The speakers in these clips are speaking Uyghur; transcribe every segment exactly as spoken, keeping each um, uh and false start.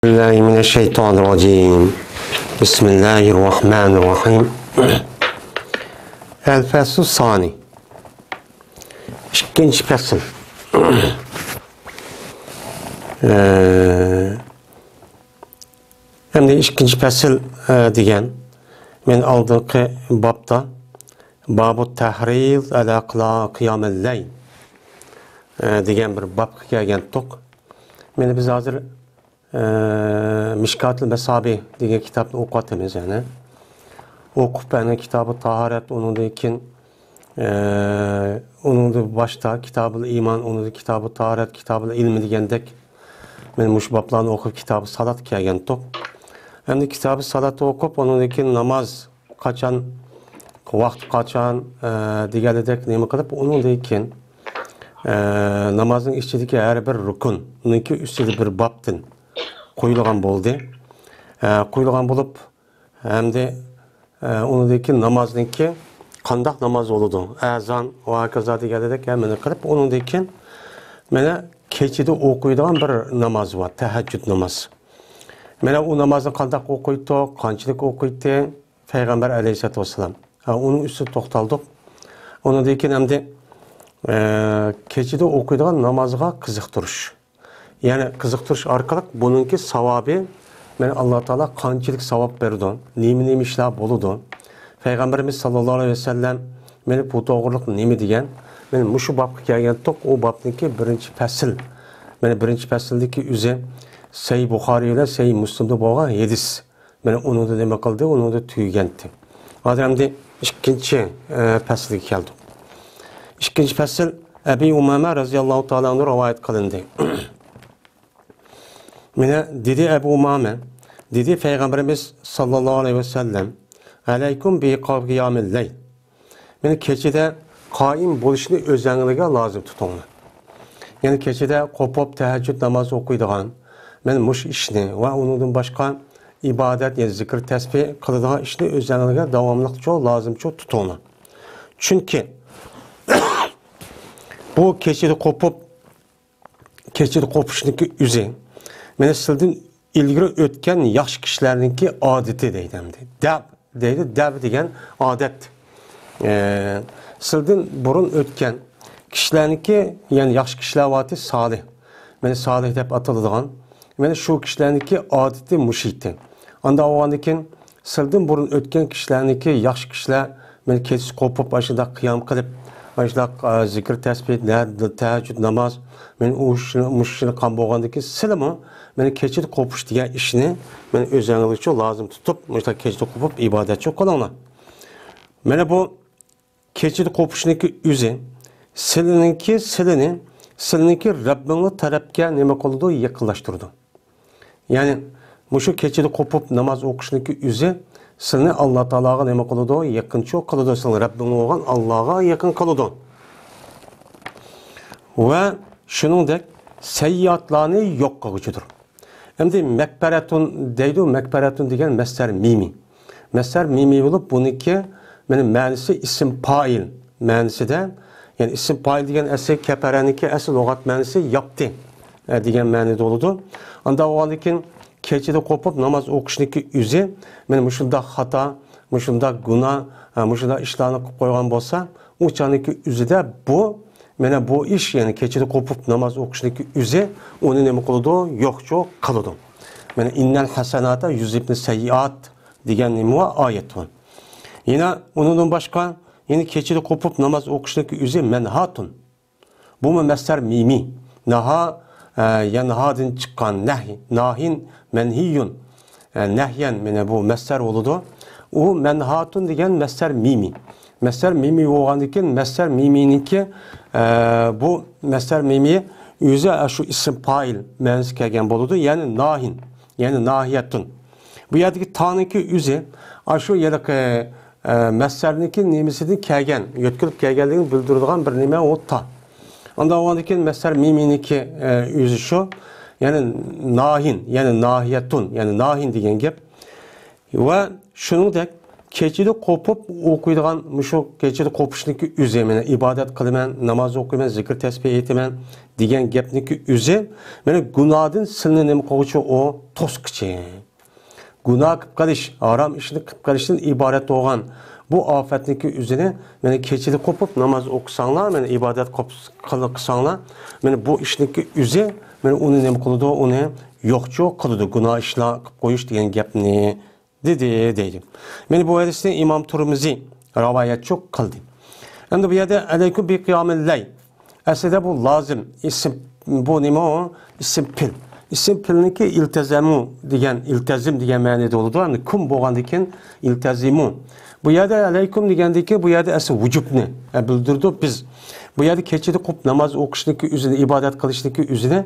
بالله من الشيطان الرجيم. بسم الله الرحمن الرحيم. الفصل الثاني. ئىككىنچى پەسىل. ئە، ئەمدى ئىككىنچى پەسىل، ئە، دېگەن، مەن ئالدىنقى بابتا بابۇ تەھرىز ئەلا قىيامىل لەيل، ئە، دېگەن بىر بابقا كەلگەنتۇق. مەن بىز ھازىر ئە، مىشكاتىل مەسابىھ دېگەن كىتابنى ئوقۇۋاتىمىز يەنە. ئوقۇپ، يەنە كىتابى تاھارەت، ئۇنىڭدىن كېيىن، ئە، ئۇنىڭدىن باشتا كىتابىل ئىمان، ئۇنىڭدىن كىتابى تاھارەت، كىتابىل ئىلمى دېگەندەك، مەن مۇشۇ بابلارنى ئوقۇپ، كىتابى سالات كەلگەنتۇق. ئەمدى كىتابى سالاتنى ئوقۇپ، ئۇنىڭدىن كېيىن ناماز، قاچان، ۋاقتى قاچان، ئە، دېگەنلىدەك نېمە قىلىپ، ئۇنىڭدىن كېيىن، ئە، نامازنىڭ ئىچىدىكى ھەر بىر رۇكۇن، ئۇنىڭكى ئۈستىدە بىر بابتىن قويۇلغان بولدى. ئە، قويۇلغان بولۇپ، ھەمدە، ئە، ئۇنىڭدىن كېيىن نامازنىڭكى قانداق ناماز بولىدۇ؟ ئەزان ۋە ھاكازا دېگەنلىدەك ھەممىنى قىلىپ، ئۇنىڭدىن كېيىن مانا كېچىدە ئوقۇيدىغان بىر ناماز بار، تەھەججۇد ناماز. مانا ئۇ نامازنى قانداق ئوقۇيتتۇق، قانچىلىك ئوقۇيتتى؟ پەيغەمبەر ئەلەيھىسسالاتۇ ۋەسسالام. ھە، ئۇنىڭ ئۈستىدە توختالدۇق. ئۇنىڭدىن كېيىن ئەمدى، ئە، كېچىدە ئوقۇيدىغان نامازغا قىزىقتۇرۇش. يەنى قىزىقتۇرۇش ئارقىلىق بۇنىڭكى ساۋابى، مانا ئاللا تائالا قانچىلىك ساۋاب بېرىدۇ، نېمە، نېمە ئىشلار بولىدۇ. پەيغەمبىرىمىز ساللاللاھۇ ئەلەيھى ۋەسەللەم مانا بۇ توغرىلىق نېمە دېگەن؟ مانا مۇشۇ بابقا كەلگەنتۇق، ئۇ بابنىڭكى بىرىنچى پەسىل. مانا بىرىنچى پەسىلدىكى ئۆزى سەھىھ بۇخارىي بىلەن سەھىھ مۇسلىمدا بولغان ھەدىس. مانا ئۇنىڭدا نېمە قىلدى؟ ئۇنىڭدا تۈگىگەنتى. ھازىر ئەمدى ئىككىنچى، ئە، پەسىلگە كەلدۇق. ئىككىنچى پەسىل ئەبى ئۇمامە رەزىياللاھۇ تائالا ئەنھۇ رىۋايەت قىلىندى. مانا دېدى ئەبۇ ئۇمامە، دېدى پەيغەمبىرىمىز ساللاللاھۇ ئەلەيھى ۋەسەللەم، ئەلەيكۇم بىقىيامىل لەيل. مانا كېچىدە قائىم بولۇشنى ئۆزەڭلارگە لازىم تۇتۇڭلار. يەنى كېچىدە قوپۇپ تەھەججۇد نامازى ئوقۇيدىغان، مانا مۇشۇ ئىشنى ۋە ئۇنىڭدىن باشقا ئىبادەت، يەنى زىكىر، تەسبىھ قىلىدىغان ئىشنى ئۆزەڭلارگە داۋاملىقچۇ، لازىمچۇ تۇتۇڭلار. چۈنكى بۇ كېچىدە قوپۇپ كېچىدە قوپۇشنىڭكى ئۆزى، مانا سىلدىن ئىلگىرى ئۆتكەن ياخشى كىشىلەرنىڭكى ئادىتى دەيدۇ ئەمدى. دەب دەيدۇ، دەب دېگەن ئادەت. ئە، سىلدىن بۇرۇن ئۆتكەن كىشىلەرنىڭكى، يەنى ياخشى كىشىلەر ۋاتى سالىھ. مانا سالىھ دەپ ئاتىلىدىغان. مانا شۇ كىشىلەرنىڭكى ئادىتى مۇشۇ ئىدى. ئانداق بولغاندىن كېيىن سىلدىن بۇرۇن ئۆتكەن كىشىلەرنىڭكى ياخشى كىشىلەر، مانا كېچىسى قوپۇپ، ئاشۇنداق قىيام قىلىپ، ئاشۇنداق، ئا، زىكىر، تەسبىھ، نە-، تەھەججۇد ناماز، مانا ئۇ ئىشنى، مۇشۇ ئىشنى قىلغان بولغاندىن كېيىن سىلىمۇ، مانا كېچىدە قوپۇش دېگەن ئىشنى، مانا ئۆزەڭلىكچۇ لازىم تۇتۇپ، مۇشۇنداق كېچىدە قوپۇپ ئىبادەتچۇ قىلىڭلار. مانا بۇ كېچىدە قوپۇشنىڭكى ئۆزى، سىلىنىڭكى، سىلىنى، سىلىنىڭكى رەببىڭلار تەرەپكە نېمە قىلىدۇ؟ يېقىنلاشتۇرىدۇ. يەنى مۇشۇ كېچىدە قوپۇپ ناماز ئوقۇشنىڭكى ئۆزى سىلىنى ئاللا تائالاغا نېمە قىلىدۇ؟ يېقىنچۇ قىلىدۇ. سىلىنى رەببىڭ بولغان ئاللاغا يېقىن قىلىدۇ. ۋە شۇنىڭدەك سەييىئاتلارنى يوق قىلغۇچىدۇر. ئەمدى مەكپەرەتۇن دەيدۇ، مەكپەرەتۇن دېگەن مەسدەر مىمى. مەسدەر مىمى بولۇپ، بۇنىڭكى مانا مەنىسى ئىسىم پائىل مەنىسىدە، يەنى ئىسىم پائىل دېگەن ئەسلى كەپەرەنىڭكى ئەسلى لۇغەت مەنىسى ياپتى، ئە، دېگەن مەنىدە بولىدۇ. ئانداق بولغاندىن كېيىن كېچىدە قوپۇپ ناماز ئوقۇشنىڭكى ئۆزى مانا مۇشۇنداق خاتا، مۇشۇنداق گۇناھ، ئە، مۇشۇنداق ئىشلارنى قىلىپ قويغان بولسا، ئۇ چاغنىڭكى ئۆزىدە بۇ، مانا بۇ ئىش، يەنى كېچىدە قوپۇپ ناماز ئوقۇشنىڭكى ئۆزى ئۇنى نېمە قىلىدۇ؟ يوقچۇ قىلىدۇ. مانا، ئىننەل ھەسەناتە يۇزھىبنە سەييىئات دېگەن نېمە بار؟ ئايەت بار. يەنە ئۇنىڭدىن باشقا، يەنە كېچىدە قوپۇپ ناماز ئوقۇشنىڭكى ئۆزى مەنھاتۇن. بۇمۇ مەسدەر مىمى. ناھا، ئە، يەنھادىن چىققان نەھي، ناھىن، مەنھىيۇن. ئە، نەھيەن، مانا بۇ مەسدەر بولىدۇ. ئۇ مەنھاتۇن دېگەن مەسدەر مىمى. مەسدەر مىمى بولغاندىن كېيىن، مەسدەر مىمىنىڭكى، ئە، بۇ مەسدەر مىمى ئۆزى، ئە، شۇ ئىسىم پائىل مەنىسى كەلگەن بولىدۇ. يەنى ناھىن، يەنى ناھىيەتۇن. بۇ يەردىكى تانىڭكى ئۆزى، ئاشۇ ھېلىقى، ئە، مەسدەرنىڭكى نېمىسىدىن كەلگەن، يۆتكىلىپ كەلگەنلىكىنى بىلدۈرىدىغان بىر نېمە ئۇ تا. ئانداق بولغاندىن كېيىن مەسدەر مىمىنىڭكى، ئە، ئۆزى شۇ، يەنى ناھىن، يەنى ناھىيەتۇن، يەنى ناھىن دېگەن گەپ. ۋە شۇنىڭدەك كېچىدە قوپۇپ ئوقۇيدىغان، مۇشۇ كېچىدە قوپۇشنىڭكى ئۆزى، مانا ئىبادەت قىلىمەن، ناماز ئوقۇيمەن، زىكىر تەسبىھ ئېيتىمەن دېگەن گەپنىڭكى ئۆزى، مانا گۇناھدىن سىلنى نېمە قىلغۇچى؟ ئۇ توسقۇچى. گۇناھ قىلىپ قېلىش، ھارام ئىشنى قىلىپ قېلىشتىن ئىبارەت بولغان بۇ ئاپەتنىڭكى ئۆزىنى، مانا كېچىدە قوپۇپ ناماز ئوقۇساڭلار، مانا ئىبادەت قوپ-، قىل-، قىلساڭلار، مانا بۇ ئىشنىڭكى ئۆزى، مانا ئۇنى نېمە قىلىدۇ؟ ئۇنى يوقچۇ قىلىدۇ، گۇناھ ئىشلار قىلىپ قويۇش دېگەن گەپنى. دېدى، دەيدۇ. مانا بۇ ھەدىسنى ئىمام تۇرمىزى رىۋايەتچۇ قىلدى. ئەمدى بۇ يەردە ئەلەيكۇم بىقىيامىل لەيل. ئەسلىدە بۇ لازىم، ئىسىم، بۇ نېمە ئۇ؟ ئىسىم پېئىل. ئىسىم پېئىلنىڭكى ئىلتەزەمۇ دېگەن، ئىلتەزىم دېگەن مەنىدە بولىدۇ. ئەمدى كۇم بولغاندىن كېيىن ئىلتەزىمۇ. بۇ يەردە ئەلەيكۇم دېگەندىن كېيىن بۇ يەردە ئەسلى ۋۇجۇبنى، ئە، بىلدۈرىدۇ بىز. بۇ يەردە كېچىدە قوپۇپ ناماز ئوقۇشنىڭكى ئۆزىنى، ئىبادەت قىلىشنىڭكى ئۆزىنى،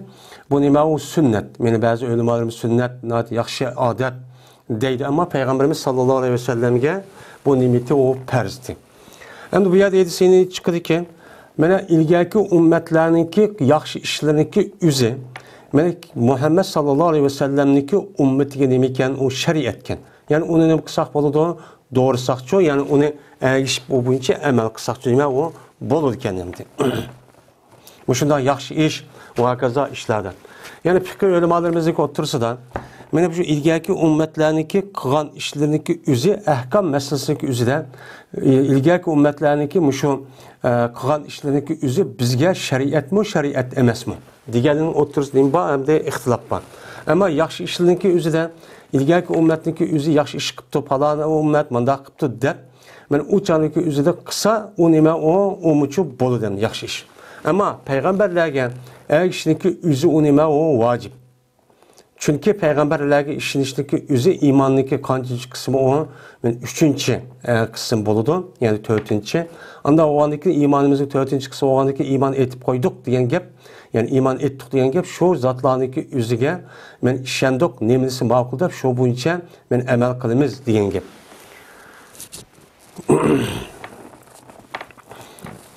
بۇ نېمە ئۇ؟ سۈننەت. مانا بەزى ئۆلىمالىرىمىز سۈننەت، ناھايىتى ياخشى ئادەت دەيدۇ. ئەمما پەيغەمبىرىمىز ساللاللاھۇ ئەلەيھى ۋەسەللەمگە بۇ نېمىتى ئۇ پەرزدى. ئەمدى بۇ يەردە ھەدىسىنى چىقىدىكى، مانا ئىلگەركى ئۈممەتلەرنىڭكى ياخشى ئىشلىرىنىڭكى ئۆزى، مانا مۇھەممەد ساللاللاھۇ ئەلەيھى ۋەسەللەمنىڭكى ئۈممىتىگە نېمە ئىكەن؟ ئۇ شەرىئەتكەن. يەنى ئۇنى نېمە قىلساق بولىدۇ؟ دورىساقچۇ، يەنى ئۇنى ئەگىشىپ ئۇ بويىچە ئەمەل قىلساقچۇ نېمە ئۇ بولىدىكەن ئەمدى. مۇشۇنداق ياخشى ئىش ۋە ھاكازا ئىشلاردا. يەنى پىقىھ ئۆلىمالىرىمىزنىڭكى ئوتتۇرىسىدا، مانا شۇ ئىلگەركى ئۈممەتلەرنىڭكى قىلغان ئىشلىرىنىڭكى ئۆزى ئەھكام مەسىلىسىنىڭكى ئۆزىدە، ئىلگەركى ئۈممەتلەرنىڭكى مۇشۇ، ئە، قىلغان ئىشلىرىنىڭكى ئۆزى بىزگە شەرىئەتمۇ، شەرىئەت ئەمەسمۇ دېگەننىڭ ئوتتۇرىسىدا نېمە بار؟ ئەمدى ئىختىلاپ بار. ئەمما ياخشى ئىشلىرىنىڭكى ئۆزىدە، ئىلگەركى ئۈممەتنىڭكى ئۆزى ياخشى ئىش قىپتۇ، پالان ئۈممەت مۇنداق قىپتۇ دەپ، مانا ئۇ چاغنىڭكى ئۆزىدە قىلسا، ئۇ نېمە، ئۇ، ئۇمۇچۇ بولىدۇ ئەمدى ياخشى ئىش. ئەمما پەيغەمبەرلەرگە ئەگىشىشنىڭكى ئۆزى ئۇ نېمە، ئۇ ۋاجىپ. چۈنكى پەيغەمبەرلەرگە ئىشىنىشنىڭكى ئۆزى ئىماننىڭكى قانچىنچى قىسمى ئۇ؟ مانا ئۈچىنچى، ئە، قىسىم بولىدۇ، يەنى تۆتىنچى. ئانداق بولغاندىكىن ئىمانىمىزنىڭ تۆتىنچى قىسمى بولغاندىكىن ئىمان ئېيتىپ قويدۇق دېگەن گەپ، يەنى ئىمان ئېيتتۇق دېگەن گەپ شۇ زاتلارنىڭكى ئۆزىگە مانا ئىشەندۇق، نېمىسى ماقۇل دەپ شۇ بويىچە مانا ئەمەل قىلىمىز دېگەن گەپ.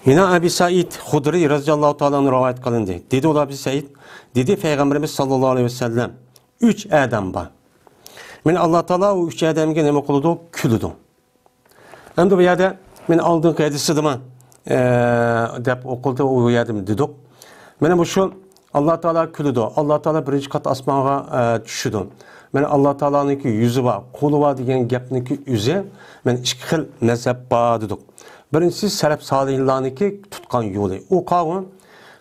يەنە ئەبى سەئىد خۇدرىي رەزىياللاھۇ تائالا ئەنھۇ رىۋايەت قىلىندى. دېدى ئۇلار، ئەبى سەئىد، دېدى پەيغەمبىرىمىز ساللاللاھۇ ئەلەيھى ۋەسەللەم، ئۈچ ئادەم بار. مانا ئاللا تائالا ئۇ ئۈچ ئادەمگە نېمە قىلىدۇ؟ كۈلىدۇ. ئەمدى بۇ يەردە مانا ئالدىنقى ھەدىسىدىمۇ، ئە، دەپ ئوقۇلدى، ئۇ يەردىمۇ دېدۇق. مانا مۇشۇ ئاللا تائالا كۈلىدۇ. ئاللا تائالا بىرىنچى قات ئاسمانغا، ئە، چۈشىدۇ. مانا ئاللا تائالانىڭكى يۈزى بار، قولى بار دېگەن گەپنىڭكى ئۆزى، مانا ئىككى خىل مەزھەپ بار دېدۇق. بىرىنچىسى سەلەپ سالىھلارنىڭكى تۇتقان يولى. ئۇ قاۋۇ،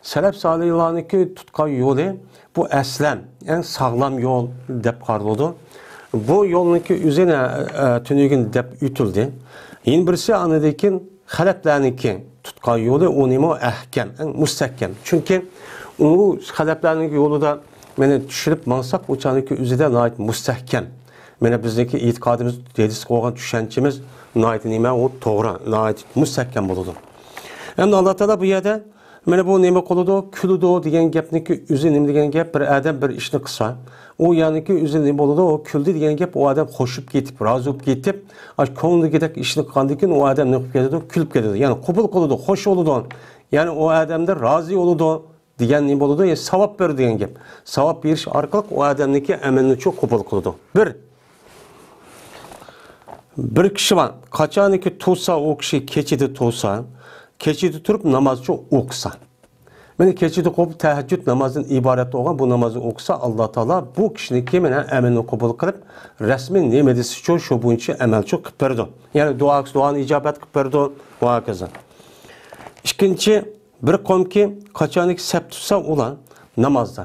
سەلەپ سالىھلارنىڭكى تۇتقان يولى، بۇ ئەسلەن ئەڭ ساغلام يول دەپ قارىلىدۇ. بۇ يولنىڭكى ئۆزى نە، ئە، تۈنۈگۈن دەپ ئۆتۈلدى. يەنە بىرسى ئاندىن كېيىن خەلەپلەرنىڭكى تۇتقان يولى، ئۇ نېمە؟ ئەھكەم، ئەڭ مۇستەھكەم. چۈنكى ئۇ خەلەپلەرنىڭ يولىدا مانا چۈشۈرۈپ ماڭساق، ئۇ چاغنىڭكى ئۆزىدە ناھايىتى مۇستەھكەم. مانا بىزنىڭكى ئېتىقادىمىز، ھەدىسكە بولغان چۈشەنچىمىز ناھايىتى نېمە؟ ئۇ توغرا، ناھايىتى مۇستەھكەم بولىدۇ. ئەمدى ئاللا تائالا بۇ يەردە مانا بۇ نېمە قىلىدۇ؟ كۈلىدۇ دېگەن گەپنىڭكى ئۆزى نېمە دېگەن گەپ؟ بىر ئادەم بىر ئىشنى قىلسا، ئۇ يەرنىڭكى ئۆزى نېمە بولىدۇ؟ ئۇ كۈلدى دېگەن گەپ، ئۇ ئادەم خوش بولۇپ كېتىپ، رازى بولۇپ كېتىپ، ئاشۇ كۆڭلىدىكىدەك ئىشنى قىلغاندىن كېيىن ئۇ ئادەم نېمە قىلىپ كېتىدۇ؟ كۈلۈپ كېتىدۇ. يەنى قوبۇل قىلىدۇ، خوش بولىدۇ. يەنى ئۇ ئادەمدىن رازى بولىدۇ دېگەن نېمە بولىدۇ؟ يەنى ساۋاب بېرىدۇ دېگەن گەپ. ساۋاب بېرىش ئارقىلىق ئۇ ئادەمنىڭكى ئەمەلنىچۇ قوبۇل قىلىدۇ. بىر. بىر كىشى بار، قاچانكى تۇرسا، ئۇ كىشى كېچىدە تۇرسا، كېچىدە تۇرۇپ نامازچۇ ئوقۇسا. مانا كېچىدە قوپۇپ تەھەججۇد نامازدىن ئىبارەت بولغان بۇ نامازنى ئوقۇسا، ئاللا تائالا بۇ كىشىنىڭكى مانا ئەمەلنى قوبۇل قىلىپ، رەسمىي نېمە دېسىچۇ شۇ بويىچە ئەمەلچۇ قىلىپ بېرىدۇ. يەنى دۇئا، دۇئانى ئىجابەت قىلىپ بېرىدۇ، ۋە ھاكازا. ئىككىنچى، بىر قومكى قاچانكى سەپ تۇتسا ئۇلار نامازدا.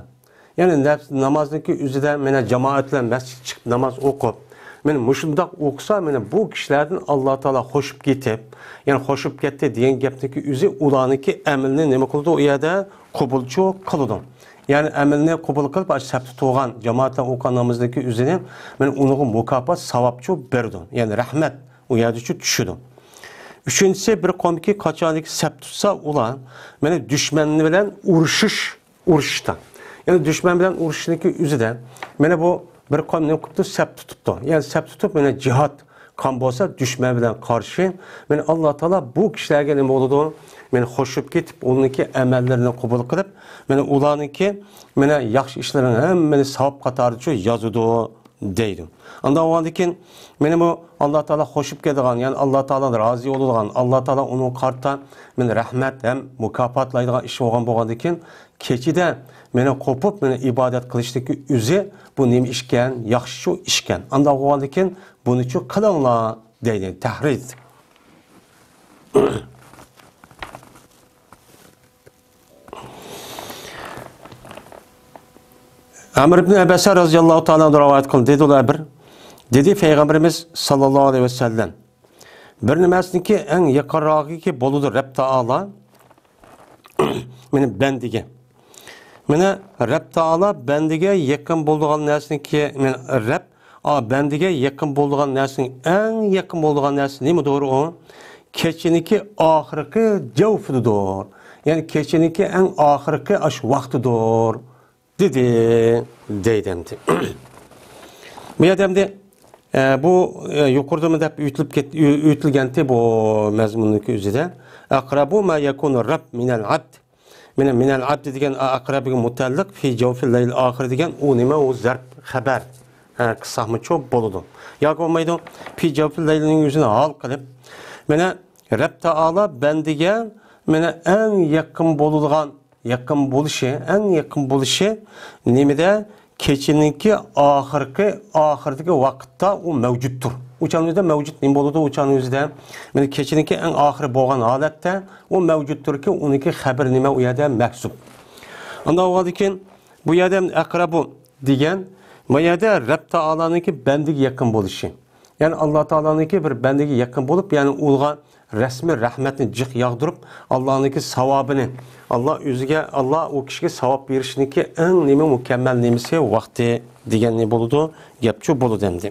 يەنى نەپس-، نامازنىڭكى ئۆزىدە مانا جامائەت بىلەن مەسچىتكە چىقىپ ناماز ئوقۇپ، مانا مۇشۇنداق ئوقۇسا، مانا بۇ كىشىلەردىن ئاللا تائالا خوشۇپ كېتىپ، يەنى خوشۇپ كەتتى دېگەن گەپنىڭكى ئۆزى ئۇلارنىڭكى ئەمىلىنى نېمە قىلىدۇ؟ ئۇ يەردە قوبۇلچۇ قىلىدۇ. يەنى ئەمىلىنى قوبۇل قىلىپ، ئاشۇ سەپتە تۇرغان جامائەت بىلەن ئوقۇغان نامىزىنىڭكى ئۆزىنى مانا ئۇنىڭغا مۇكاپات، ساۋابچۇ بېرىدۇ. يەنى رەھمەت ئۇ يەردىچۇ چۈشىدۇ. ئۈچىنچىسى، بىر قومكى قاچانكى سەپ تۇتسا، ئۇلار مانا دۈشمەن بىلەن ئۇرۇشۇش ئۇرۇشۇشتا. يەنى دۈشمەن بىلەن ئۇرۇشۇشنىڭكى ئۆزىدە، مانا بۇ بىر قوم نېمە قىپتۇ؟ سەپ تۇتۇپتۇ. يەنى سەپ تۇتۇپ، مانا جىھاد قان بولسا، دۈشمەن بىلەن قارشى، مانا ئاللا تائالا بۇ كىشىلەرگە نېمە بولىدۇ؟ مانا خوشۇپ كېتىپ، ئۇنىڭكى ئەمەللىرىنى قوبۇل قىلىپ، مانا ئۇلارنىڭكى، مانا ياخشى ئىشلىرىنىڭ ھەممىنى ساۋاب قاتارىچۇ يازىدۇ دەيدۇ. ئانداق بولغاندىكىن، مېنىمۇ ئاللا تائالا خوشۇپ كېتىدىغان، يەنى ئاللا تائالا رازى بولىدىغان، ئاللا تائالا ئۇنىڭغا قارىتا مېنى رەھمەت ھەم مۇكاپاتلايدىغان ئىش بولغان بولغاندىكىن، كېچىدە مېنى قوپۇپ، مېنى ئىبادەت قىلىشتىكى ئۆزى بۇ نېمە ئىشكەن؟ ياخشىچۇ ئىشكەن. ئانداق بولغاندىكىن، بۇنىچۇ قىلىڭلار دەيدۇ. تەھرىز. ئەمر ئىبن ئەبەسە رەزىياللاھۇ تائالا ئەنھۇ رىۋايەت قىلدى، دېدى ئۇلار بىر، دېدى پەيغەمبىرىمىز ساللاللاھۇ ئەلەيھى ۋەسەللەم، بىر نېمەسىنىڭكى ئەڭ يېقىنراقىكى بولىدۇ رەب تائالا، مېنى بەندىگە. مېنى رەب تائالا بەندىگە يېقىن بولىدىغان نەرسىنىڭكى، مېنى رەب، ئا، بەندىگە يېقىن بولىدىغان نەرسىنىڭ ئەڭ يېقىن بولىدىغان نەرسە نېمىدۇر ئۇ؟ كېچىنىڭكى ئاخىرقى جەۋفىدۇر. يەنى كېچىنىڭكى ئەڭ ئاخىرقى ئاشۇ ۋاقتىدۇر. دېدى، دەيدۇ ئەمدى. بۇ يەردە ئەمدى، ئە، بۇ، ئە، يۇقىرىدىمۇ دەپ ئۆتۈلۈپ كەت-، ئۆ-، ئۆتۈلگەنتى بۇ مەزمۇننىڭكى ئۆزىدە. «أقرب ما يكون الرب من العبد». مانا، «من العبد» دېگەن ئە-، «أقرب» دېگەن مۇتەئەللىق، «في جوف الليل الآخر» دېگەن ئۇ نېمە، ئۇ زەرپ خەبەر. ھە، قىلساقمۇچۇ بولىدۇ. ياكى بولمايدۇ، «في جوف الليل» نىڭ ئۆزىنى ھال قىلىپ. مانا، رەب تائالا بەندىگە، مانا، ئەڭ يېقىن بولىدىغان يېقىن بولۇشى، ئەڭ يېقىن بولۇشى نېمىدە؟ كېچىنىڭكى ئاخىرقى، ئاخىرىدىكى ۋاقىتتا ئۇ مەۋجۇتتۇر. ئۇ چاغنىڭ ئۆزىدە مەۋجۇت نېمە بولىدۇ؟ ئۇ چاغنىڭ ئۆزىدە، مانا، كېچىنىڭكى ئەڭ ئاخىرى بولغان ھالەتتە ئۇ مەۋجۇتتۇركى، ئۇنىڭكى خەبىرى نېمە ئۇ يەردە مەھسۇپ. ئانداق بولغاندىكىن، بۇ يەردە «أقرب» دېگەن، ما يەردە رەب تائالانىڭكى بەندىگە يېقىن بولۇشى. يەنى ئاللا تائالانىڭكى بىر بەندىگە يېقىن بولۇپ، يەنى ئۇلغا رەسمىي رەھمەتنى جىق ياغدۇرۇپ، ئاللانىڭكى ساۋابىنى، ئاللا ئۆزىگە، ئاللا ئۇ كىشىگە ساۋاب بېرىشنىڭكى ئەڭ نېمە مۇكەممەل نېمىسى ۋاقتى دېگەن نېمە بولىدۇ؟ گەپچۇ بولىدۇ ئەمدى.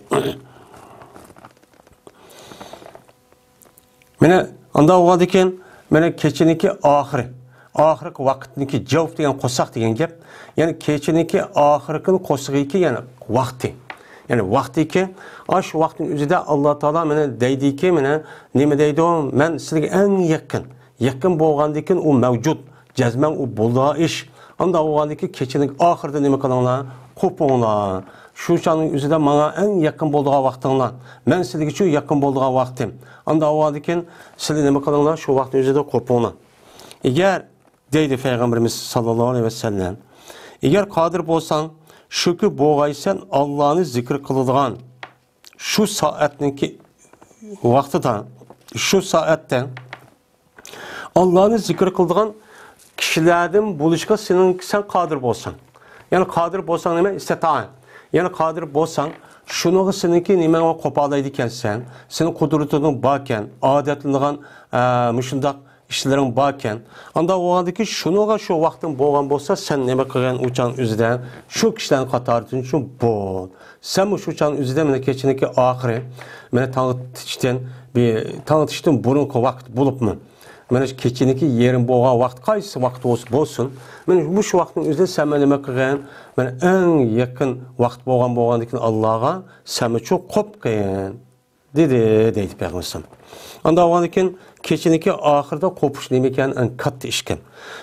مانا، ئانداق بولغاندىكىن، مانا، كېچىنىڭكى ئاخىرى، ئاخىرقى ۋاقىتنىڭكى جەۋف دېگەن قورساق دېگەن گەپ. يەنى كېچىنىڭكى ئاخىرقىنى قورسىقىكى، يەنى ۋاقتى. يەنى ۋاقتىكى، ئاشۇ ۋاقىتنىڭ ئۆزىدە ئاللا تائالا مانا دەيدىكى، مانا نېمە دەيدۇ؟ مەن سىلىگە ئەڭ يېقىن. يېقىن بولغاندىكىن ئۇ مەۋجۇت. جەزمەن ئۇ بولىدىغان ئىش. ئانداق بولغاندىكىن كېچىنىڭ ئاخىرىدا نېمە قىلىڭلار؟ قوپۇڭلار. شۇ چاغنىڭ ئۆزىدە ماڭا ئەڭ يېقىن بولىدىغان ۋاقتىڭلار. مەن سىلىگىچۇ يېقىن بولىدىغان ۋاقتىم. ئانداق بولغاندىكىن سىلى نېمە قىلىڭلار؟ شۇ ۋاقىتنىڭ ئۆزىدە قوپۇڭلار. ئەگەر دەيدۇ پەيغەمبىرىمىز ساللاللاھۇ ئەلەيھى ۋەسەللەم، ئەگەر قادىر بولساڭ، شۇكى بولغايسەن ئاللانى زىكىر قىلىدىغان شۇ سائەتنىڭكى ۋاقتىدا، شۇ سائەتتە ئاللانى زىكىر قىلىدىغان كىشىلەردىن بولۇشقا سېنىڭ، سەن قادىر بولساڭ. يەنى قادىر بولساڭ نېمە؟ ئىستىتائە. يەنى قادىر بولساڭ، شۇنىڭغا سېنىڭكى نېمەڭ قوپالايدىكەنسەن، سېنىڭ قۇدرىتىڭ باركەن، ئادەتلىنىدىغان، ئە، مۇشۇنداق ئىشلىرىڭ باركەن. ئانداق بولغاندىكىن شۇنىڭغا شۇ ۋاقتىڭ بولغان بولسا، سەن نېمە قىلغىن ئۇ چاغ ئۆزىدە؟ شۇ كىشىلەرنىڭ قاتارىدىن شۇ بول. سەنمۇ شۇ چاغ ئۆزىدە مانا كېچىنىڭكى ئاخىرى، مانا تاڭ ئېتىشتىن، بى-، تاڭ ئېتىشتىن بۇرۇنقى ۋاقىت بولۇپمۇ، مانا شۇ كېچىنىڭكى يېرىم بولغان ۋاقىت قايسى ۋاقىت بولسا بولسۇن، مانا مۇشۇ ۋاقىتنىڭ ئۆزىدە سەن مانا نېمە قىلغىن؟ مانا ئەڭ يېقىن ۋاقىت بولغان بولغاندىكىن ئاللاغا سەنمۇ شۇ قوپقىن. دېدى، دەيدۇ پەيغەمبىرىمىز. ئانداق بولغاندىكىن كېچىنىڭكى ئاخىرىدا قوپۇش نېمە ئىكەن؟ ئەڭ كاتتا ئىشكەن.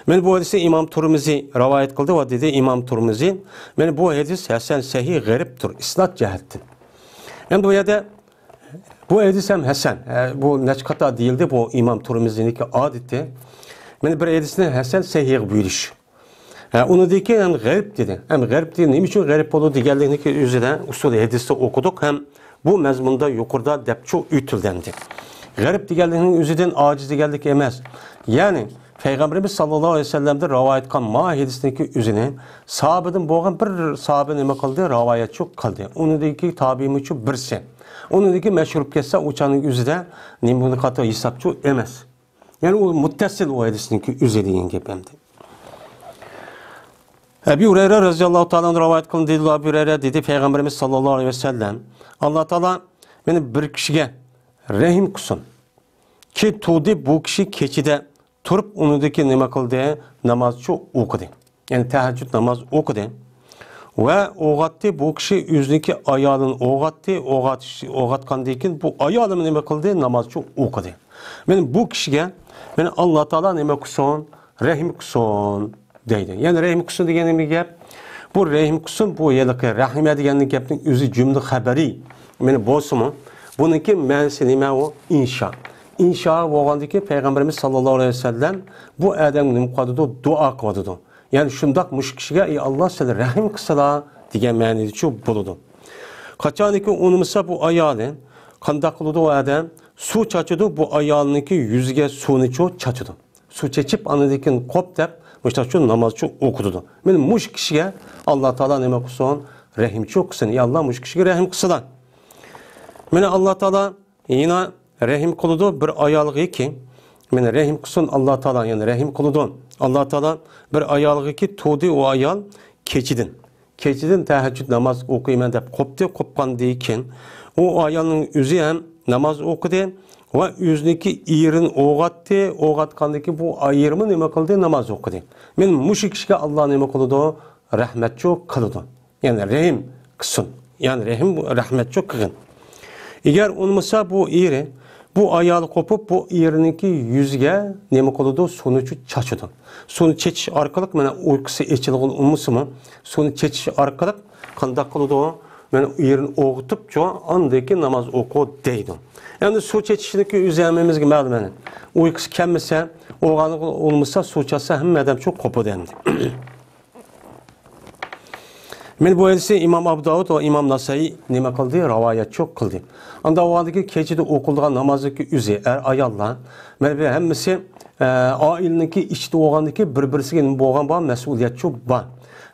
مانا بۇ ھەدىسنى ئىمام تۇرمىزى رىۋايەت قىلدى ۋە دېدى ئىمام تۇرمىزى، مانا بۇ ھەدىس ھەسەن سەھىھ غەرىبتۇر، ئىسناد جەھەتتىن. ئەمدى بۇ يەردە بۇ ھەدىس ھەم ھەسەن، ئە، بۇ نەچچە قاتا دېيىلدى، بۇ ئىمام تۇرمىزىنىڭكى ئادىتى. مانا بىر ھەدىسنى ھەسەن سەھىھقا بۆلۈش. ھە، ئۇنىڭدىن كېيىن ھەم غەرىب دېدى. ھەم غەرىب دېگەن نېمە ئۈچۈن غەرىب بولىدۇ دېگەنلىكنىڭكى ئۆزىدە ئۇسۇل ھەدىستە ئوقۇدۇق ھەم بۇ مەزمۇندا يۇقىرىدا دەپچۇ ئۆتۈلدى ئەمدى. غەرىب دېگەنلىكنىڭ ئۆزىدىن ئاجىز دېگەنلىك ئەمەس. يەنى پەيغەمبىرىمىز ساللاللاھۇ ئەلەيھى ۋەسەللەمدىن رىۋايەت قىلغان ما ھەدىسنىڭكى ئۆزىنى ساھابىدىن بولغان بىر ساھابە نېمە قىلدى؟ رىۋايەتچۇ قىلدى. ئۇنىڭدىكى تابىئىمۇچۇ بىرسى. ئۇنىڭدىكى مەشھۇر بولۇپ كەتسە، ئۇ چاغنىڭ ئۆزىدە نېمە بۇنى قاتتىق ھېسابچۇ ئەمەس. يەنى ئۇ مۇتتەسىل ئۇ ھەدىسنىڭكى ئۆزى دېگەن گەپ ئەمدى. ئەبى ھۇرەيرە رەزىياللاھۇ تائالا ئەنھۇ رىۋايەت قىلىندى، دېدى ئەبۇ ھۇرەيرە، دېدى پەيغەمبىرىمىز ساللاللاھۇ ئەلەيھى ۋەسەللەم، ئاللا تائالا مانا بىر كىشىگە رەھىم قىلسۇن. كى تۇردى، بۇ كىشى كېچىدە تۇرۇپ، ئۇنىڭدىكى نېمە قىلدى؟ نامازچۇ ئوقۇدى. يەنى تەھەججۇد ناماز ئوقۇدى. ۋە ئويغاتتى، بۇ كىشى ئۆزىنىڭكى ئايالىنى ئويغاتتى، ئويغاتىش-، ئويغاتقاندىن كېيىن بۇ ئايالىمۇ نېمە قىلدى؟ نامازچۇ ئوقۇدى. مانا بۇ كىشىگە مانا ئاللا تائالا نېمە قىلسۇن؟ رەھىم قىلسۇن دەيدۇ. يەنى رەھىم قىلسۇن دېگەن نېمە گەپ؟ بۇ رەھىم قىلسۇن، بۇ ھېلىقى رەھىمە دېگەن گەپنىڭ ئۆزى جۈملە خەبىرى، مانا، بولسىمۇ، بۇنىڭكى مەنىسى نېمە؟ ئۇ ئىنشا. ئىنشا بولغاندىكىن پەيغەمبىرىمىز ساللاللاھۇ ئەلەيھى ۋەسەللەم بۇ ئادەمگە نېمە قىلىۋاتىدۇ؟ دۇئا قىلىۋاتىدۇ. يەنى شۇنداق مۇشۇ كىشىگە، ئى ئاللا، سەن رەھىم قىلسىلا دېگەن مەنىدىچۇ بولىدۇ. قاچانكى ئۇنىمىسا بۇ ئايالى، قانداق قىلىدۇ ئۇ ئادەم؟ سۇ چاچىدۇ، بۇ ئايالنىڭكى يۈزىگە سۇنىچۇ چاچىدۇ. سۇ چېچىپ، ئاندىن كېيىن قوپ دەپ، مۇشۇنداقچۇ نامازچۇ ئوقۇتىدۇ. مانا مۇشۇ كىشىگە ئاللا تائالا نېمە قىلسۇن؟ رەھىمچۇ قىلسۇن. يا ئاللا، مۇشۇ كىشىگە رەھىم قىلسىلا. مانا ئاللا تائالا يەنە رەھىم قىلىدۇ بىر ئايالغىكى. مانا رەھىم قىلسۇن ئاللا تائالا، يەنى رەھىم قىلىدۇ. ئاللا تائالا بىر ئايالغىكى تۇردى، ئۇ ئايال كېچىدىن. كېچىدىن تەھەججۇد ناماز ئوقۇيمەن دەپ قوپتى، قوپقاندىن كېيىن ئۇ ئايالنىڭ ئۆزى ھەم ناماز ئوقۇدى ۋە ئۆزىنىڭكى ئېرىنى ئويغاتتى، ئويغاتقاندىن كېيىن بۇ ئېرىمۇ نېمە قىلدى؟ ناماز ئوقۇدى. مانا مۇشۇ كىشىگە ئاللا نېمە قىلىدۇ؟ رەھمەتچۇ قىلىدۇ. يەنى رەھىم قىلسۇن. يەنى رەھىم، رەھمەتچۇ قىلغىن. ئەگەر ئۇنىمىسا بۇ ئېرى، بۇ ئايالى قوپۇپ، بۇ ئېرىنىڭكى يۈزىگە نېمە قىلىدۇ؟ سۇنىچۇ چاچىدۇ. سۇنى چېچىش ئارقىلىق، مانا، ئۇيقۇسى ئېچىلغىلى ئۇنىمىسىمۇ، سۇنى چېچىش ئارقىلىق قانداق قىلىدۇ؟ مانا، ئېرىنى ئويغىتىپچۇ، ئاندىن كېيىن ناماز ئوقۇ دەيدۇ. ئەمدى سۇ چېچىشنىڭكى ئۆزى ھەممىمىزگە مەلۇم. ئۇيقۇسى كەلمىسە، ئويغانغىلى ئۇنىمىسا، سۇ چاچسا ھەممە ئادەمچۇ قوپىدۇ ئەمدى. مانا بۇ ھەدىسنى ئىمام ئابۇ داۋۇد ۋە ئىمام ناسائىي نېمە قىلدى؟ راۋايەتچۇ قىلدى. ئاندا بولغاندىكى كېچىدە ئوقۇلىدىغان نامازنىڭكى ئۆزى، ئەر-ئاياللار، مانا بۇ ھەممىسى، ئە، ئائىلىنىڭكى ئىچىدە بولغاندىكى بىر-بىرسىگە نېمە بولغان بار؟ مەسئۇلىيەتچۇ بار.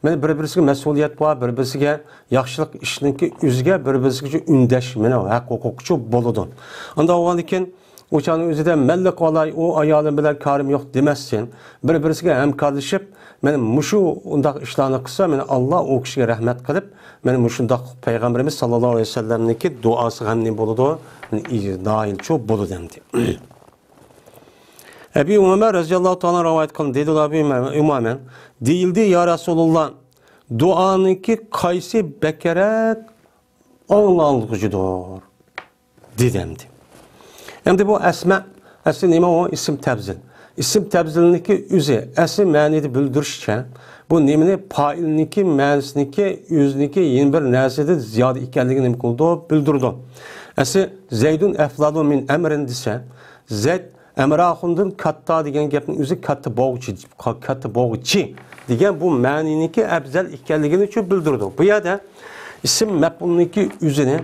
مانا بىر-بىرسىگە مەسئۇلىيەت بار، بىر-بىرسىگە ياخشىلىق ئىشنىڭكى ئۆزىگە بىر-بىرسىگە ئۈندەش، مانا ھەق ھوقۇقچۇ بولىدۇ. ئاندا بولغاندىكىن ئۇ چاغنىڭ ئۆزىدە مەنلا قىلاي، ئۇ ئايالىم بىلەن كارىم يوق دېمەستىن، بىر-بىرسىگە ھەمكارلىشىپ، مانا مۇشۇ ئۇنداق ئىشلارنى قىلسا، مانا ئاللا ئۇ كىشىگە رەھمەت قىلىپ، مانا مۇشۇنداق پەيغەمبىرىمىز ساللاللاھۇ ئەلەيھى ۋەسەللەمنىڭكى دۇئاسىغا ھەم نېمە بولىدۇ؟ مانا نايىلچۇ بولىدۇ ئەمدى. ئەبى ئۇمامە رەزىياللاھۇ تائالا رىۋايەت قىلىندى، دېدى ئەبى ئۇمامە، دېيىلدى، يا رەسۇلۇللا، دۇئانىڭكى قايسى بەكرەك ئاڭلانغۇچىدۇر؟ دېدى ئەمدى. ئەمدى بۇ ئەسمە، ئەسلى نېمە ئۇ؟ ئىسىم تەبزىل. ئىسىم تەبزىلنىڭكى ئۆزى، ئەسلى مەنىدە بىلدۈرۈشىچە، بۇ نېمىنى؟ پائىلنىڭكى مەنىسىنىڭكى ئۆزىنىڭكى يەنە بىر نەرسىدىن زىيادە ئىكەنلىكىنى نېمە قىلىدۇ؟ بىلدۈرىدۇ. ئەسلى زەيدۇن ئەفزەلۇ مىن ئەمرىن دېسە، زەيد ئەمراخۇندىن كاتتا دېگەن گەپنىڭ ئۆزى كاتتا بولغۇچى، كاتتا بولغۇچى دېگەن بۇ مەنىنىڭكى ئەپزەل ئىكەنلىكىنى شۇ بىلدۈرىدۇ. بۇ يەردە ئىسىم مەپئۇلنىڭكى ئۆزىنى،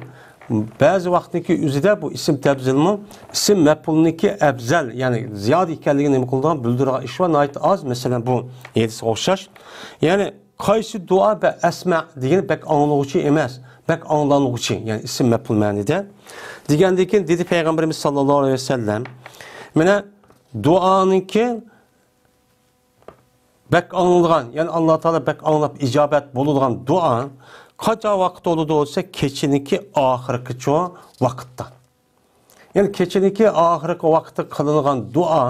بەزى ۋاقىتنىڭكى ئۆزىدە بۇ ئىسىم تەبزىلمۇ ئىسىم مەپئۇلنىڭكى ئەپزەل، يەنى زىيادە ئىكەنلىكىنى نېمە قىلىدىغان بىلدۈرىدىغان ئىش بار، ناھايىتى ئاز. مەسىلەن، بۇ ھەدىسكە ئوخشاش. يەنى قايسى دۇئا بە ئەسمە دېگىنى بەك ئاڭلىغۇچى ئەمەس، بەك ئاڭلانغۇچى، يەنى ئىسىم مەپئۇل مەنىدە. دېگەندىن كېيىن دېدى پەيغەمبىرىمىز ساللاللاھۇ ئەلەيھى ۋەسەللەم، مانا دۇئانىڭكى بەك ئاڭلىغان، يەنى ئاللا تائالا بەك ئاڭلاپ ئىجابەت بولىدىغان دۇئا قاچان ۋاقىت بولىدۇ دېسە، كېچىنىڭكى ئاخىرقىچۇ ۋاقىتتا. يەنى كېچىنىڭكى ئاخىرقى ۋاقىتتا قىلىنغان دۇئا،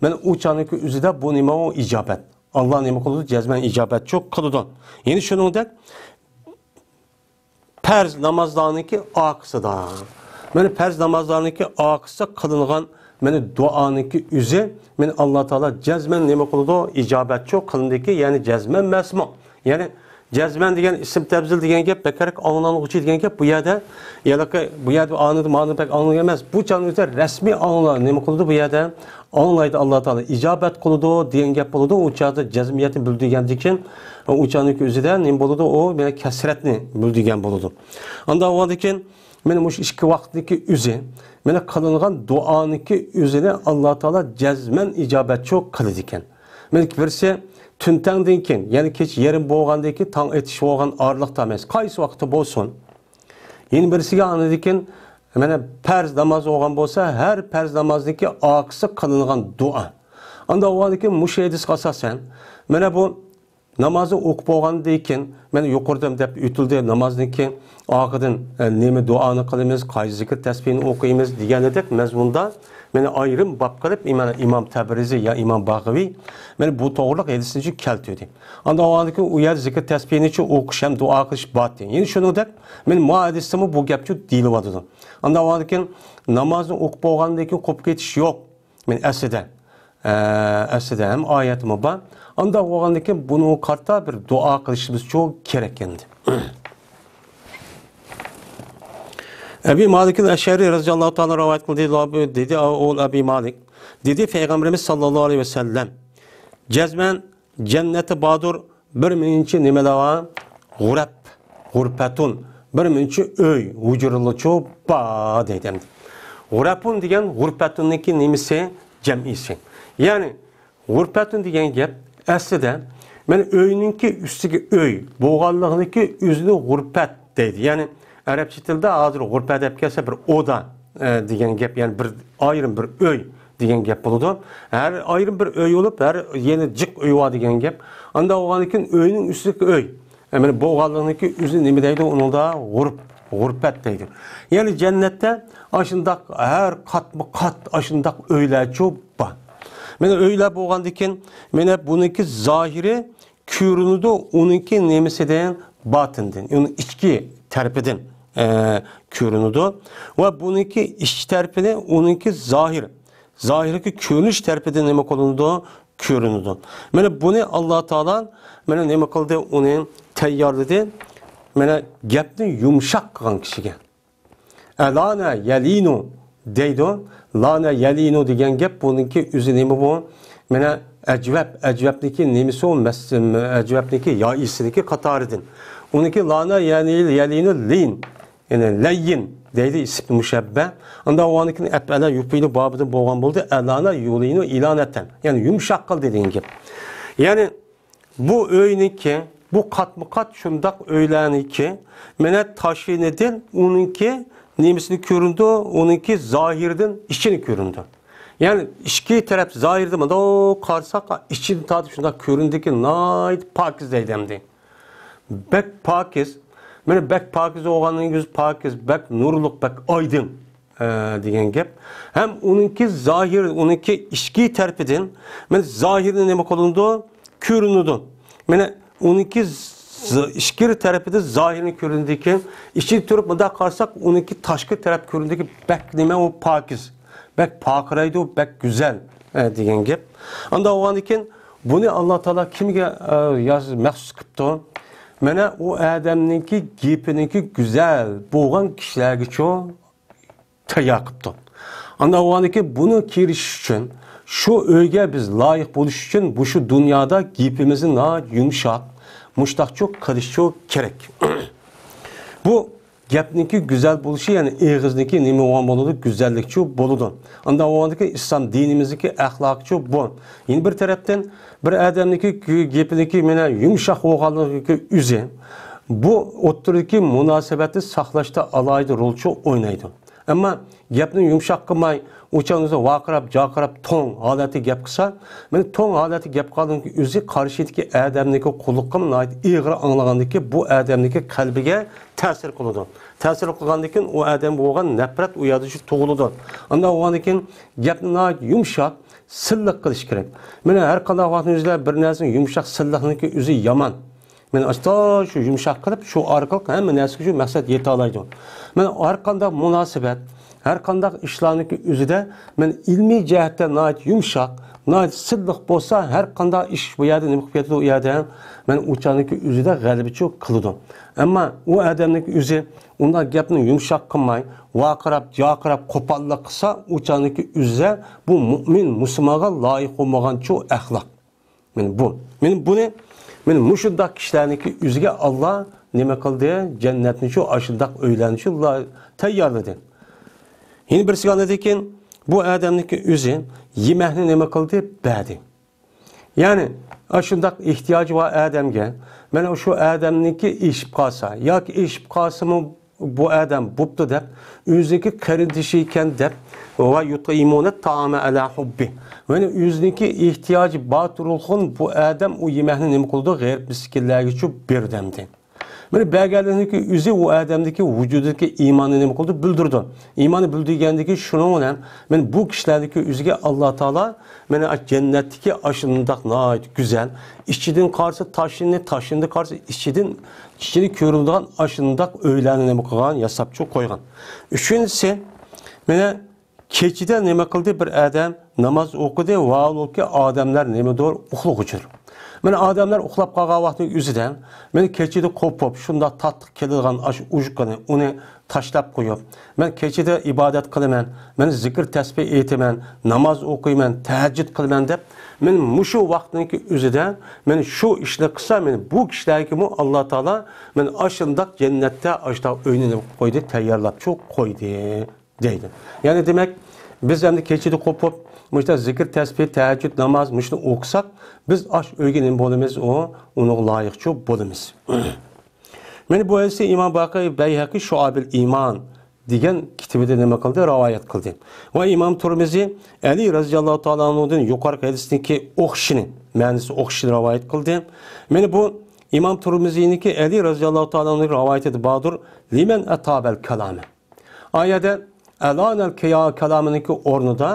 مانا ئۇ چاغنىڭكى ئۆزىدە بۇ نېمە ئۇ؟ ئىجابەت. ئاللا نېمە قىلىدۇ؟ جەزمەن ئىجابەتچۇ قىلىدۇ. يەنى شۇنىڭدەك پەرز نامازلارنىڭكى ئارقىسىدا، مانا پەرز نامازلارنىڭكى ئارقىسىدا قىلىنغان مانا دۇئانىڭكى ئۆزى، مانا ئاللا تائالا جەزمەن نېمە قىلىدۇ؟ ئىجابەتچۇ قىلىندىكى، يەنى جەزمەن ئەمەسمۇ؟ يەنى جەزمەن دېگەن ئىسىم تەبزىل دېگەن گەپ، بەكرەك ئاڭلانغۇچى دېگەن گەپ. بۇ يەردە، يەنى بۇ يەردە ئانىدا مانىدا بەك ئاڭلىغان ئەمەس. بۇ چاغنىڭ ئۆزىدە رەسمىي ئاڭلا، نېمە قىلىدۇ بۇ يەردە؟ ئاڭلايدۇ، ئاللا تائالا ئىجابەت قىلىدۇ دېگەن گەپ بولىدۇ. ئۇ چاغدا جەزمىيەتنى بىلدۈرگەندىكىن، ئۇ چاغنىڭكى ئۆزىدە نېمە بولىدۇ؟ ئۇ مانا كەسرەتنى بىلدۈرگەن بولىدۇ. ئاندا بولغاندىكىن، مانا مۇشۇ ئىككى ۋاقىتنىڭكى ئۆزى، مانا قىلىنغان دۇئانىڭكى ئۆزىنى ئاللا تائالا جەزمەن ئىجابەتچۇ قىلىدىكەن. مانا بىرسى تۈنتەڭدىن كېيىن، يەنى كېچە يېرىم بولغاندىن كېيىن، تاڭ ئېتىش بولغان ئارىلىقتا ئەمەس، قايسى ۋاقىتتا بولسۇن. يەنە بىرسىگە ئاندىن كېيىن، مانا پەرز ناماز بولغان بولسا، ھەر پەرز نامازنىڭكى ئارقىسى قىلىنغان دۇئا. ئاندا بولغاندىن كېيىن مۇشۇ ھەدىسكە ئاساسەن، مانا بۇ نامازنى ئوقۇپ بولغاندىن كېيىن، مانا يۇقىرىدا دەپ ئۆتۈلدى، نامازدىن كېيىن ئارقىدىن، ئە، نېمە دۇئانى قىلىمىز، قايسى زىكىر تەسبىھنى ئوقۇيمىز دېگەندەك مەزمۇندا، مانا ئايرىم باب قىلىپ، ئىمام، ئىمام تەبرىزى يا ئىمام باغىۋى، مانا بۇ توغرىلىق ھەدىسنى كەلتۈردى. ئاندا ئاندىن كېيىن ئۇ يەردە زىكىر تەسبىھنىچۇ ئوقۇش ھەم دۇئا قىلىش بار دېگەن. يەنى شۇنىڭدەك، مانا مۇ ھەدىستىمۇ بۇ گەپچۇ دېيىلىۋاتىدۇ. ئاندا ئاندىن كېيىن نامازنى ئوقۇپ بولغاندىن كېيىن قوپۇپ كېتىش يوق. مانا ئەسلىدە، ئە، ئەسلىدە ھەم ئايەتمۇ بار. ئانداق بولغاندىن كېيىن بۇنىڭغا قارىتا بىر دۇئا قىلىشىمىزچۇ كېرەك ئەمدى. ئەبى مالىكىل ئەشئەرى رەزىياللاھۇ تائالا رىۋايەت قىلدى، دېدى، ئوغۇل ئەبى مالىك، دېدى پەيغەمبىرىمىز ساللاللاھۇ ئەلەيھى ۋەسەللەم، جەزمەن جەننەتتە باردۇر بىر مۇنچە نېمىلەر بار، غۇرەپ، غۇرپەتۇن، بىر مۇنچە ئۆي، ھۇجرىلىرىچۇ بار دەيدۇ ئەمدى. غۇرەپۇن دېگەن غۇرپەتۇننىڭكى نېمىسى؟ جەمئىسى. يەنى غۇرپەتۇن دېگەن گەپ ئەسلىدە مانا ئۆينىڭكى ئۈستىگە ئۆي بولغانلىقىنىڭكى ئۆزىنى غۇرپەت دەيدۇ. يەنى ئەرەبچە تىلدا ھازىر غۇرپە دەپ كەلسە بىر ئودا، ئە، دېگەن گەپ، يەنى بىر ئايرىم بىر ئۆي دېگەن گەپ بولىدۇ. ھەر ئايرىم بىر ئۆي بولۇپ، ھەر يەنە جىق ئۆي بار دېگەن گەپ. ئانداق بولغاندىن كېيىن ئۆينىڭ ئۈستىدىكى ئۆي، ئە، مانا بولغانلىقىنىڭكى ئۆزى نېمە دەيدۇ؟ ئۇنىڭدا غۇرپ، غۇرپەت دەيدۇ. يەنى جەننەتتە ئاشۇنداق ھەر قاتمۇ قات ئاشۇنداق ئۆيلەرچۇ بار. مانا ئۆيلەر بولغاندىكىن، مانا بۇنىڭكى زاھىرى كۆرۈنىدۇ، ئۇنىڭكى نېمىسىدىن؟ باتىندىن، يەنى ئىچكى تەرىپىدىن، ئە، كۆرۈنىدۇ. ۋە بۇنىڭكى ئىچكى تەرىپىنى ئۇنىڭكى زاھىر، زاھىركى كۆرۈنۈش تەرىپىدىن نېمە قىلىنىدۇ؟ كۆرۈنىدۇ. مانا بۇنى ئاللا تائالا مانا نېمە قىلدى؟ ئۇنى تەييارلىدى. مانا گەپنى يۇمشاق قىلغان كىشىگە. ئەلانە يەلىنۇ دەيدۇ. لانە يەلىنۇ دېگەن گەپ بۇنىڭكى ئۆزى نېمە بۇ؟ مانا ئەجۋەب، ئەجۋەبنىكى نېمىسى ئۇ؟ مەس-، ئەجۋەبنىكى يائىسىنىكى قاتارىدىن. ئۇنىڭكى لانە يەلىنۇ لىن، يەنى لەيين دەيدۇ، ئىسم مۇشەببە. ئانداق بولغاندىكىن ئەپئەلە يۇپىلۇ بابىدىن بولغان بولدى. ئەلانە يۇلىنۇ ئىلانەتەن. يەنى يۇمشاق قىل دېگەن گەپ. يەنى بۇ ئۆينىڭكى، بۇ قاتمۇ قات شۇنداق ئۆيلەرنىڭكى، مانا تاشىنىدىن ئۇنىڭكى نېمىسىنى كۆرۈنىدۇ، ئۇنىڭكى زاھىرىدىن ئىچىنى كۆرۈنىدۇ. يەنى ئىچكى تەرەپ زاھىرىدىن مۇنداق قارىساق، ئىچىدىن تارتىپ شۇنداق كۆرۈنىدۇكى، ناھايىتى پاكىز دەيدۇ ئەمدى. بەك پاكىز. مانا بەك پاكىز بولغاننىڭ يۈزى پاكىز، بەك نۇرلۇق، بەك ئايدىڭ، ئە، دېگەن گەپ. ھەم ئۇنىڭكى زاھىر، ئۇنىڭكى ئىچكى تەرىپىدىن، مانا زاھىرىنى نېمە قىلىنىدۇ؟ كۆرۈنىدۇ. مانا ئۇنىڭكى ز-، ئىچكىرى تەرىپىدە زاھىرىنى كۆرۈنىدىكەن، ئىچىدە تۇرۇپ مۇنداق قارىساق، ئۇنىڭكى تاشقى تەرەپ كۆرۈنىدىكى بەك نېمە ئۇ پاكىز، بەك پارقىرايدۇ، بەك گۈزەل، ئە، دېگەن گەپ. ئانداق بولغاندىكىن بۇنى ئاللا تائالا كىمگە، ئە، ياز-، مەخسۇس قىپتۇ؟ مانا ئۇ ئادەمنىڭكى گېپىنىڭكى گۈزەل بولغان كىشىلەرگىچۇ تەييار قىپتۇ. ئانداق بولغاندىكىن بۇنى كىرىش ئۈچۈن، شۇ ئۆيگە بىز لايىق بولۇش ئۈچۈن مۇشۇ دۇنيادا گېپىمىزنى ناھايىتى يۇمشاق، مۇشتاقچۇ قىلىشچۇ كېرەك. بۇ گەپنىڭكى گۈزەل بولۇشى، يەنى ئېغىزنىڭكى نېمە بولغان بولىدۇ؟ گۈزەللىكچۇ بولىدۇ. ئانداق بولغاندىكىن ئىسلام دىنىمىزدىكى ئەخلاقچۇ بۇ. يەنە بىر تەرەپتىن بىر ئادەمنىڭكى گېپىنىڭكى مانا يۇمشاق بولغانلىقى ئۆزى بۇ ئوتتۇرىدىكى مۇناسىۋەتنى ساقلاشتا ئالاھىدە رولچۇ ئوينايدۇ. ئەمما گەپنى يۇمشاق قىلماي، ئۇ چاغدا ۋارقىراپ، جارقىراپ، توڭ ھالەتتە گەپ قىلسا، مانا توڭ ھالەتتە گەپ قىلغاندىن كېيىن ئۆزى قارشىدىكى ئادەمنىڭكى قۇلىقىغا ناھايىتى ئېغىر ئاڭلىغاندىن كېيىن بۇ ئادەمنىڭكى قەلبىگە تەسىر قىلىدۇ. تەسىر قىلغاندىن كېيىن ئۇ ئادەمگە بولغان نەپرەت ئۇ يەردە شۇ تۇغۇلىدۇ. ئانداق بولغاندىن كېيىن گەپنى ناھايىتى يۇمشاق، سىللىق قىلىش كېرەك. مانا ھەر قانداق ۋاقىتنىڭ ئۆزىدە بىر نەرسىنى يۇمشاق، سىللىقنىڭكى ئۆزى يامان. مانا ئاستا شۇ يۇمشاق قىلىپ، شۇ ئارقىلىق ھەممە نەرسىگە شۇ مەقسەت يېتەلايدۇ. مانا ھەر قانداق مۇناسىۋەت، ھەر قانداق ئىشلارنىڭكى ئۆزىدە مانا ئىلمىي جەھەتتە ناھايىتى يۇمشاق، ناھايىتى سىللىق بولسا، ھەر قانداق ئىش بۇ يەردە نېمە قىلىپ كېتىدۇ، ئۇ يەردە مانا ئۇ چاغنىڭكى ئۆزىدە غەلىبىچۇ قىلىدۇ. ئەمما ئۇ ئادەمنىڭكى ئۆزى ئۇنداق گەپنى يۇمشاق قىلماي، ۋارقىراپ، جارقىراپ، قوپاللىق قىلسا، ئۇ چاغنىڭكى ئۆزىدە بۇ مۇئمىن، مۇسۇلمانغا لايىق بولمىغانچۇ ئەخلاق. مانا بۇ. مانا بۇنى، مانا مۇشۇنداق كىشىلەرنىڭكى ئۆزىگە ئاللا نېمە قىلدى؟ جەننەتنى شۇ، ئاشۇنداق ئۆيلەرنى شۇ لا-، تەييارلىدى. يەنە بىرسىگە ئاندىن كېيىن بۇ ئادەمنىڭكى ئۆزى يېمەكنى نېمە قىلدى؟ بەردى. يەنى، ئاشۇنداق ئېھتىياجى بار ئادەمگە، مانا شۇ ئادەمنىڭكى ئېشىپ قالسا، ياكى ئېشىپ قالسىمۇ، بۇ ئادەم بوپتۇ دەپ، ئۆزىنىڭكى قېرىندىشى ئىكەن دەپ، ۋە يۇتئىمۇنە تائامە ئەلا ھۇببى. يەنى ئۆزىنىڭكى ئېھتىياجى بار تۇرۇلغۇن بۇ ئادەم ئۇ يېمەكنى نېمە قىلىدۇ؟ غېرىب مىسكىنلەرگىچۇ بېرىدۇ ئەمدى. مانا بەرگەنلىكىنىڭكى ئۆزى ئۇ ئادەمدىكى ۋۇجۇدىدىكى ئىماننى نېمە قىلىدۇ؟ بىلدۈرىدۇ. ئىماننى بىلدۈرگەندىكى شۇنىڭ بىلەن مانا بۇ كىشىلەرنىڭكى ئۆزىگە ئاللا تائالا مانا جەننەتتىكى ئاشۇنداق ناھايىتى گۈزەل، ئىچىدىن قارىسا تاشنى، تاشنى قارىسا ئىچىدىن، ئىچىدە كۆرۈلىدىغان ئاشۇنداق ئۆيلەرنى نېمە قىلغان، ياساپچۇ قويغان. ئۈچىنچىسى، مانا كېچىدە نېمە قىلدى؟ بىر ئادەم ناماز ئوقۇدى، ۋاھالۇكى ئادەملەر نېمىدۇر؟ ئۇخلىغۇچۇر. مانا ئادەملەر ئۇخلاپ قالغان ۋاقتىنىڭ ئۆزىدە، مانا كېچىدە قوپۇپ، شۇنداق تاتلىق كېلىدىغان ئاشۇ ئۇژۇقنى، ئۇنى تاشلاپ قويۇپ، مەن كېچىدە ئىبادەت قىلىمەن، مەن زىكىر تەسبىھ ئېيتىمەن، ناماز ئوقۇيمەن، تەھەججۇد قىلىمەن دەپ، مەن مۇشۇ ۋاقىتنىڭكى ئۆزىدە مەن شۇ ئىشنى قىلسا، مەن بۇ كىشىلەرگىمۇ ئاللا تائالا مەن ئاشۇنداق جەننەتتە ئاشۇنداق ئۆينى نېمە قىلىپ قويدى، تەييارلاپچۇ قويدى دەيدۇ. يەنى دېمەك، بىز ئەمدى كېچىدە قوپۇپ، مۇشۇنداق زىكىر تەسبىھ، تەھەججۇد ناماز مۇشۇنى ئوقۇساق، بىز ئاشۇ ئۆيگە نېمە بولىمىز، ئۇ، ئۇنىڭغا لايىقچۇ بولىمىز. مانا بۇ ھەدىسنى ئىمام باقىي بەيھەقى شۇئابىل ئىمان دېگەن كىتابىدا نېمە قىلدى؟ رىۋايەت قىلدى. ۋە ئىمام تۇرمىزى ئەلى رەزىياللاھۇ تائالا ئەنھۇدىن يۇقىرىقى ھەدىسنىڭكى ئوخشىشىنى، مەنىسى ئوخشىشىنى رىۋايەت قىلدى. مانا بۇ ئىمام تۇرمىزىنىڭكى ئەلى رەزىياللاھۇ تائالا ئەنھۇ رىۋايىتىدە باردۇر، لىمەن ئەتابەل كالامە. ئا يەردە ئەلانەل كىيا كالامىنىڭكى ئورنىدا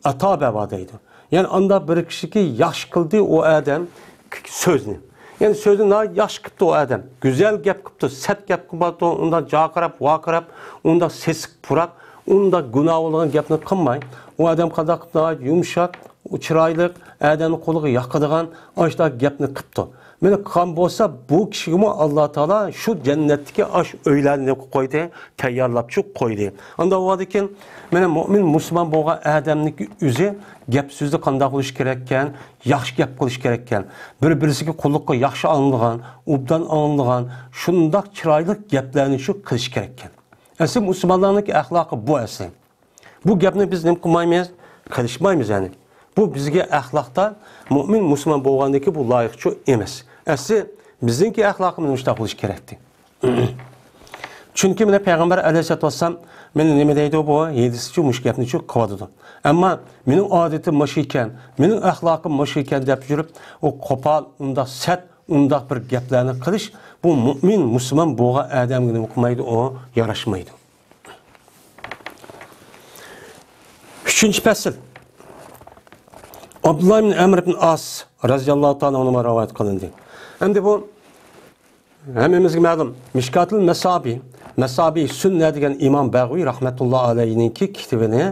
ئەتابە بار دەيدۇ. يەنى ئاندا بىر كىشىكى ياخشى قىلدى ئۇ ئادەم سۆزنى. يەنى سۆزنى ناھايىتى ياخشى قىپتۇ ئۇ ئادەم. گۈزەل گەپ قىپتۇ، سەت گەپ قىپتۇ، ئۇنداق جاقىراپ، ۋارقىراپ، ئۇنداق سېسىق پۇراق، ئۇنداق گۇناھ بولغان گەپنى قىلماي، ئۇ ئادەم قانداق قىپتۇ؟ ناھايىتى يۇمشاق، چىرايلىق، ئادەمنى قولىغا ياقىدىغان ئاشۇنداق گەپنى قىپتۇ. مانا قىلغان بولسا، بۇ كىشىگىمۇ ئاللا تائالا شۇ جەننەتتىكى ئاشۇ ئۆيلەرنى نېمە قىلىپ قويدى؟ تەييارلاپچۇ قويدى. ئانداق بولغاندىكىن، مانا مۆمىن مۇسۇلمان بولغان ئادەمنىڭكى ئۆزى گەپ سۆزى قانداق بولۇشى كېرەككەن؟ ياخشى گەپ قىلىش كېرەككەن. بىر-بىرسىگە قۇللۇققا ياخشى ئاڭلىغان، ئوبدان ئاڭلىغان، شۇنداق چىرايلىق گەپلەرنى شۇ قىلىش كېرەككەن. ئەسلى مۇسۇلمانلارنىڭكى ئەخلاقى بۇ ئەسلى. بۇ گەپنى بىز نېمە قىلمايمىز؟ قىلىشمايمىز يەنى. بۇ بىزگە ئەخلاقتا مۆمىن مۇسۇلمان بولغاندىكى بۇ لايىقچۇ ئەمەس. ئەسلى بىزنىڭكى ئەخلاقىمىز مۇشۇنداق بولۇشى كېرەكتى. چۈنكى مانا پەيغەمبەر ئەلەيھىسسالاتۇ ۋەسسالام مانا نېمە دەيدۇ بۇ؟ ھەدىسچۇ مۇشۇ گەپنىچۇ قىلىۋاتىدۇ. ئەمما مېنىڭ ئادىتىم مۇشۇ ئىكەن، مېنىڭ ئەخلاقىم مۇشۇ ئىكەن دەپ يۈرۈپ، ئۇ قوپال، ئۇنداق سەت، ئۇنداق بىر گەپلەرنى قىلىش، بۇ مۆمىن مۇسۇلمان بولغان ئادەمگە نېمە قىلمايدۇ؟ ئۇ ياراشمايدۇ. ئۈچىنچى پەسىل. ئابدۇللا ئىبن ئەمر ئىبن ئاس رەزىياللاھۇ تائالا ئەنھۇما رىۋايەت قىلىندى. ئەمدى بۇ ھەممىمىزگە مەلۇم، مىشكاتۇل مەسابى، مەسابى سۈننە دېگەن ئىمام بەغۋى رەھمەتۇللا ئەلەيھىنىڭكى كىتابىنى،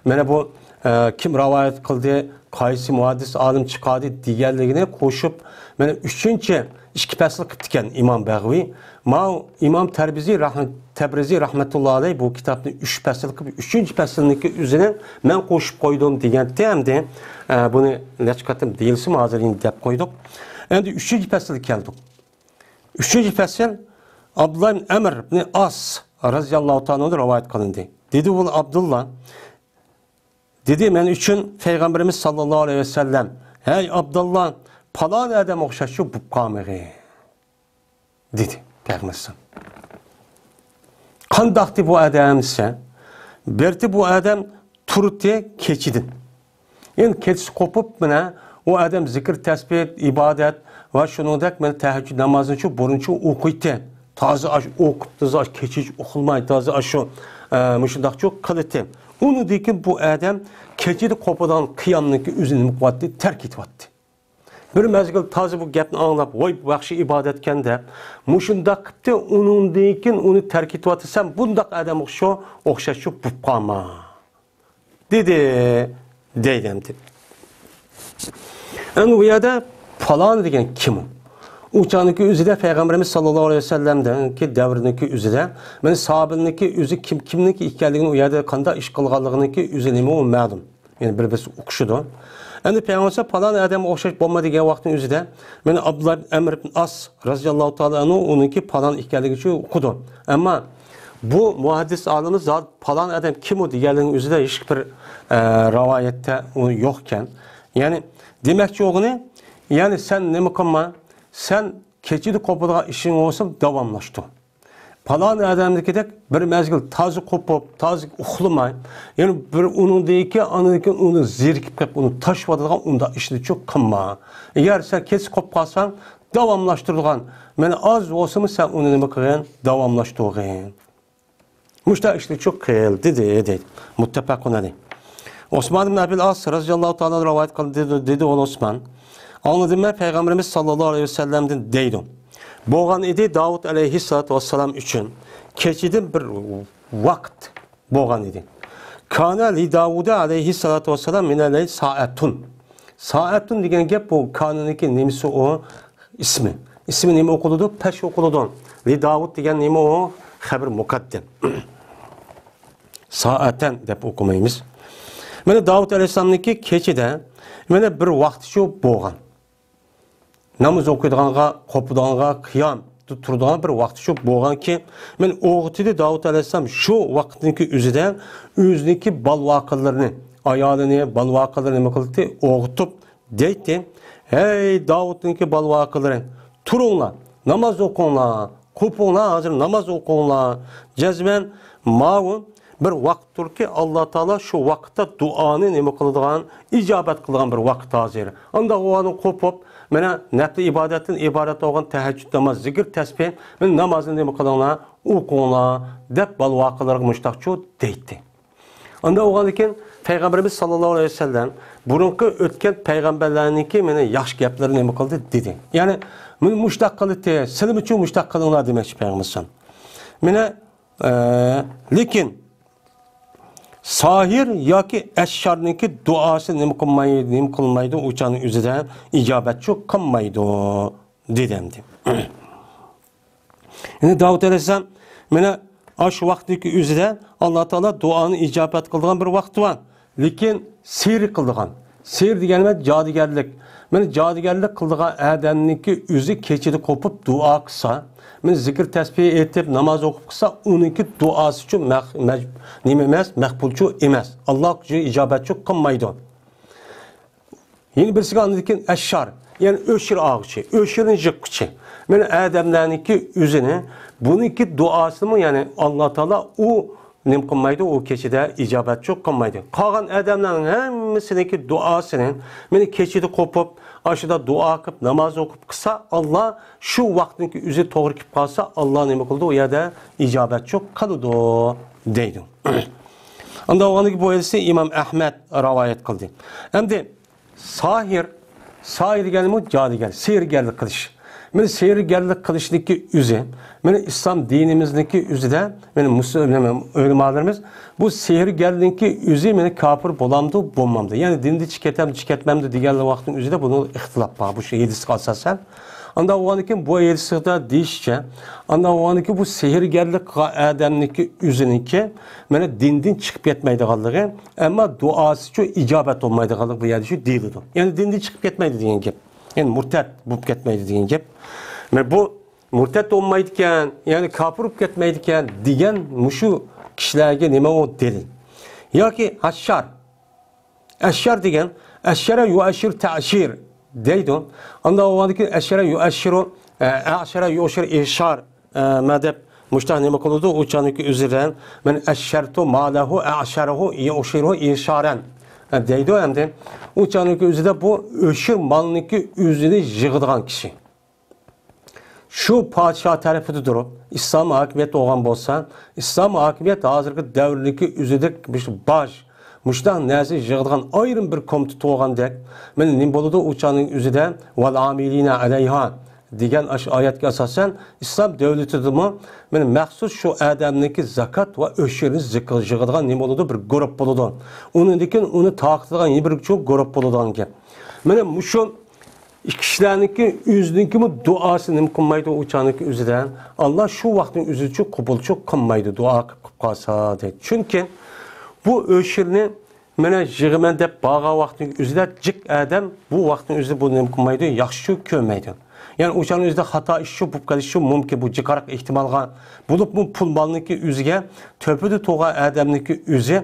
مانا بۇ، ئە، كىم رىۋايەت قىلدى، قايسى مۇھەددىس ئالىم چىقاردى دېگەنلىكىنى قوشۇپ، مانا ئۈچىنچى ئىككى پەسىل قىپتىكەن ئىمام بەغۋى. ماۋۇ ئىمام تەربىزى رەھمە-، تەبرىزى رەھمەتۇللا ئەلەيھ بۇ كىتابنى ئۈچ پەسىل قىلىپ، ئۈچىنچى پەسىلنىڭكى ئۆزىنى مەن قوشۇپ قويدۇم دېگەنتى ئەمدى، ئە، بۇنى نەچچە قېتىم دېيىلسىمۇ ھازىر ئەمدى دەپ قويدۇق. ئەمدى ئۈچىنچى پەسىلگە كەلدۇق. ئۈچىنچى پەسىل ئابدۇللا ئىبن ئەمر ئىبن ئاس رەزىياللاھۇ تائالا ئەنھۇدىن رىۋايەت قىلىندى. دېدى ئۇ ئابدۇللا، دېدى، مەن ئۈچۈن پەيغەمبىرىمىز ساللاللاھۇ ئەلەيھى ۋەسەللەم، ھەي ئابدۇللا، پالان ئادەم ئوخشاشچۇ بوپ قالمىغىن، دېدى پەيغەمبەر ئەلەيھىسسالام. قانداقتى بۇ ئادەم دېسە، بىرتى بۇ ئادەم تۇرتى كېچىدىن. يەنى كېچىسى قوپۇپ، مانا، ئۇ ئادەم زىكىر، تەسبىھ، ئىبادەت ۋە شۇنىڭدەك، مانا، تەھەججۇد نامازىنىچۇ بۇرۇنچۇ ئوقۇيتتى. تازا ئاش ئوقۇپ، تازا ئاش كېچىچە ئۇخلىماي، تازا ئاشۇ، ئە، مۇشۇنداقچۇ قىلىتتى. ئۇنىڭدىن كېيىن بۇ ئادەم كېچىدە قوپىدىغان قىيامنىڭكى ئۆزىنى نېمە قىلىۋەتتى؟ تەرك ئېتىۋەتتى. بىر مەزگىل تازا بۇ گەپنى ئاڭلاپ، ۋاي، بۇ ياخشى ئىبادەتكەن دەپ، مۇشۇنداق قىپتۇ، ئۇنىڭدىن كېيىن ئۇنى تەرك ئېتىۋاتىسەن، بۇنداق ئادەم ئوخشاش، ئوخشاشچۇ بوپ قالما. دېدى، دەيدۇ ئەمدى. ئەمدى بۇ يەردە پالان دېگەن كىم ئۇ؟ ئۇ چاغنىڭكى ئۆزىدە پەيغەمبىرىمىز ساللاللاھۇ ئەلەيھى ۋەسەللەمنىڭكى دەۋرىنىڭكى ئۆزىدە، مانا ساھابىنىڭكى ئۆزى كىم، كىمنىڭكى ئىكەنلىكىنى، ئۇ يەردە قانداق ئىش قىلغانلىقىنىڭكى ئۆزى نېمە ئۇ مەلۇم. يەنى بىر-بىرسى ئوخشىدۇ. ئەمدى پەيغەمبەر پالان ئادەمگە ئوخشاش بولما دېگەن ۋاقىتنىڭ ئۆزىدە، مانا ئابدۇللا ئەمر ئىبن ئاس رەزىياللاھۇ تائالا ئەنھۇ ئۇنىڭكى پالان ئىكەنلىكىنى ئۇقىدۇ. ئەمما بۇ مۇھەددىس ئالىمىز زادى پالان ئادەم كىم ئۇ دېگەنلىكنىڭ ئۆزىدە ھېچ بىر، ئە، رىۋايەتتە ئۇ يوقكەن. يەنى دېمەكچى بولغىنى، يەنى سەن نېمە قىلما، سەن كېچىدە قوپىدىغان ئىشىڭ بولسا داۋاملاشتۇر. پالان ئادەمدىكىدەك بىر مەزگىل تازا قوپۇپ، تازا ئۇخلىماي، يەنى بىر ئۇنىڭدىن كېيىن، ئاندىن كېيىن ئۇنى زېرىكىپ قېلىپ، ئۇنى تاشلىۋاتىدىغان ئۇنداق ئىشنىچۇ قىلما. ئەگەر سەن كېچىسى قوپۇپ قالساڭ، داۋاملاشتۇرىدىغان، مانا ئاز بولسىمۇ سەن ئۇنى نېمە قىلغىن؟ داۋاملاشتۇرغىن. مۇشۇنداق ئىشنىچۇ قىل، دېدى، دەيدۇ. مۇتتەپەقۇن ئەلەيھ. ئوسمان ئىبن ئەبىل ئاس رەزىياللاھۇ تائالا رىۋايەت قىلدى، دېدى، دېدى ئۇ ئوسمان. ئاڭلىدىم مەن پەيغەمبىرىمىز ساللاللاھۇ ئەلەيھى ۋەسەللەمدىن دەيدۇ. بولغان ئىدى داۋۇت ئەلەيھىسسالاتۇ ۋەسسالام ئۈچۈن كېچىدىن بىر ۋاقىت بولغان ئىدى. كانە لىداۋۇدە ئەلەيھىسسالاتۇ ۋەسسالام مىنەللەيل سائەتۇن. سائەتۇن دېگەن گەپ بۇ كانىنىڭكى نېمىسى ئۇ؟ ئىسمى. ئىسمى نېمە ئوقۇلىدۇ؟ پەش ئوقۇلىدۇ. لى داۋۇد دېگەن نېمە ئۇ؟ خەبىر مۇقەددەم. سائەتەن دەپ ئوقۇمايمىز. مانا داۋۇد ئەلەيھىسسالامنىڭكى كېچىدە مانا بىر ۋاقتى شۇ بولغان. ناماز ئوقۇيدىغانغا، قوپىدىغانغا قىيام تۇرىدىغان بىر ۋاقتى شۇ بولغانكى، مانا ئويغىتىدۇ داۋۇد ئەلەيھىسسالام شۇ ۋاقىتنىڭكى ئۆزىدە ئۆزىنىڭكى بالىۋاقىلىرىنى، ئايالىنى، بالىۋاقىلىرىنى نېمە قىلدى؟ ئويغىتىپ دەيتتى، ھەي داۋۇدنىڭكى بالىۋاقىلىرى، تۇرۇڭلار، ناماز ئوقۇڭلار، قوپۇڭلار، ھازىر ناماز ئوقۇڭلار. جەزمەن ماۋۇ بىر ۋاقىتتۇركى، ئاللا تائالا شۇ ۋاقىتتا دۇئانى نېمە قىلىدىغان، ئىجابەت قىلىدىغان بىر ۋاقىت ھازىر. ئانداق ئۇلارنى قوپۇپ، مانا نەپلى ئىبادەتتىن ئىبارەت بولغان تەھەججۇد ناماز، زىكىر تەسبىھ، مانا نامازنى نېمە قىلىڭلار، ئوقۇڭلار دەپ بالىۋاقىلىرىغا مۇشتاقچۇ دەيتتى. ئانداق بولغاندىن كېيىن پەيغەمبىرىمىز ساللاللاھۇ ئەلەيھى ۋەسەللەم بۇرۇنقى ئۆتكەن پەيغەمبەرلەرنىڭكى مانا ياخشى گەپلىرىنى نېمە قىلدى؟ دېدى. يەنى مانا مۇشتاق قىلدى، سىلىمۇچۇ مۇشتاق قىلىڭلار دېمەكچى پەيغەمبەر. مانا، ئە، لېكىن ساھىر ياكى ئەششارنىڭكى دۇئاسى نېمە قىلماي-، نېمە قىلمايدۇ، ئۇ چاغنىڭ ئۆزىدە ئىجابەتچۇ قىلمايدۇ دېدى ئەمدى. يەنى داۋۇت ئەلەيھىسسالام مانا ئاشۇ ۋاقىتتىكى ئۆزىدە ئاللا تائالا دۇئانى ئىجابەت قىلىدىغان بىر ۋاقتى بار. لېكىن سېھىر قىلىدىغان. سېھىر دېگەنىمىز جادۇگەرلىك. مانا جادۇگەرلىك قىلىدىغان ئادەمنىڭكى ئۆزى كېچىدە قوپۇپ دۇئا قىلسا، مانا زىكىر تەسبىھ ئېيتىپ ناماز ئوقۇپ قىلسا، ئۇنىڭكى دۇئاسىچۇ مەخ-، مەج-، نېمە ئەمەس، مەقبۇلچۇ ئەمەس. ئاللا ئىجابەتچۇ قىلمايدۇ. يەنە بىرسىگە ئاندىن كېيىن ئەششار، يەنى ئۆشۈر ئاغۇچى، ئۆشۈرنى يىغقۇچى. مانا ئادەملەرنىڭكى ئۆزىنى، بۇنىڭكى دۇئاسىمۇ، يەنى ئاللا تائالا ئۇ نېمە قىلمايدۇ، ئۇ كېچىدە ئىجابەتچۇ قىلمايدۇ. قالغان ئادەملەرنىڭ ھەممىسىنىڭكى دۇئاسىنى مانا كېچىدە قوپۇپ، ئاشۇدا دۇئا قىلىپ، ناماز ئوقۇپ قىلسا، ئاللا شۇ ۋاقىتنىڭكى ئۆزى توغرا كېلىپ قالسا، ئاللا نېمە قىلىدۇ، ئۇ يەردە ئىجابەتچۇ قىلىدۇ دەيدۇ. ئاندىن بولغاندىكى بۇ ھەدىسنى ئىمام ئەھمەد رىۋايەت قىلدى. ئەمدى ساھىر، ساھىر دېگەنمۇ جادۇگەر، سېھىرگەرلىك قىلىش. مانا سېھىرگەرلىك قىلىشنىڭكى ئۆزى، مانا ئىسلام دىنىمىزنىڭكى ئۆزىدە، مانا مۇسۇ-، نېمە، ئۆلىمالىرىمىز بۇ سېھىرگەرنىڭكى ئۆزى مانا كاپىر بولامدۇ، بولمامدۇ؟ يەنى دىندىن چىقىپ كېتەمدۇ، چىقىپ كەتمەمدۇ دېگەنلەر ۋاقىتنىڭ ئۆزىدە بۇنىڭ ئىختىلاپ بار، بۇ شۇ ھەدىسكە ئاساسەن. ئانداق بولغاندىن كېيىن بۇ ھەدىستە دېيىشىچە، ئانداق بولغاندىن كېيىن بۇ سېھىرگەرلىك قىلغان ئادەمنىڭكى ئۆزىنىڭكى مانا دىندىن چىقىپ كەتمەيدىغانلىقى، ئەمما دۇئاسىچۇ ئىجابەت بولمايدىغانلىقى بۇ يەردە شۇ دېيىلىدۇ. يەنى دىندىن چىقىپ كەتمەيدۇ دېگەن گەپ. يەنى مۇرتەت بولۇپ كەتمەيدۇ دېگەن گەپ. مانا بۇ مۇرتەت بولمايدىكەن، يەنى كاپىر بولۇپ كەتمەيدىكەن دېگەن مۇشۇ كىشىلەرگە نېمە ئۇ دەلىل؟ ياكى ئەششار. ئەششار دېگەن، ئەششەرە يۇئەششىر تەششىر دەيدۇ. ئاندىن ئۇنىڭدىن كېيىن ئەششەرە يۇئەششىرۇ، ئە، ئەششەرە يۇئەششىر ئىششار، ئە، مە دەپ مۇشتاق نېمە قىلىدۇ؟ ئۇ چاغنىڭكى ئۆزىدە مەن ئەششەرتۇ مالەھۇ ئەششەرەھۇ يۇئەششىرۇ ئىششارەن، ئە، دەيدۇ ئەمدى. ئۇ چاغنىڭكى ئۆزىدە بۇ ئۆشۈر مالنىڭكى ئۆزىنى يىغىدىغان كىشى. شۇ پادىشاھ تەرىپىدە تۇرۇپ، ئىسلام ھاكىمىيەت بولغان بولسا، ئىسلام ھاكىمىيەت ھازىرقى دەۋردىكى ئۆزىدەك مۇشۇ باج، مۇشۇنداق نەرسە يىغىدىغان ئايرىم بىر كومىتېت بولغاندەك، مانا نېمە بولىدۇ؟ ئۇ چاغنىڭ ئۆزىدە ۋەل ئامىلىنە ئەلەيھا دېگەن ئاشۇ ئايەتكە ئاساسەن، ئىسلام دۆلىتىدىمۇ مانا مەخسۇس شۇ ئادەمنىڭكى زاكات ۋە ئۆشۈرنى زىق-، يىغىدىغان نېمە بولىدۇ؟ بىر گۇرۇپ بولىدۇ. ئۇنىڭدىن كېيىن ئۇنى تارقىتىدىغان يەنە بىر چوڭ گۇرۇپ بولىدىغان گەپ. مانا مۇشۇ ئىككى كىشىلەرنىڭكى ئۆزىنىڭكىمۇ دۇئاسى نېمە قىلمايدۇ، ئۇ چاغنىڭكى ئۆزىدە ئاللا شۇ ۋاقىتنىڭ ئۆزىچۇ قوبۇلچۇ قىلمايدۇ، دۇئا قىلىپ، قىلىپ قالسا دەيدۇ. چۈنكى بۇ ئۆشۈرنى مانا يىغىمەن دەپ بارغان ۋاقىتنىڭ ئۆزىدە جىق ئادەم بۇ ۋاقىتنىڭ ئۆزىدە بۇ نېمە قىلمايدۇ، ياخشىچۇ كۆرمەيدۇ. يەنى ئۇ چاغنىڭ ئۆزىدە خاتا ئىشچۇ بولۇپ قېلىشىچۇ مۇمكىن، بۇ جىقراق ئېھتىمالغا. بولۇپمۇ پۇل مالنىڭكى ئۆزىگە تۆپىدە تۇرغان ئادەمنىڭكى ئۆزى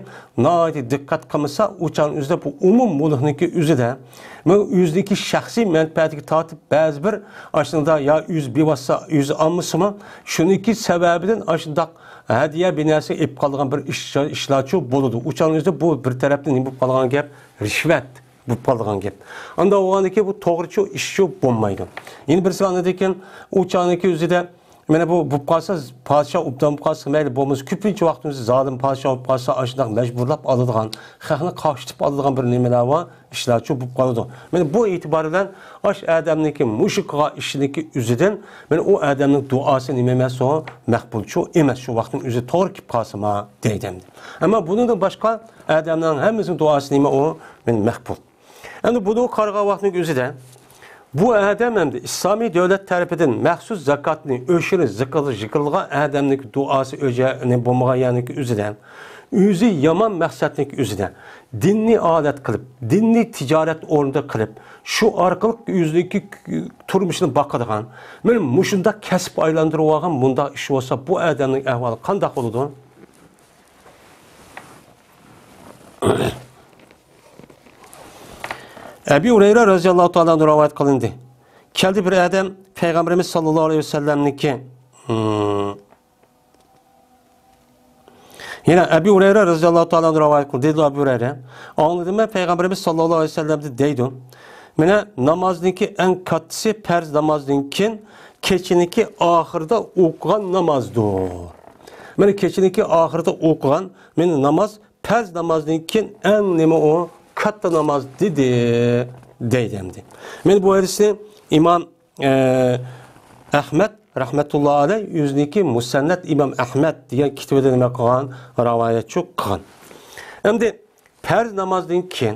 ناھايىتى دىققەت قىلمىسا، ئۇ چاغنىڭ ئۆزىدە بۇ ئومۇم مۇلۇكنىڭكى ئۆزىدە مانا ئۆزىنىڭكى شەخسىي مەنپەئەتىگە تارتىپ بەزى بىر ئاشۇنداق يا ئۆزى بىۋاسىتە ئۆزى ئالمىسىمۇ، شۇنىڭكى سەۋەبىدىن ئاشۇنداق ھەدىيە بىر نەرسە ئېلىپ قالىدىغان بىر ئىش، ئىشلارچۇ بولىدۇ. ئۇ چاغنىڭ ئۆزىدە بۇ بىر تەرەپتىن نېمە بولۇپ قالغان گەپ؟ رىشۋەت بولۇپ قالىدىغان گەپ. ئانداق بولغاندىن كېيىن بۇ توغرىچۇ ئىشچۇ بولمايدۇ. يەنە بىرسى ئاندىن كېيىن ئۇ چاغنىڭكى ئۆزىدە مانا بۇ بولۇپ قالسا، پادىشاھ ئوبدان بولۇپ قالسا مەيلى، بولمىسا كۆپىنچە ۋاقتىمىزدا زالىم پادىشاھ بولۇپ قالسا، ئاشۇنداق مەجبۇرلاپ ئالىدىغان، خەقنى قاقشىتىپ ئالىدىغان بىر نېمىلەر بار، ئىشلارچۇ بولۇپ قالىدۇ. مانا بۇ ئېتىبار بىلەن ئاشۇ ئادەمنىڭكى مۇشۇ قىلغان ئىشىنىڭكى ئۆزىدىن مانا ئۇ ئادەمنىڭ دۇئاسى نېمە ئەمەس ئۇ؟ مەقبۇلچۇ ئەمەس، شۇ ۋاقىتنىڭ ئۆزى توغرا كېلىپ قالسىمۇ دەيدۇ ئەمدى. ئەمما بۇنىڭدىن باشقا ئادەمنىڭ ھەممىسىنىڭ دۇئاسى نېمە ئۇ؟ مانا مەقبۇل. ئەمدى بۇنى قارىغان ۋاقىتنىڭ ئۆزىدە، بۇ ئادەم ئەمدى ئىسلامىي دۆلەت تەرىپىدىن مەخسۇس زاكاتنى ئۆشۈرۈپ زىقىلغا يىغىلغان ئادەمنىڭ دۇئاسى ئۆجەنى بولمىغان يەرنىڭ ئۆزىدە، ئۆزى يامان مەقسەتنىڭ ئۆزىدە، دىننى ئادەت قىلىپ، دىننى تىجارەت ئورنىدا قىلىپ، شۇ ئارقىلىق ئۆزىنىڭكى تۇرمۇشىنى باقىدىغان، مانا مۇشۇنداق كەسىپ ئايلاندۇرۇۋالغان مۇنداق ئىش بولسا، بۇ ئادەمنىڭ ئەھۋالى قانداق بولىدۇ؟ ئەبى ھۇرەيرە رەزىياللاھۇ تائالا ئەنھۇ رىۋايەت قىلىندى. كەلدى بىر ئادەم پەيغەمبىرىمىز ساللاللاھۇ ئەلەيھى ۋەسەللەمنىڭكى، ھىم. يەنە ئەبى ھۇرەيرە رەزىياللاھۇ تائالا ئەنھۇ رىۋايەت قىلدى. دېدى ئەبى ھۇرەيرە، ئاڭلىدىممۇ پەيغەمبىرىمىز ساللاللاھۇ ئەلەيھى ۋەسەللەمدىن دەيدۇ. مانا نامازنىڭكى ئەڭ كاتتىسى پەرز نامازدىن كېيىن كېچىنىڭكى ئاخىرىدا ئوقۇغان نامازدۇر. مانا كېچىنىڭكى ئاخىرىدا ئوقۇغان مانا ناماز پەرز نامازدىن كېيىن ئەڭ نېمە ئۇ؟ كاتتا ناماز دېدى، دەيدۇ ئەمدى. مانا بۇ ھەدىسنى ئىمام، ئە، ئەھمەد رەھمەتۇللا ئەلەي ئۆزىنىڭكى مۇسەننەت ئىمام ئەھمەد دېگەن كىتابىدا نېمە قىلغان؟ رىۋايەتچۇ قىلغان. ئەمدى پەرز نامازدىن كېيىن،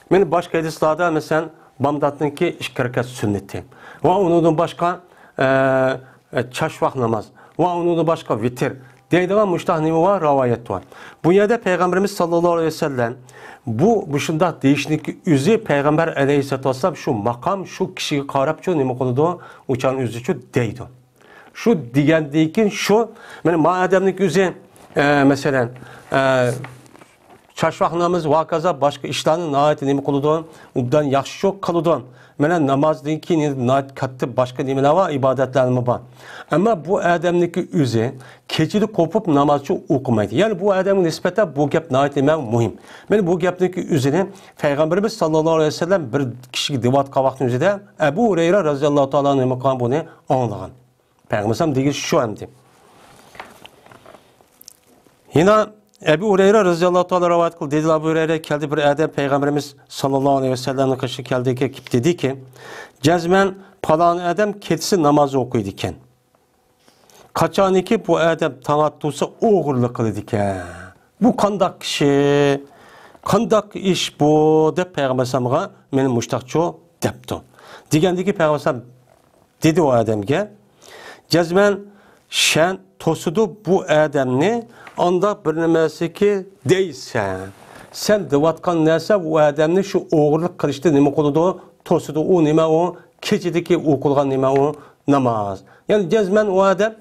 مانا باشقا ھەدىسلاردا، مەسىلەن، بامداتنىڭكى ئىككى رەكەت سۈننىتى ۋە ئۇنىڭدىن باشقا، ئە، ئە، چاشۋاق ناماز ۋە ئۇنىڭدىن باشقا ۋىتىر دەيدىغان مۇشۇنداق نېمە بار؟ رىۋايەت بار. بۇ يەردە پەيغەمبىرىمىز ساللاللاھۇ ئەلەيھى ۋەسەللەم بۇ مۇشۇنداق دېيىشنىڭكى ئۆزى پەيغەمبەر ئەلەيھىسسالاتۇ ۋەسسالام شۇ ماقام، شۇ كىشىگە قاراپچۇ نېمە قىلىدۇ؟ ئۇچان ئۆزىچۇ دەيدۇ. شۇ دېگەندىن كېيىن شۇ، مانا ما ئادەمنىڭ ئۆزى، ئە، مەسىلەن، ئە، چاشۋاق نامىزى ۋە ھاكازا باشقا ئىشلارنى ناھايىتى نېمە قىلىدۇ؟ ئوبدان ياخشى قىلىدۇ. مانا نامازدىن كېيىن يەنە ناھايىتى كاتتا باشقا نېمىلەر بار؟ ئىبادەتلەرمۇ بار. ئەمما بۇ ئادەمنىڭكى ئۆزى كېچىدە قوپۇپ نامازچۇ ئوقۇمايدۇ. يەنى بۇ ئادەمگە نىسبەتەن بۇ گەپ ناھايىتى نېمە مۇھىم. مانا بۇ گەپنىڭكى ئۆزىنى پەيغەمبىرىمىز ساللاللاھۇ ئەلەيھى ۋەسەللەم بىر كىشىگە دەۋاتقان ۋاقتىنىڭ ئۆزىدە ئەبۇ ھۇرەيرە رەزىياللاھۇ تائالا ئەنھۇ نېمە قىلغان؟ بۇنى ئاڭلىغان. پەيغەمبەر دېگىنى شۇ ئەمدى. يەنە ئەبۇ ھۇرەيرە رەزىياللاھۇ تائالا رىۋايەت قىلدى. دېدى ئەبۇ ھۇرەيرە، كەلدى بىر ئادەم پەيغەمبىرىمىز ساللاللاھۇ ئەلەيھى ۋەسەللەمنىڭ قېشىغا كەلدى، كېلىپ دېدىكى، جەزمەن پالان ئادەم كېچىسى ناماز ئوقۇيدىكەن. قاچانكى بۇ ئادەم تاڭ ئاتتۇرسا ئوغرىلىق قىلىدىكەن. بۇ قانداق كىشى؟ قانداق ئىش بۇ؟ دەپ پەيغەمبەر ئەلەيھىسسالامغا مانا مۇشتاقچۇ دەپتۇ. دېگەندىكى پەيغەمبەر ئەلەيھىسسالام دېدى ئۇ ئادەمگە، جەزمەن شەن توسىدۇ بۇ ئادەمنى، ئانداق بىر نېمىسىكى دەيسەن. سەن دەۋاتقان نەرسە ئۇ ئادەمنى شۇ ئوغرىلىق قىلىشتا نېمە قىلىدۇ؟ توسىدۇ. ئۇ نېمە ئۇ؟ كېچىدىكى ئوقۇلغان نېمە ئۇ؟ ناماز. يەنى جەزمەن ئۇ ئادەم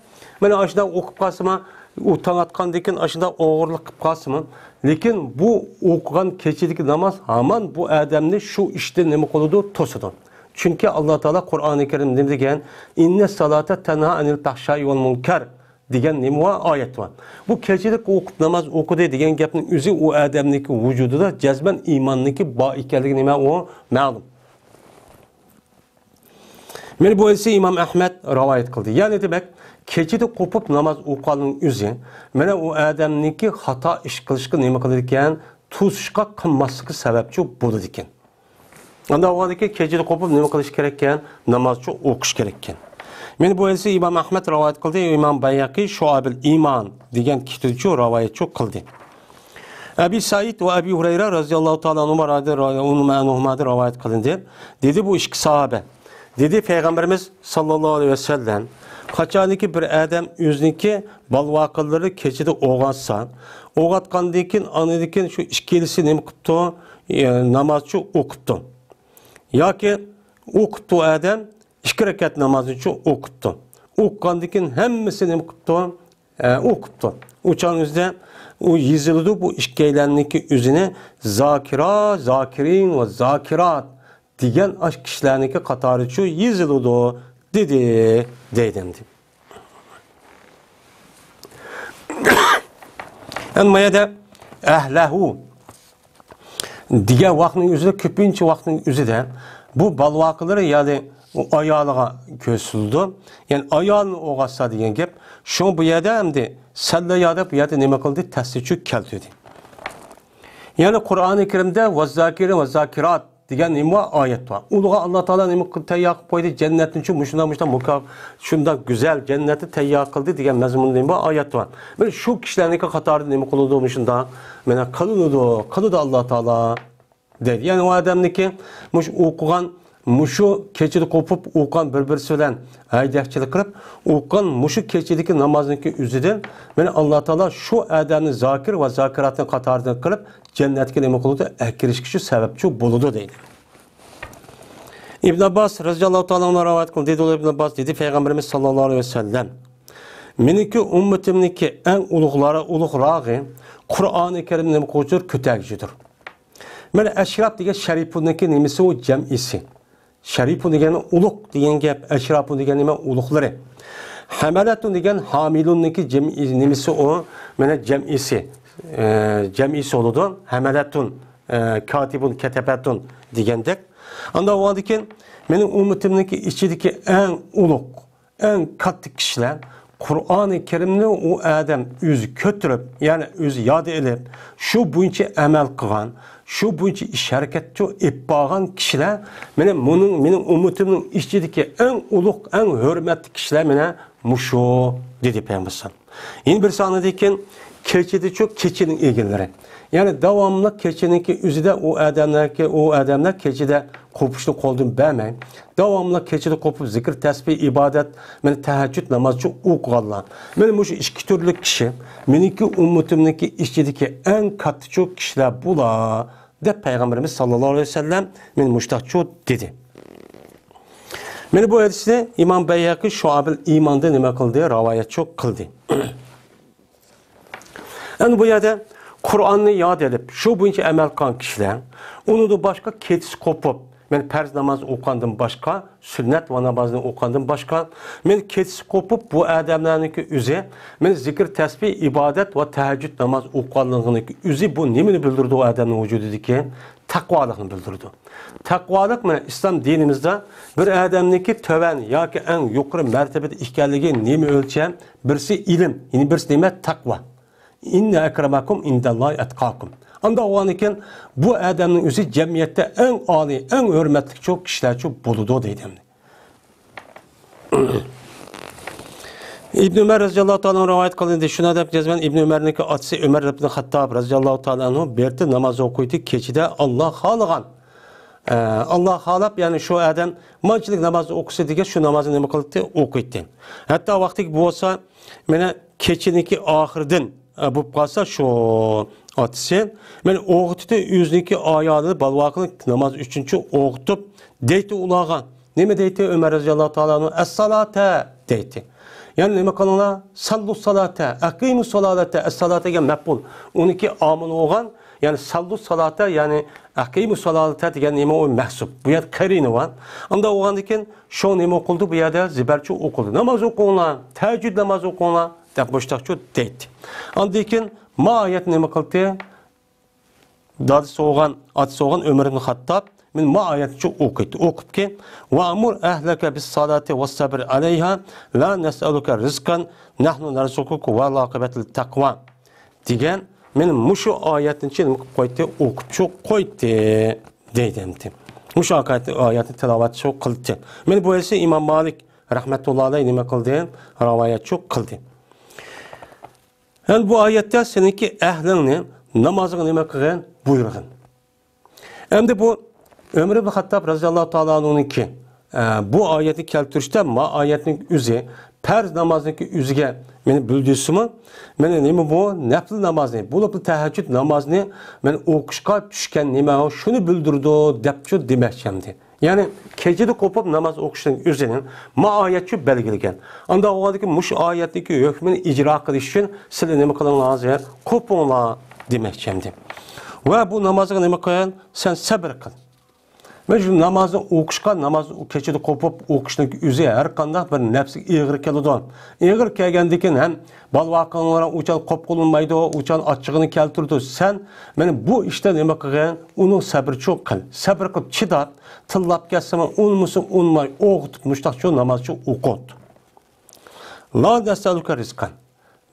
مانا ئاشۇنداق ئوقۇپ قالسىمۇ، ئۇ تاڭ ئاتقاندىن كېيىن ئاشۇنداق ئوغرىلىق قىلىپ قالسىمۇ، لېكىن بۇ ئوقۇغان كېچىدىكى ناماز ھامان بۇ ئادەمنى شۇ ئىشتىن نېمە قىلىدۇ؟ توسىدۇ. چۈنكى ئاللا تائالا قۇرئانى كەرىمدە نېمە دېگەن؟ «ئىننەس سالاتا تەنھا ئەنىل پەھشاي ۋەل مۇنكەر» دېگەن نېمە بار؟ ئايەت بار. بۇ كېچىلىك ئوقۇپ ناماز ئوقۇدى دېگەن گەپنىڭ ئۆزى ئۇ ئادەمنىڭكى ۋۇجۇدىدا جەزمەن ئىماننىڭكى بار ئىكەنلىكى نېمە ئۇ؟ مەلۇم. مانا بۇ ھەدىسنى ئىمام ئەھمەد رىۋايەت قىلدى. يەنى دېمەك، كېچىدە قوپۇپ ناماز ئوقۇغاننىڭ ئۆزى، مانا ئۇ ئادەمنىڭكى خاتا ئىش قىلىشقا نېمە قىلىدىكەن؟ توسۇشقا، قىلماسلىققا سەۋەبچى بولىدىكەن. ئانداق بولغاندىكىن كېچىدە قوپۇپ نېمە قىلىش كېرەككەن؟ نامازچۇ ئوقۇش كېرەككەن. مانا بۇ ھەدىسنى ئىمام ئەھمەد رىۋايەت قىلدى، ئىمام بەيھەقى شۇئەبىل ئىمان دېگەن كىتابچۇ رىۋايەتچۇ قىلدى. ئەبى سەئىد ۋە ئەبى ھۇرەيرە رەزىياللاھۇ تائالا ئەنھۇما رادىياللاھۇ ئەنھۇما دە رىۋايەت قىلىندى. دېدى بۇ ئىككى ساھابە. دېدى پەيغەمبىرىمىز ساللاللاھۇ ئەلەيھى ۋەسەللەم، قاچانكى بىر ئادەم ئۆزىنىڭكى بالىۋاقىلىرى كېچىدە ئويغاتسا، ئويغاتقاندىن كېيىن، ئاندىن كېيىن شۇ ئىككىلىسى نېمە قىپتۇ؟ ئە، نامازچۇ ئوقۇپتۇ. ياكى ئوقۇپتۇ ئادەم، ئىككى رەكەت نامازنىچۇ ئوقۇپتۇ. ئوقۇغاندىن كېيىن ھەممىسى نېمە قىپتۇ؟ ئە، ئوقۇپتۇ. ئۇ چاغنىڭ ئۆزىدە ئۇ يېزىلىدۇ، بۇ ئىككىيلەننىڭكى ئۆزىنى زاكىرا، زاكىرىن ۋە زاكىرات دېگەن ئاشۇ كىشىلەرنىڭكى قاتارىچۇ يېزىلىدۇ، دېدى، دەيدۇ ئەمدى. ئەمما ما يەردە ئەھلەھۇ دېگەن ۋاقىتنىڭ ئۆزىدە، كۆپىنچە ۋاقىتنىڭ ئۆزىدە بۇ بالىۋاقىلىرى، يەنى ئۇ ئايالىغا كۆرسىتىلىدۇ. يەنى ئايالىنى ئويغاتسا دېگەن گەپ. شۇڭا بۇ يەردە ئەمدى سەللەيا دەپ بۇ يەردە نېمە قىلدى؟ تەسلىچۇ كەلتۈردى. يەنى قۇرئانى كەرىمدە ۋەززاكىرىن ۋەززاكىرات دېگەن نېمە بار؟ ئايەت بار. ئۇلارغا ئاللا تائالا نېمە قىلىپ تەييار قىلىپ قويدى؟ جەننەتنى شۇ مۇشۇنداق، مۇشۇنداق مۇكا-، شۇنداق گۈزەل جەننەتنى تەييار قىلدى دېگەن مەزمۇندا نېمە بار؟ ئايەت بار. مانا شۇ كىشىلەرنىڭكى قاتارىدا نېمە قىلىدۇ؟ مۇشۇنداق، مانا قىلىنىدۇ، قىلىدۇ ئاللا تائالا. دەيدۇ. يەنى ئۇ ئادەمنىكى مۇشۇ ئوقۇغان، مۇشۇ كېچىدە قوپۇپ ئوقۇغان بىر-بىرسى بىلەن ھەيدەكچىلىك قىلىپ، ئوقۇغان مۇشۇ كېچىدىكى نامازنىڭكى ئۆزىدىن مانا ئاللا تائالا شۇ ئادەمنى زاكىر ۋە زاكىراتنىڭ قاتارىدىن قىلىپ، جەننەتكە نېمە قىلىدۇ؟ ئەكىرىشكە شۇ سەۋەبچى بولىدۇ دەيدۇ. ئىبن ئابباس رەزىياللاھۇ تائالا ئەنھۇ رىۋايەت قىلدى، دېدى ئىبن ئابباس، دېدى پەيغەمبىرىمىز ساللاللاھۇ ئەلەيھى ۋەسەللەم، مېنىڭكى ئۈممىتىمنىڭكى ئەڭ ئۇلۇغلارى، ئۇلۇغراغى قۇرئانى كەرىمنى نېمە قىلغۇچىدۇر؟ كۆتەرگۈچىدۇر. مانا ئەشراپ دېگەن شەرىپۇننىڭكى نېمىسى ئۇ؟ جەمئىسى. شەرىپۇن دېگەن ئۇلۇغ دېگەن گەپ، ئەشراپۇن دېگەن نېمە؟ ئۇلۇغلىرى. ھەمەلەتۇن دېگەن ھامىلۇننىڭكى جەمئى نېمىسى ئۇ؟ مانا جەمئىسى. ئە، جەمئىسى بولىدۇ. ھەمەلەتۇن، ئە، كاتىبۇن، كەتەبەتۇن دېگەندەك. ئانداق بولغاندىكىن مېنىڭ ئۈممىتىمنىڭكى ئىچىدىكى ئەڭ ئۇلۇغ، ئەڭ كاتتا كىشىلەر قۇرئانى كەرىمنى ئۇ ئادەم ئۆزى كۆتۈرۈپ، يەنى ئۆزى ياد ئېلىپ، شۇ بويىچە ئەمەل قىلغان، شۇ بويىچە ئىش ھەرىكەتچۇ ئېلىپ بارغان كىشىلەر، مانا مۇنىڭ، مېنىڭ ئۈممىتىمنىڭ ئىچىدىكى ئەڭ ئۇلۇغ، ئەڭ ھۆرمەتلىك كىشىلەر مانا مۇشۇ، دېدى پەيغەمبەر. يەنە بىرسى ئاندىن كېيىن كېچىدىچۇ كېچىنىڭ ئىگىلىرى. يەنى داۋاملىق كېچىنىڭكى ئۆزىدە ئۇ ئادەملەركى، ئۇ ئادەملەر كېچىدە قوپۇشنى قولدىن بەرمەي، داۋاملىق كېچىدە قوپۇپ زىكىر، تەسبىھ، ئىبادەت، مانا تەھەججۇد نامازچۇ ئوقۇغانلار. مانا مۇشۇ ئىككى تۈرلۈك كىشى مېنىڭكى ئۈممىتىمنىڭكى ئىچىدىكى ئەڭ كاتتىچۇ كىشىلەر بۇلار، دەپ پەيغەمبىرىمىز ساللاللاھۇ ئەلەيھى ۋەسەللەم مانا مۇشتاقچۇ دېدى. مانا بۇ ھەدىسنى ئىمام بەيھەقى شۇئەبىل ئىماندا نېمە قىلدى؟ رىۋايەتچۇ قىلدى. ئەمدى بۇ يەردە قۇرئاننى ياد ئېلىپ، شۇ بويىچە ئەمەل قىلغان كىشىلەر، ئۇنىڭدىن باشقا كېچىسى قوپۇپ، مانا پەرز ناماز ئوقۇغاندىن باشقا، سۈننەت ۋە نامازنى ئوقۇغاندىن باشقا، مانا كېچىسى قوپۇپ، بۇ ئادەملەرنىڭكى ئۆزى، مانا زىكىر، تەسبىھ، ئىبادەت ۋە تەھەججۇد ناماز ئوقۇغانلىقىنىڭكى ئۆزى، بۇ نېمىنى بىلدۈرىدۇ ئۇ ئادەمنىڭ ۋۇجۇدىدىكى؟ تەقۋالىقنى بىلدۈرىدۇ. تەقۋالىق، مانا ئىسلام دىنىمىزدا بىر ئادەمنىڭكى تۆۋەن ياكى ئەڭ يۇقىرى مەرتىبىدە ئىكەنلىكى نېمە ئۆلچەم؟ بىرسى ئىلىم، يەنە بىرسى نېمە؟ تەقۋا. «ئىننە ئەكرەمەكۇم ئىندەللاھى ئەتقاكۇم.» ئانداق بولغاندىكىن، بۇ ئادەمنىڭ ئۆزى جەمئىيەتتە ئەڭ ئالىي، ئەڭ ھۆرمەتلىك چوڭ كىشىلەرچۇ بولىدۇ دەيدۇ ئەمدى. ئىبن ئۆمەر رەزىياللاھۇ تائالا ئەنھۇ رىۋايەت قىلىندى. شۇنداق دەپ جەزمەن ئىبن ئۆمەرنىڭكى ئاتىسى ئۆمەر ئىبن خەتتاب رەزىياللاھۇ تائالا ئەنھۇ بىر ناماز ئوقۇيتتى كېچىدە ئاللا خالىغان. ئە، ئاللا خالاپ، يەنى شۇ ئادەم مانچىلىك ناماز ئوقۇسا دېگەن شۇ نامازنى نېمە قىلاتتى؟ ئوقۇيتتى. ھەتتا ۋاقتىكى بولسا، مانا كېچىنىڭكى ئاخىرىدىن، ئە، بولۇپ قالسا شۇ ئاتىسى، مانا ئويغىتىدۇ ئۆزىنىڭكى ئايالىنى، بالىۋاقىنى ناماز ئۈچۈنچۇ ئويغىتىپ دەيتتى ئۇلارغا. نېمە دەيتتى ئۆمەر رەزىياللاھۇ تائالا ئەنھۇ؟ «ئەسسالاتا» دەيتتى. يەنى نېمە قىلىڭلار؟ «سەللۇ سالاتا، ئەقىمۇ سالالەتە.» ئەسسالاتا دېگەن مەپئۇل. ئۇنىڭكى ئامىلى بولغان، يەنى «سەللۇ سالاتا»، يەنى «ئەقىمۇ سالالەتە» دېگەن نېمە ئۇ؟ مەھسۇپ. بۇ يەردە قەرىنە بار. ئانداق بولغاندىكىن شۇ نېمە ئوقۇلدى؟ بۇ يەردە زىبەرچۇ ئوقۇلدى. «ناماز ئوقۇڭلار، تەھەججۇد ناماز ئوقۇڭلار» دەپ مۇشتاقچۇ دەيتتى. ئاندىن كېيىن ما ئايەتنى نېمە قىلدى؟ دادىسى بولغان، ئاتىسى بولغان ئۆمەر ئىبن خەتتاب مانا ما ئايەتنى ئوقۇيتتى. ئوقۇپكى، «ۋەئمۇر ئەھلەكە بىسسالاتى ۋەسسەبىر ئەلەيھا، لا نەسئەلۇكە رىزقان، نەھنۇ نەرزۇقۇك ۋەل ئاقىبەتۇ لىتتەقۋا» دېگەن مانا مۇشۇ ئايەتنى نېمە قىلىپ قويدى؟ ئوقۇپچۇ قويدى دەيدۇ ئەمدى. مۇشۇ ئايەتنى تىلاۋەتچۇ قىلدى. مانا بۇ ھەدىسنى ئىمام مالىك رەھمەتۇللا ئەلەيھ نېمە قىلدى؟ رىۋايەتچۇ قىلدى. يەنى بۇ ئايەتتە سېنىڭكى ئەھلىڭنى نامازغا نېمە قىلغىن؟ بۇيرۇغىن. ئەمدى بۇ ئۆمەر ئىبن خەتتاب رەزىياللاھۇ تائالا ئەنھۇنىڭكى، ئە، بۇ ئايەتنى كەلتۈرۈشتە ما ئايەتنىڭ ئۆزى پەرز نامازنىڭكى ئۆزىگە مانا بىلدۈرسىمۇ، مانا نېمە بۇ؟ نەپلى نامازنى، بولۇپلا تەھەججۇد نامازنى مانا ئوقۇشقا چۈشكەن نېمە، شۇنى بىلدۈرىدۇ دەپچۇ دېمەكچى ئەمدى. يەنى كېچىدە قوپۇپ ناماز ئوقۇشنىڭ ئۆزىنى ما ئايەتچۇ بەلگىلىگەن. ئانداق بولغاندىكىن مۇشۇ ئايەتنىڭكى ھۆكمىنى ئىجرا قىلىش ئۈچۈن سىلەر نېمە قىلىڭلار؟ ھازىر قوپۇڭلار دېمەكچى ئەمدى. ۋە بۇ نامازغا نېمە قىل؟ سەن سەبر قىل. مەن شۇ نامازنى ئوقۇشقا، ناماز كېچىدە قوپۇپ ئوقۇشنىڭ ئۆزى ھەر قانداق بىر نەپسىگە ئېغىر كېلىدۇ. ئېغىر كەلگەندىكىن ھەم بالىۋاقىڭلار ئۇچان قوپقۇلمايدۇ، ئۇچان ئاچچىقىنى كەلتۈرىدۇ. سەن مانا بۇ ئىشتا نېمە قىلغىن؟ ئۇنىڭ سەبرىچۇ قىل. سەبر قىلىپ چىداپ، تىللاپ كەتسىمۇ ئۇنىمىسا ئۇنىماي ئوقۇتۇپ، مۇشتاقچۇ نامازچۇ ئوقۇت. لا نەسئەلۇكە رىزقان.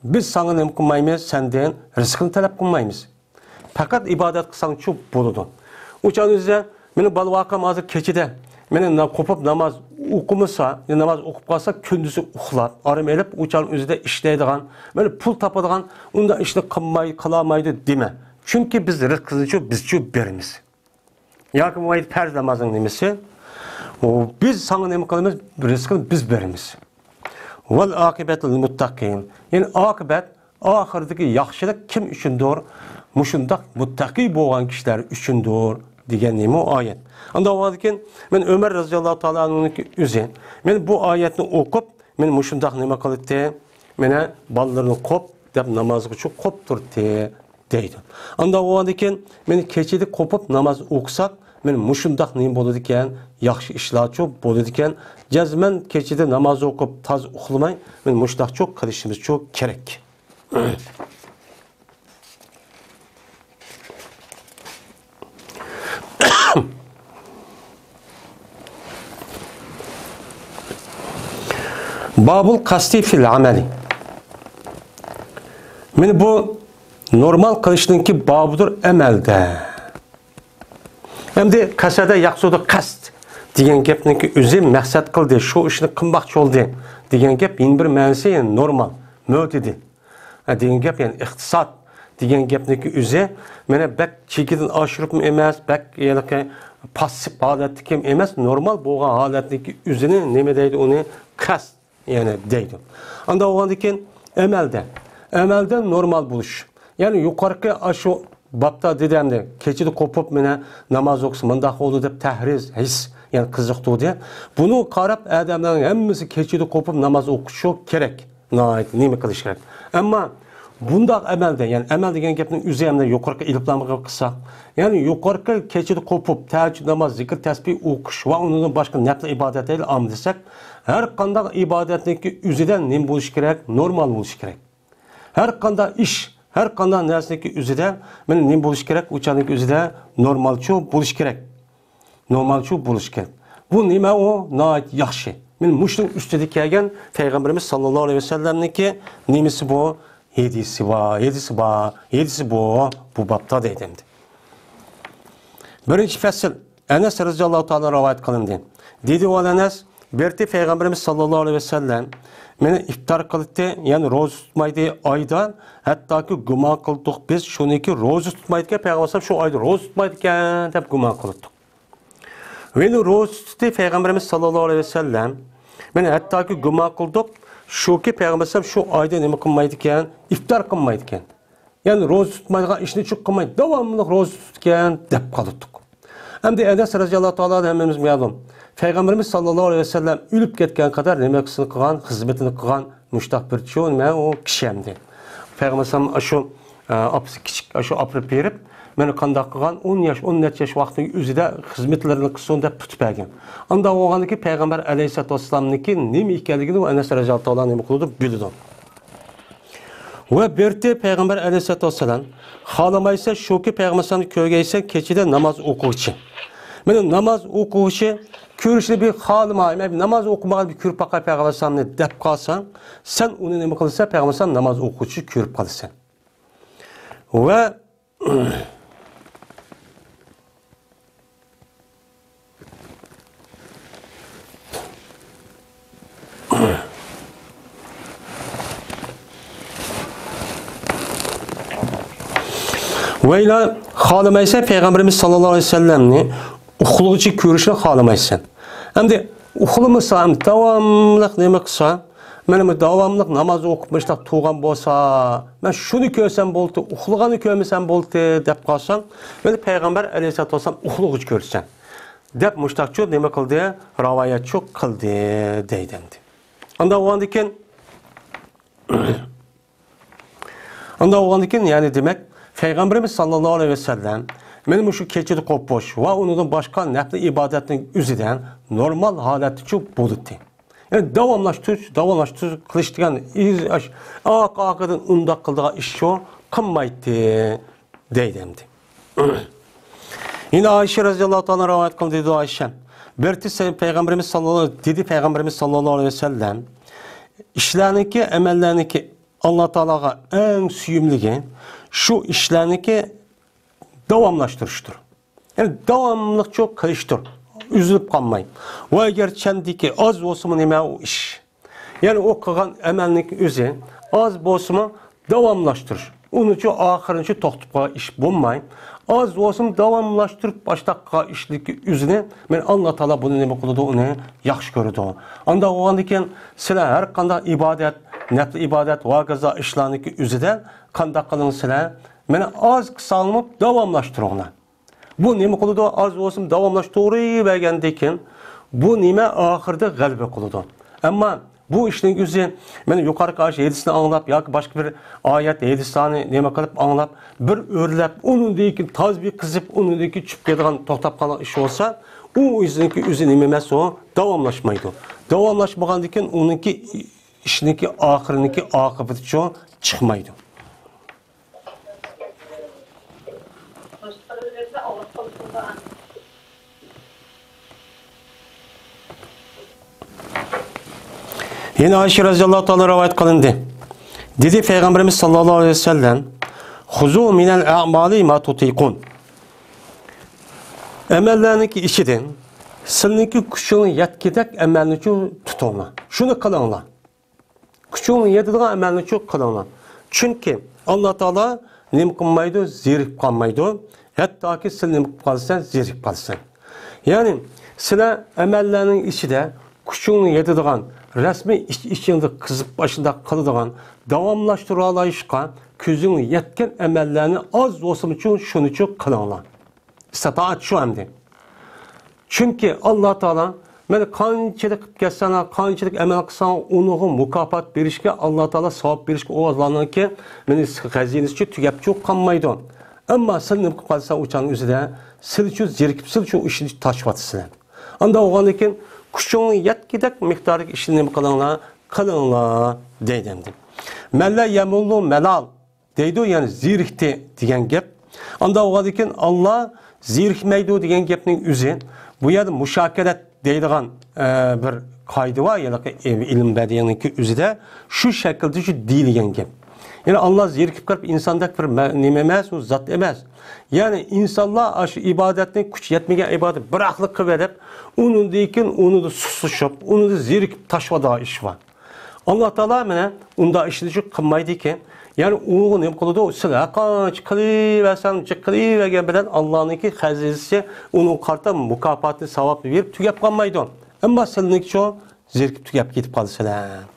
بىز ساڭا نېمە قىلمايمىز؟ سەندىن رىزقىنى تەلەپ قىلمايمىز. پەقەت ئىبادەت قىلساڭچۇ بولىدۇ. ئۇچان ئۆزى، مېنىڭ بالىۋاقام ھازىر كېچىدە، مېنى نا-، قوپۇپ ناماز ئوقۇمىسا، يا ناماز ئوقۇپ قالسا، كۈندۈزى ئۇخلاپ، ئارام ئېلىپ، ئۇچان ئۆزىدە ئىشلەيدىغان، مانا پۇل تاپىدىغان، ئۇنداق ئىشنى قىلماي، قىلالمايدۇ دېمە. چۈنكى بىز رىزقىنىچۇ بىزچۇ بېرىمىز. ياكى بولمايدۇ پەرز نامازنىڭ نېمىسى؟ ئۇ، بىز ساڭا نېمە قىلىمىز؟ رىزقىنى بىز بېرىمىز. ۋەل ئاقىبەتۇ لىل مۇتتەقىن. يەنى ئاقىبەت، ئاخىرىدىكى ياخشىلىق كىم ئۈچۈندۇر؟ مۇشۇنداق مۇتتەقىي بولغان كىشىلەر ئۈچۈندۇر، دېگەن نېمە ئۇ ئايەت. ئاندىن بولغاندىكىن، مەن ئۆمەر رەزىياللاھۇ تائالا ئەنھۇنىڭكى ئۆزى، مەن بۇ ئايەتنى ئوقۇپ، مەن مۇشۇنداق نېمە قىلاتتى؟ مانا بالىلىرىنى قوپ دەپ نامازغىچە قوپ تۇراتتى، دەيدۇ. ئانداق بولغاندىكىن، مانا كېچىدە قوپۇپ ناماز ئوقۇساق، مانا مۇشۇنداق نېمە بولىدىكەن، ياخشى ئىشلارچۇ بولىدىكەن. جەزمەن كېچىدە ناماز ئوقۇپ تازا ئۇخلىماي، مانا مۇشۇنداقچۇ قىلىشىمىزچۇ كېرەك. بابۇل قەستى فىل ئەمەلى. مانا بۇ نورمال قىلىشنىڭكى بابىدۇر ئەمەلدە. ئەمدى قەسەدە يەقسۇدۇ قەست دېگەن گەپنىڭكى ئۆزى مەقسەت قىلدى، شۇ ئىشنى قىلماقچى بولدى دېگەن گەپ يەنە بىر مەنىسى، يەنى نورمال، مۆتىدى. ھە، دېگەن گەپ، يەنى ئىقتىساد دېگەن گەپنىڭكى ئۆزى، مانا بەك چېكىدىن ئاشۇرۇپمۇ ئەمەس، بەك ھېلىقى پاسسىپ ھالەتتىكى ئەمەس، نورمال بولغان ھالەتنىڭكى ئۆزىنى نېمە دەيدۇ، ئۇنى قەست، يەنى دەيدۇ. ئانداق بولغاندىكىن ئەمەلدە، ئەمەلدە نورمال بولۇش. يەنى يۇقىرىقى ئاشۇ بابتا دېدى ئەمدى، كېچىدە قوپۇپ مانا ناماز ئوقۇسا مۇنداق بولىدۇ دەپ تەھرىز، ھېس، يەنى قىزىقتۇردى. بۇنىڭغا قاراپ ئادەملەرنىڭ ھەممىسى كېچىدە قوپۇپ ناماز ئوقۇشى كېرەك. ناھايىتى نېمە قىلىش كېرەك. ئەمما بۇنداق ئەمەلدە، يەنى ئەمەل دېگەن گەپنىڭ ئۆزى ئەمدى يۇقىرىقى ئېلىپلامغا قىلساق، يەنى يۇقىرىقى كېچىدە قوپۇپ، تەھەججۇد ناماز، زىكىر، تەسبىھ ئوقۇش ۋە ئۇنىڭدىن باشقا نەپلى ئىبادەتلەرنى ئامال دېسەك، ھەر قانداق ئىبادەتنىڭكى ئۆزىدە نېمە بولۇشى كېرەك؟ نورمال بولۇشى كېرەك. ھەر قانداق ئىش، ھەر قانداق نەرسىنىڭكى ئۆزىدە، مانا نېمە بولۇشى كېرەك؟ ئۇ چاغنىڭكى ئۆزىدە نورمالچۇ بولۇشى كېرەك. نورمالچۇ بولۇشى كېرەك. بۇ نېمە ئۇ؟ ناھايىتى ياخشى. مانا مۇشۇنىڭ ئۈستىدە كەلگەن پەيغەمبىرىمىز ساللاللاھۇ ئەلەيھى ۋەسەللەمنىڭكى نېمىسى بۇ؟ ھەدىسى بار، ھەدىسى بار، ھەدىسى بۇ، بۇ بابتا دەيدۇ ئەمدى. بىرىنچى پەسىل، ئەنەس رەزىياللاھۇ تائالا رىۋايەت قىلىندى. دېدى ئۇ ئەنەس، بىر رېتى پەيغەمبىرىمىز ساللاللاھۇ ئەلەيھى ۋەسەللەم مانا ئىپتار قىلاتتى، يەنى روزا تۇتمايدۇ ئايدا، ھەتتاكى گۇمان قىلدۇق بىز شۇنىڭكى روزا تۇتمايدىكەن، پەيغەمبەر ئەلەيھىسسالام شۇ ئايدا روزا تۇتمايدىكەن دەپ گۇمان قىلاتتۇق. ۋە روزا تۇتتى پەيغەمبىرىمىز ساللاللاھۇ ئەلەيھى ۋەسەللەم. مانا ھەتتاكى گۇمان قىلدۇق، شۇكى پەيغەمبەر ئەلەيھىسسالام شۇ ئايدا نېمە قىلمايدىكەن، ئىپتار قىلمايدىكەن. يەنى روزا تۇتمايدىغان ئىشنى چۈ قىلماي، داۋاملىق روزا تۇتىدىكەن دەپ قالدۇق. ئەمدى ئەنەس رەزىياللاھۇ تائالا ھەممىمىز مەلۇم. پەيغەمبىرىمىز ساللاللاھۇ ئەلەيھى ۋەسەللەم ئۆلۈپ كەتكەن قەدەر نېمە قىلسۇن قىلغان، خىزمىتىنى قىلغان مۇشتاق بىر چوڭ نېمە ئۇ كىشى ئەمدى. پەيغەمبەر ئەلەيھىسسالام شۇ، ئە، ئاپىسى كىچىك، شۇ ئاپىرىپ بېرىپ، مانا قانداق قىلغان، ئون ياش، ئون نەچچە ياش ۋاقتىنىڭ ئۆزىدە خىزمەتلىرىنى قىلسۇن دەپ تۇتۇپ بەرگەن. ئانداق بولغاندىكىن پەيغەمبەر ئەلەيھىسسالاتۇ ۋەسسالامنىڭكى نېمە ئىكەنلىكىنى ئۇ ئەنەس رەزىياللاھۇ تائالا نېمە قىلىدۇ، بىلىدۇ. ۋە بىر رېتى پەيغەمبەر ئەلەيھىسسالاتۇ ۋەسسالام، خالىمايسەن شۇكى پەيغەمبەر ئەلەيھىسسالامنى كۆرگەيسەن كېچىدە ناماز ئوقۇغۇچى. مانا ناماز ئوقۇغۇچى كۆرۈشنى بىر خالىماي، مەن ناماز ئوقۇمىغان بىر كۆرۈپ باقاي پەيغەمبەر ئەلەيھىسسالامنى دەپ قالساڭ، سەن ئۇنى نېمە قىلىسەن؟ پەيغەمبەر ئەلەيھىسسالام ناماز ئوقۇغۇچى كۆرۈپ قالىسەن. ۋە ۋەيلا خالىمايسەن پەيغەمبىرىمىز ساللاللاھۇ ئەلەيھى ۋەسەللەمنى ئۇخلىغۇچى كۆرۈشنى خالىمايسەن. ئەمدى ئۇخلىمىسا ھەم داۋاملىق نېمە قىلسا، مانا بۇ داۋاملىق ناماز ئوقۇپ مۇشۇنداق تۇرغان بولسا، مەن شۇنى كۆرسەم بولدى، ئۇخلىغاننى كۆرمىسەم بولدى دەپ قالساڭ، مانا پەيغەمبەر ئەلەيھىسسالاتۇ ۋەسسالام ئۇخلىغۇچى كۆرسەن دەپ مۇشۇنداقچۇ نېمە قىلدى؟ راۋايەتچۇ قىلدى دەيدۇ ئەمدى. ئانداق بولغاندىكىن، ئانداق بولغاندىكىن، يەنى دېمەك، پەيغەمبىرىمىز ساللاللاھۇ ئەلەيھى ۋەسەللەم مانا مۇشۇ كېچىدە قوپۇش ۋە ئۇنىڭدىن باشقا نەپلى ئىبادەتنىڭ ئۆزىدە نورمال ھالەتتىچۇ بولىدۇ. يەنى داۋاملاشتۇرۇش، داۋاملاشتۇرۇش قىلىش دېگەن ئىز-، ئاش-، ئارقا-ئارقىدىن ئۇنداق قىلىدىغان ئىشچۇ قىلمايتتى، دەيدۇ ئەمدى. يەنە ئائىشە رەزىياللاھۇ تائالا رىۋايەت قىلدى، دېدى ئائىشە. بىر رېتى سەن-، پەيغەمبىرىمىز ساللاللاھۇ، دېدى پەيغەمبىرىمىز ساللاللاھۇ ئەلەيھى ۋەسەللەم، ئىشلارنىڭكى، ئەمەللەرنىڭكى ئاللا تائالاغا ئەڭ سۆيۈملۈكى شۇ ئىشلارنىڭكى داۋاملاشتۇرۇشتۇر. يەنى داۋاملىقچۇ قىلىشتۇر، ئۈزۈلۈپ قالماي. ۋە ئەگەر چەندىكى ئاز بولسىمۇ نېمە ئۇ ئىش. يەنى ئۇ قىلغان ئەمەلنىڭ ئۆزى ئاز بولسىمۇ داۋاملاشتۇرۇش. ئۇنىچۇ ئاخىرىنىچۇ توختاپ قالغان ئىش بولماي، ئاز بولسىمۇ داۋاملاشتۇرۇپ باشلاپ قالغان ئىشنىڭكى ئۆزىنى، مەن، ئاللا تائالا بۇنى نېمە قىلىدۇ، ئۇنى ياخشى كۆرىدۇ. ئانداق بولغاندىن كېيىن سىلەر ھەر قانداق ئىبادەت، نەپلى ئىبادەت ۋە ھاكازا ئىشلارنىڭكى ئۆزىدە قانداق قىلىڭ سىلەر، مەن، ئاز قىسالمۇ داۋاملاشتۇرۇڭلار. بۇ نېمە قىلىدۇ؟ ئاز بولسىمۇ داۋاملاشتۇرۇۋەرگەندىن كېيىن، بۇ نېمە ئاخىرىدا غەلىبە قىلىدۇ. ئەمما بۇ ئىشنىڭ ئۆزى، مەن، يۇقىرىقى ئاشۇ ھەدىسنى ئاڭلاپ ياكى باشقا بىر ئايەت، ھەدىسلەرنى نېمە قىلىپ ئاڭلاپ، بىر ئۆرلەپ، ئۇنىڭدىن كېيىن تاز بىر قىزىپ، ئۇنىڭدىن كېيىن چۈشۈپ كېتىدىغان، توختاپ قالغان ئىش بولسا، ئۇ ئۆزىنىڭكى ئۆزى نېمە ئەمەس، ئۇ داۋاملاشمايدۇ. داۋاملاشمىغاندىن كېيىن ئۇنىڭكى ئىشنىڭكى ئاخىرىنىڭكى ئاقىۋىتىچۇ چىقمايدۇ. يەنە ئائىشە رەزىياللاھۇ تائالا رىۋايەت قىلىندى. دېدى پەيغەمبىرىمىز ساللاللاھۇ ئەلەيھى ۋەسەللەم، خۇزۇ مىنەل ئەمالى ما تۇتىقۇن. ئەمەللەرنىڭكى ئىچىدىن سىلىنىڭكى كۈچىڭلار يەتكۈدەك ئەمەلنىچۇ تۇتۇڭلار. شۇنى قىلىڭلار. كۈچۈڭلار يېتىدىغان ئەمەلنىچۇ قىلىڭلار. چۈنكى ئاللا تائالا نېمە قىلمايدۇ؟ زېرىكىپ قالمايدۇ. ھەتتاكى سەن نېمە قىلىپ قالىسەن؟ زېرىكىپ قالىسەن. يەنى سىلەر ئەمەللەرنىڭ ئىچىدە كۈچۈڭلار يېتىدىغان، رەسمىي ئىچ-ئىچىڭدە قىزىپ ئاشۇنداق قىلىدىغان، داۋاملاشتۇرالايشقا كۈچۈڭلار يەتكەن ئەمەللەرنى ئاز بولسىمۇچۇ شۇنىچۇ قىلىڭلار. ئىستىتائەت شۇ ئەمدى. چۈنكى ئاللا تائالا، مەن، قانچىلىك قىلىپ كەتسەڭلار، قانچىلىك ئەمەل قىلساڭ، ئۇنىڭغا مۇكاپات بېرىشكە، ئاللا تائالا ساۋاب بېرىشكە، ئۇ ئاللانىڭكى، مەن، خەزىنىسىچۇ تۈگەپچۇ قالمايدۇ. ئەمما سىل نېمە قىلىپ قالسا ئۇ چاغنىڭ ئۆزىدە، سىلچۇ زېرىكىپ، سىلچۇ ئىشنى تاشلىۋاتىسىلەر. ئاندا بولغاندىن كېيىن كۈچۈڭلار يەتكۈدەك مىقداردىكى ئىشنى نېمە قىلىڭلار، قىلىڭلار دەيدۇ ئەمدى. مەللە يەمۇللۇ مەلال. دەيدۇ، يەنى زېرىكتى دېگەن گەپ. ئاندا بولغاندىكىن، ئاللا زېرىكمەيدۇ دېگەن گەپنىڭ ئۆزى، بۇ يەردە مۇشاكەلەت دەيدىغان، ئە، بىر قائىدە بار، ھېلىقى ئىلىم بەدىئىنىڭكى ئۆزىدە شۇ شەكىلدە شۇ دېيىلگەن گەپ. يەنى ئاللا زېرىكىپ قېلىپ ئىنساندەك بىر مە-، نېمە ئەمەس، ئۇ زات ئەمەس. يەنى ئىنسانلار ئاشۇ ئىبادەتنى كۈچ يەتمىگەن ئىبادەت بىراقلا قىلىۋېرىپ، ئۇنىڭدىن كېيىن ئۇنىدا سۇسلىشىپ، ئۇنىدا زېرىكىپ تاشلايدىغان ئىش بار. ئاللا تائالا مانا ئۇنداق ئىشنى شۇ قىلمايدىكەن. يەنى ئۇغا نېمە قىلىدۇ؟ سىلەر ھەرقانچە قىلىۋەرسەڭ، جىق قىلىۋەرگەن بىلەن ئاللانىڭكى خەزىنىسى ئۇنىڭغا قارىتا مۇكاپاتنى، ساۋابنى بېرىپ تۈگەپ قالمايدۇ. ئەمما سىلىنىڭكىچۇ زېرىكىپ تۈگەپ كېتىپ قالىسىلەر.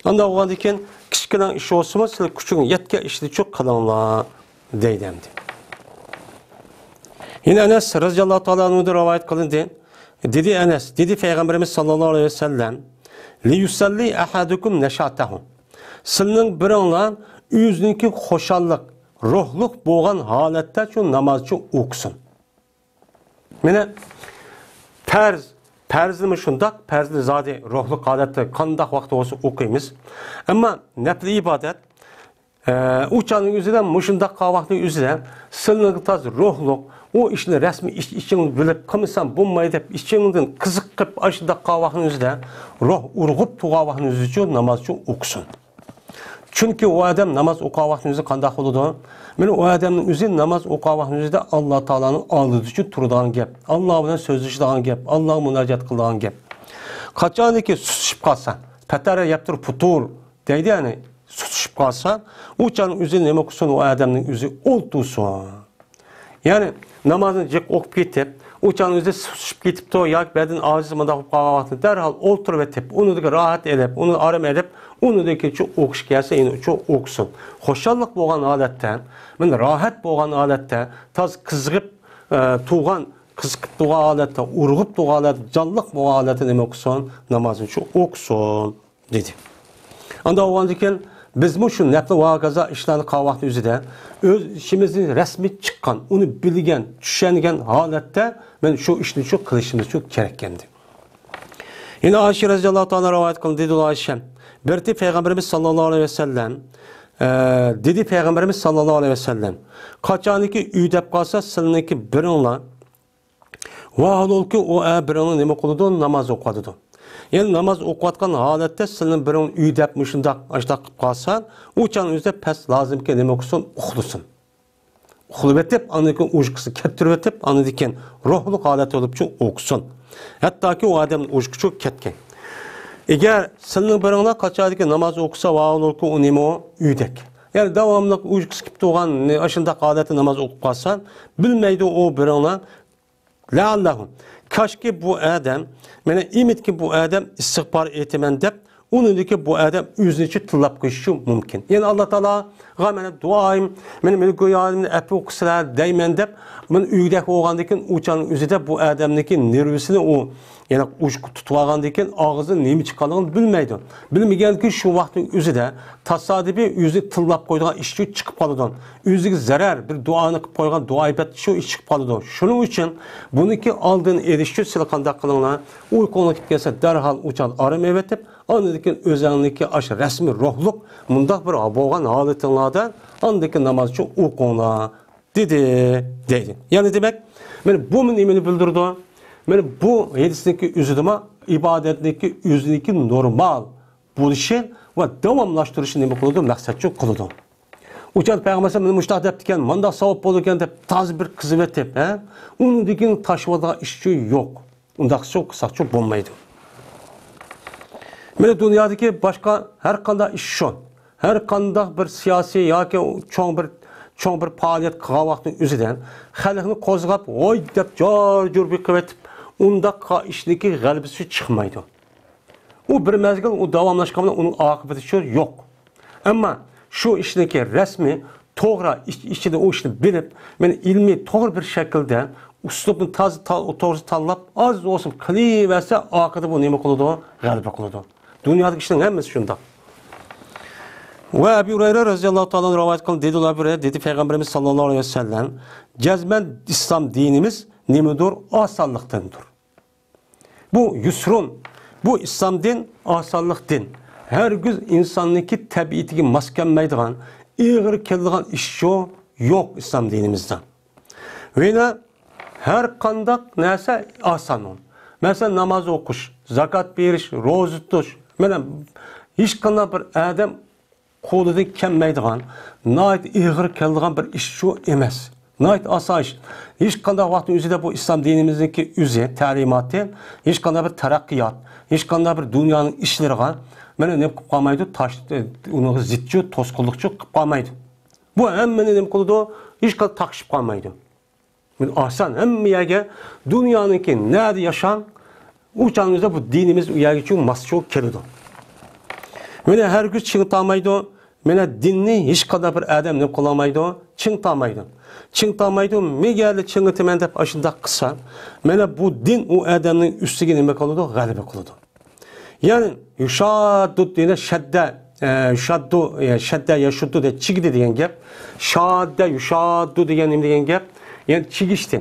ئانداق بولغاندىكىن كىچىككىنە ئىش بولسىمۇ سىلەر كۈچۈڭ يەتكەن ئىشنىچۇ قىلىڭلار دەيدۇ ئەمدى. يەنە ئەنەس رەزىياللاھۇ تائالا ئەنھۇدىن رىۋايەت قىلىندى. دېدى ئەنەس، دېدى پەيغەمبىرىمىز ساللاللاھۇ ئەلەيھى ۋەسەللەم، لىيۇسەللى ئەھەدۇكۇم نەشاتەھۇ. سىلىنىڭ بىرىڭلار ئۆزىنىڭكى خۇشاللىق، روھلۇق بولغان ھالەتتە شۇ نامازچۇ ئوقۇسۇن. مانا پەرز، پەرزنىمۇ شۇنداق، پەرزنى زادى روھلۇق ھالەتتە قانداق ۋاقىتتا بولسا ئوقۇيمىز. ئەمما نەپلى ئىبادەت، ئە، ئۇ چاغنىڭ ئۆزىدە، مۇشۇنداق قالغان ۋاقىتنىڭ ئۆزىدە سىلىنىڭ تاز روھلۇق، ئۇ ئىشنى رەسمىي ئىچ-ئىچىڭ بىلىپ قىلمىسام بولماي دەپ ئىچىڭدىن قىزىقىپ ئاشۇنداق قالغان ۋاقىتنىڭ ئۆزىدە روھ ئۇرغۇپ تۇرغان ۋاقىتنىڭ ئۆزىچۇ نامازچۇ ئوقۇسۇن. چۈنكى ئۇ ئادەم ناماز ئوقۇغان ۋاقتىنىڭ ئۆزى قانداق بولىدۇ؟ مانا ئۇ ئادەمنىڭ ئۆزى ناماز ئوقۇغان ۋاقتىنىڭ ئۆزىدە ئاللا تائالانىڭ ئالدىدا ئۈچۈن تۇرىدىغان گەپ، ئاللا بىلەن سۆزلىشىدىغان گەپ، ئاللاغا مۇناجات قىلىدىغان گەپ. قاچانكى سۇسلىشىپ قالسا، پەتەرە يەپ تۇرۇپ پۇتۇر دەيدۇ، يەنى سۇسلىشىپ قالسا، ئۇ چاغنىڭ ئۆزى نېمە قىلسۇن؟ ئۇ ئادەمنىڭ ئۆزى ئولتۇرسۇن. يەنى نامازنى جىق ئوقۇپ كېتىپ، ئۇ چاغنىڭ ئۆزى سۇسۇپ كېتىپتۇ ياكى بەدىنى ئاجىز مۇنداق بولۇپ قالغان ۋاقتىدا دەرھال ئولتۇرۇۋېتىپ، ئۇنىڭدىكى راھەت ئېلىپ، ئۇنى ئارام ئېلىپ، ئۇنىڭدىن كېيىن شۇ ئوقۇش كەلسە، يەنە شۇ ئوقۇسۇن. خۇشاللىق بولغان ھالەتتە، مانا راھەت بولغان ھالەتتە، تاز قىزىغىپ، ئە، تۇرغان، قىزىقىپ تۇرغان ھالەتتە، ئۇرغۇپ تۇرغان ھالەتتە، جانلىق بولغان ھالەتتە نېمە قىلسۇن؟ نامازنى شۇ ئوقۇسۇن. دېدى. ئاندا بولغاندىكىن بىزمۇ شۇ نەپلى ۋە ھاكازا ئىشلارنى قىلغان ۋاقىتنىڭ ئۆزىدە ئۆز ئىچىمىزدىن رەسمىي چىققان، ئۇنى بىلگەن، چۈشەنگەن ھالەتتە مەن شۇ ئىشنى شۇ قىلىشىمىز شۇ كېرەككەندى. يەنە ئائىشە رەزىياللاھۇ تائالا رىۋايەت قىلدى، دېدى ئائىشە. بىر دېدى پەيغەمبىرىمىز ساللاللاھۇ ئەلەيھى ۋەسەللەم، ئە، دېدى پەيغەمبىرىمىز ساللاللاھۇ ئەلەيھى ۋەسەللەم، قاچانكى ئۆي دەپ قالسا، سىلىنىڭكى بىرىڭلار ۋاھالۇلكى ئۇ ئە بىرىڭنى نېمە قىلىدۇ؟ ناماز ئوقۇۋاتىدۇ. يەنى ناماز ئوقۇۋاتقان ھالەتتە سىلىنىڭ بىرىڭ ئۆي دەپ مۇشۇنداق، ئاشۇنداق قىلىپ قالسا، ئۇ چاغنىڭ ئۆزىدە پەس لازىمكى نېمە قىلسۇن؟ ئۇخلىسۇن. ئۇخلىۋېتىپ، ئاندىن كېيىن ئۇيقۇسىنى كەتتۈرۈۋېتىپ، ئاندىن كېيىن روھلۇق ھالەتتە بولۇپ شۇ ئوقۇسۇن. ھەتتاكى ئۇ ئادەم ئۇيقۇسى كەتكەن. ئەگەر سىلىنىڭ بىرىڭلار قاچانكى ناماز ئوقۇسا، ۋاھالۇلكى ئۇ نېمە ئۇ؟ ئۆيدەك. يەنى داۋاملىق ئۇيقۇسى كېلىپ تۇرغان، ئاشۇنداق ھالەتتە ناماز ئوقۇپ قالسا، بىلمەيدۇ ئۇ بىرىڭلار. لەئەللەھۇ. كاشكى بۇ ئادەم، مانا ئۈمىدكى بۇ ئادەم ئىستىغپار ئېيتىمەن دەپ، ئۇنىڭدىكى بۇ ئادەم ئۆزىنىچە تىللاپ قويۇشى مۇمكىن. يەنى ئاللا تائالاغا مانا دۇئايىم، مېنى مەلىكۇ يالىمنى ئەپۇ قىلسىلە دەيمەن دەپ، مانا ئۆيدە بولغاندىن كېيىن ئۇ چاغنىڭ ئۆزىدە بۇ ئادەمنىڭكى نېرۋىسىنى ئۇ يەنە ئۇچقا تۇتۇۋالغاندىن كېيىن ئاغزىدىن نېمە چىققانلىقىنى بىلمەيدۇ. بىلمىگەنكى شۇ ۋاقىتنىڭ ئۆزىدە تاسادىپىي ئۆزى تىللاپ قويىدىغان ئىش شۇ چىقىپ قالىدۇ. ئۆزىگە زەرەر، بىر دۇئانى قىلىپ قويغان دۇئا ئەيبەت شۇ ئىش چىقىپ قالىدۇ. شۇنىڭ ئۈچۈن بۇنىڭكى ئالدىنى ئېلىش ئۈچۈن سىلەر قانداق قىلىڭلار؟ ئۇيقۇڭلار كېتىپ كەتسە دەرھال ئۇ چاغدا ئارام ئېلىۋېتىپ، ئاندىن كېيىن ئۆزۈڭلارنىڭكى ئاشۇ رەسمىي روھلۇق مۇنداق بىر بولغان ھالىتىڭلاردا ئاندىن كېيىن ناماز ئۈچۈن ئوقۇڭلار. دېدى، دەيدۇ. يەنى دېمەك، مانا بۇمۇ نېمىنى بىلدۈرىدۇ؟ مانا بۇ ھەدىسنىڭكى ئۆزىدىمۇ ئىبادەتنىڭكى ئۆزىنىڭكى نورمال بولۇشى ۋە داۋاملاشتۇرۇشى نېمە قىلىدۇ؟ مەقسەتچۇ قىلىدۇ. ئۇچان پەيغەمبەر مانا مۇشۇنداق دەپتىكەن، مۇنداق ساۋاب بولىدىكەن دەپ تازا بىر قىزىۋېتىپ، ھە؟ ئۇنىڭدىن كېيىن تاشلىۋاتىدىغان ئىشچۇ يوق. ئۇنداق قىلساق قىلساقچۇ بولمايدۇ. مانا دۇنيادىكى باشقا ھەر قانداق ئىش شۇ. ھەر قانداق بىر سىياسىي ياكى چوڭ بىر، چوڭ بىر پائالىيەت قىلغان ۋاقىتنىڭ ئۆزىدە خەلقنى قوزغاپ، ۋاي دەپ جار-جۇر بېقىۋېتىپ، ئۇنداق قىلغان ئىشنىڭكى غەلىبىسى چىقمايدۇ. ئۇ بىر مەزگىل ئۇ داۋاملاشقان بىلەن ئۇنىڭ ئاقىۋىتى شۇ يوق. ئەمما شۇ ئىشنىڭكى رەسمىي، توغرا، ئىچ-، ئىچىدە ئۇ ئىشنى بىلىپ، مانا ئىلمىي توغرا بىر شەكىلدە ئۇسلۇبنى تازا تا-، توغرا تاللاپ، ئاز بولسىمۇ قىلىۋەرسە، ئاخىرىدا بۇ نېمە قىلىدۇ؟ غەلىبە قىلىدۇ. دۇنيادىكى ئىشنىڭ ھەممىسى شۇنداق. ۋە ئەبۇ ھۇرەيرە رەزىياللاھۇ تائالا ئانھۇ رىۋايەت قىلدى، دېدى ئۇلار بىر، دېدى پەيغەمبىرىمىز ساللاللاھۇ ئەلەيھى ۋەسەللەم، جەزمەن ئىسلام دىنىمىز نېمىدۇر؟ ئاسانلىقتىندۇر. بۇ يۇسرۇن، بۇ ئىسلام دىن ئاسانلىق دىن. ھەرگىز ئىنساننىڭكى تەبىئىتىگە ماس كەلمەيدىغان، ئېغىر كېلىدىغان ئىش شۇ يوق ئىسلام دىنىمىزدا. ۋە يەنە ھەر قانداق نەرسە ئاسان. مەسىلەن، ناماز ئوقۇش، زاكات بېرىش، روزا تۇتۇش. مانا ھېچقانداق بىر ئادەم قولىدىن كەلمەيدىغان، ناھايىتى ئېغىر كېلىدىغان بىر ئىش شۇ ئەمەس. ناھايىتى ئاسان ئىش. ھېچقانداق ۋاقىتنىڭ ئۆزىدە بۇ ئىسلام دىنىمىزنىڭكى ئۆزى، تەلىماتى، ھېچقانداق بىر تەرەققىيات، ھېچقانداق بىر دۇنيانىڭ ئىشلىرىغا مانا نېمە قىلىپ قالمايدۇ، تاش، ئۇنىڭغا زىتچۇ، توسقۇنلۇقچۇ قىلىپ قالمايدۇ. بۇ ھەممىنى نېمە قىلىدۇ؟ ھېچقانداق تاقىشىپ قالمايدۇ. ئاسان، ھەممە يەرگە، دۇنيانىڭكى نەدە ياشاڭ، ئۇ چاغىڭىزدا بۇ دىنىمىز ئۇ يەرگىچۇ ماسچۇ كېلىدۇ. مانا ھەرگىز چىڭ تامايدۇ. مانا دىننى ھېچقانداق بىر ئادەم نېمە قىلالمايدۇ، چىڭ تامايدۇ. چىڭ تامايدۇ، مېگەرلى چىڭىتىمەن دەپ ئاشۇنداق قىلسا، مانا بۇ دىن ئۇ ئادەمنىڭ ئۈستىگە نېمە قىلىدۇ؟ غەلىبە قىلىدۇ. يەنى يۇشاددۇ دېگەن شەددە، ئە، يۇشاددۇ، يە، شەددە يەشۇددۇ دە چىگدى دېگەن گەپ. شاددە يۇشاددۇ دېگەن نېمە دېگەن گەپ؟ يەنى چىگىشتى.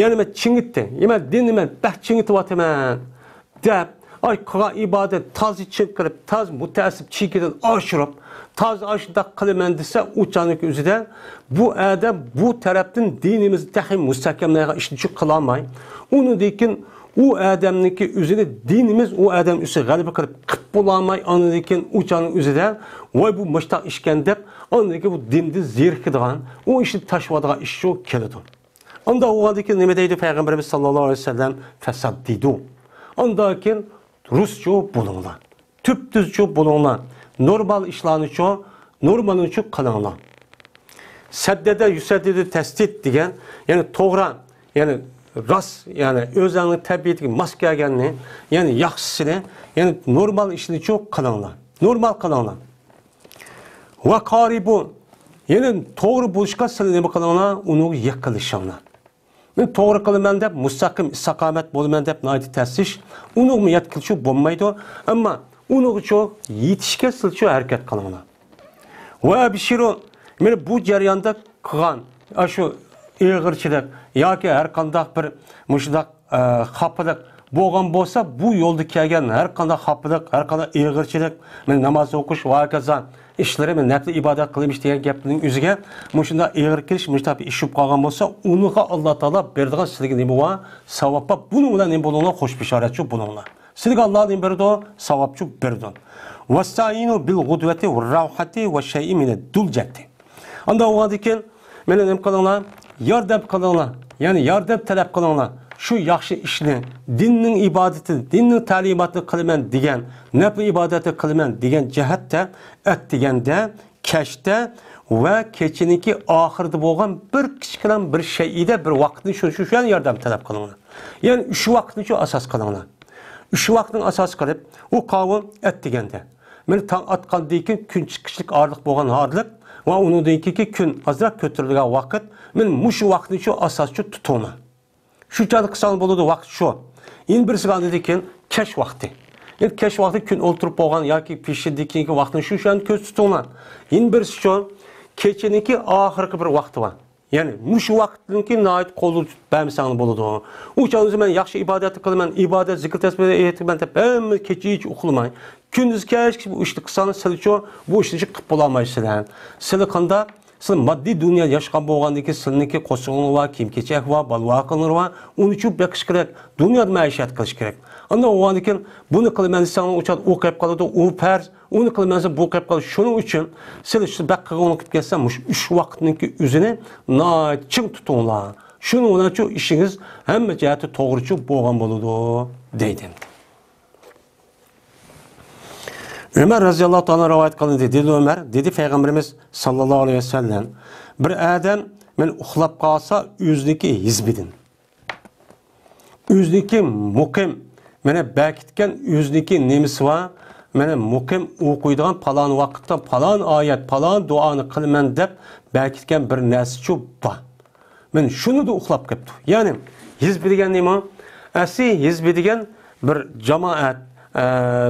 يەنى مەن چىڭىتتى. يە، مەن دىننى مەن بەك چىڭىتىۋاتىمەن دەپ، ئاي، قىلغان ئىبادەت تازا چىڭ قىلىپ، تازا مۇتەئەسسىپ چېكىدىن ئاشۇرۇپ، تازا ئاشۇنداق قىلىمەن دېسە، ئۇ چاغنىڭ ئۆزىدە بۇ ئادەم بۇ تەرەپتىن دىنىمىزنى تېخى مۇستەھكەملەيدىغان ئىشنى قىلالماي، ئۇنىڭدىن كېيىن ئۇ ئادەمنىڭكى ئۆزىنى دىنىمىز ئۇ ئادەم ئۈستىگە غەلىبە قىلىپ، قىلىپ بولالماي، ئاندىن كېيىن ئۇ چاغنىڭ ئۆزىدە، ۋاي، بۇ مۇشتاق ئىشكەن دەپ، ئاندىن كېيىن بۇ دىندىن زېرىكىدىغان، ئۇ ئىشنى تاشلىۋاتىدىغان ئىش شۇ كېلىدۇ. ئاندا بولغاندىن كېيىن نېمە دەيدۇ پەيغەمبىرىمىز ساللاللاھۇ ئەلەيھى ۋەسەللەم؟ فەسەددىدۇ. ئاندىن كېيىن رۇسچۇ بولۇڭلار. تۈپتۈزچۇ بولۇڭلار. نورمال ئىشلارنىچۇ، نورمالنىچۇ قىلىڭلار. سەددەدە يۇسەددىدۇ تەسدىد دېگەن، يەنى توغرا، يەنى راست، يەنى ئۆزەڭنىڭ تەبىئىتىگە ماس كەلگەننى، يەنى ياخشىسىنى، يەنى نورمال ئىشنىچۇ قىلىڭلار. نورمال قىلىڭلار. ۋە قارىبۇ، يەنى توغرا بولۇشقا سىلەر نېمە قىلىڭلار؟ ئۇنىڭغا يېقىنلىشىڭلار. مەن توغرا قىلىمەن دەپ، مۇستەقىم ئىستىقامەت بولىمەن دەپ ناھايىتى تەس ئىش. ئۇنىڭغىمۇ يەتكىلى بولمايدۇ. ئەمما ئۇنىڭغىچۇ يېتىشكە سىلچۇ ھەرىكەت قىلىڭلار. ۋە ئەبشىرۇ، مانا بۇ جەرياندا قىلغان ئاشۇ ئېغىرچىلىق ياكى ھەر قانداق بىر مۇشۇنداق، ئە، خاپىلىق بولغان بولسا، بۇ يولدا كەلگەن ھەر قانداق خاپىلىق، ھەر قانداق ئېغىرچىلىق، مانا ناماز ئوقۇش ۋە ھاكازا ئىشلىرى، مانا نەپلى ئىبادەت قىلىمىش دېگەن گەپنىڭ ئۆزىگە مۇشۇنداق ئېغىر كېلىش، مۇشۇنداق بىر ئىش بولۇپ قالغان بولسا، ئۇنىڭغا ئاللا تائالا بېرىدىغان سىلىگە نېمە بار؟ ساۋاب بار. بۇنىڭ بىلەن نېمە بولۇڭلار؟ خوش بېشارەتچۇ بولۇڭلار. سىلىگە ئاللا نېمە بېرىدۇ؟ ساۋابچۇ بېرىدۇ. ۋەستەئىنۇ بىل غۇدۋەتى ۋە راۋھەتى ۋە شەيئى مىنەد دۇلجەتى. ئاندا بولغاندىن كېيىن، مانا نېمە قىلىڭلار؟ ياردەم قىلىڭلار. يەنى ياردەم تەلەپ قىلىڭلار. شۇ ياخشى ئىشنى، دىننىڭ ئىبادىتىنى، دىننىڭ تەلىماتىنى قىلىمەن دېگەن، نەپلى ئىبادەتنى قىلىمەن دېگەن جەھەتتە، ئەتىگەندە، كەچتە ۋە كېچىنىڭكى ئاخىرىدا بولغان بىر كىچىككىنە بىر شەيئىدە بىر ۋاقىتنى شۇ، شۇ، شۇ ياردەم تەلەپ قىلىڭلار. يەنى ئۈچ ۋاقىتنى شۇ ئاساس قىلىڭلار. ئۈچ ۋاقىتنى ئاساس قىلىپ، ئۇ قاۋۇل ئەتىگەندە. مەن تاڭ ئاتقاندىن كېيىن كۈن چىقىشلىق ئارىلىق بولغان ھالىق ۋە ئۇنىڭدىن كېيىنكى كۈن ئازراق كۆتۈرۈلگەن ۋاقىت، مەن مۇشۇ ۋاقىتنى شۇ ئاساس شۇ تۇتۇڭلار. شۇ چاغدا قىلساڭ بولىدۇ، ۋاقىت شۇ. يەنە بىرسىگە ئاندىن كېيىن كەچ ۋاقتى. يەنى كەچ ۋاقتى كۈن ئولتۇرۇپ بولغان ياكى پېشىندىن كېيىنكى ۋاقىتنى شۇ، شۇ ئەمدى كۆز تۇتۇڭلار. يەنە بىرسى شۇ، كېچىنىڭكى ئاخىرقى بىر ۋاقتى بار. يەنى مۇشۇ ۋاقىتنىڭكى ناھايىتى قولدا تۇتۇپ بەرمىسەڭ بولىدۇ. ئۇ چاغدا مەن ياخشى ئىبادەت قىلىمەن، ئىبادەت، زىكىر، تەسبىھ ئېيتىمەن دەپ ھەممە كېچىچە ئۇخلىماي، كۈندۈز كەچكىچە بۇ ئىشنى قىلساڭلار سىلىچۇ بۇ ئىشنى قىلىپ بولالمايسىلەر. سىلى قانداق؟ سىلى ماددىي دۇنيادا ياشىغان بولغاندىن كېيىن سىلىنىڭكى قورسىقىڭلار بار، كىيىم-كېچەك بار، بالا-ۋاقىڭلار بار. ئۇنى چۇ بېقىش كېرەك، دۇنيادا مەئىشەت قىلىش كېرەك. ئاندىن بولغاندىن كېيىن بۇنى قىلىمەن دېسەڭلار ئۇ چاغدا ئۇ قېلىپ قالىدۇ، ئۇ پەرز. ئۇنى قىلمىسا بۇ قېلىپ قالىدۇ. شۇنىڭ ئۈچۈن سىلى شۇ بەك قىلغۇڭلۇق قىلىپ كەتسە، مۇشۇ ئۈچ ۋاقىتنىڭكى ئۆزىنى ناھايىتى چىڭ تۇتۇڭلار. شۇنىڭ بىلەن شۇ ئىشىڭىز ھەممە جەھەتتە توغرىچۇ بولغان بولىدۇ، دەيدۇ. ئۆمەر رەزىياللاھۇ تائالا رىۋايەت قىلىندى، دېدى ئۆمەر، دېدى پەيغەمبىرىمىز ساللاللاھۇ ئەلەيھى ۋەسەللەم، بىر ئادەم مەن ئۇخلاپ قالسا ئۆزىنىڭكى ھىزبىدىن. ئۆزىنىڭكى مۇقىم، مانا بەكىتكەن ئۆزىنىڭكى نېمىسى بار؟ مانا مۇقىم ئوقۇيدىغان پالان ۋاقىتتا پالان ئايەت، پالان دۇئانى قىلىمەن دەپ بەكىتكەن بىر نەرسىچۇ بار. مانا شۇنىدا ئۇخلاپ كەپتۇ. يەنى ھىزب دېگەن نېمە؟ ئەسلى ھىزب دېگەن بىر جامائەت، ئە،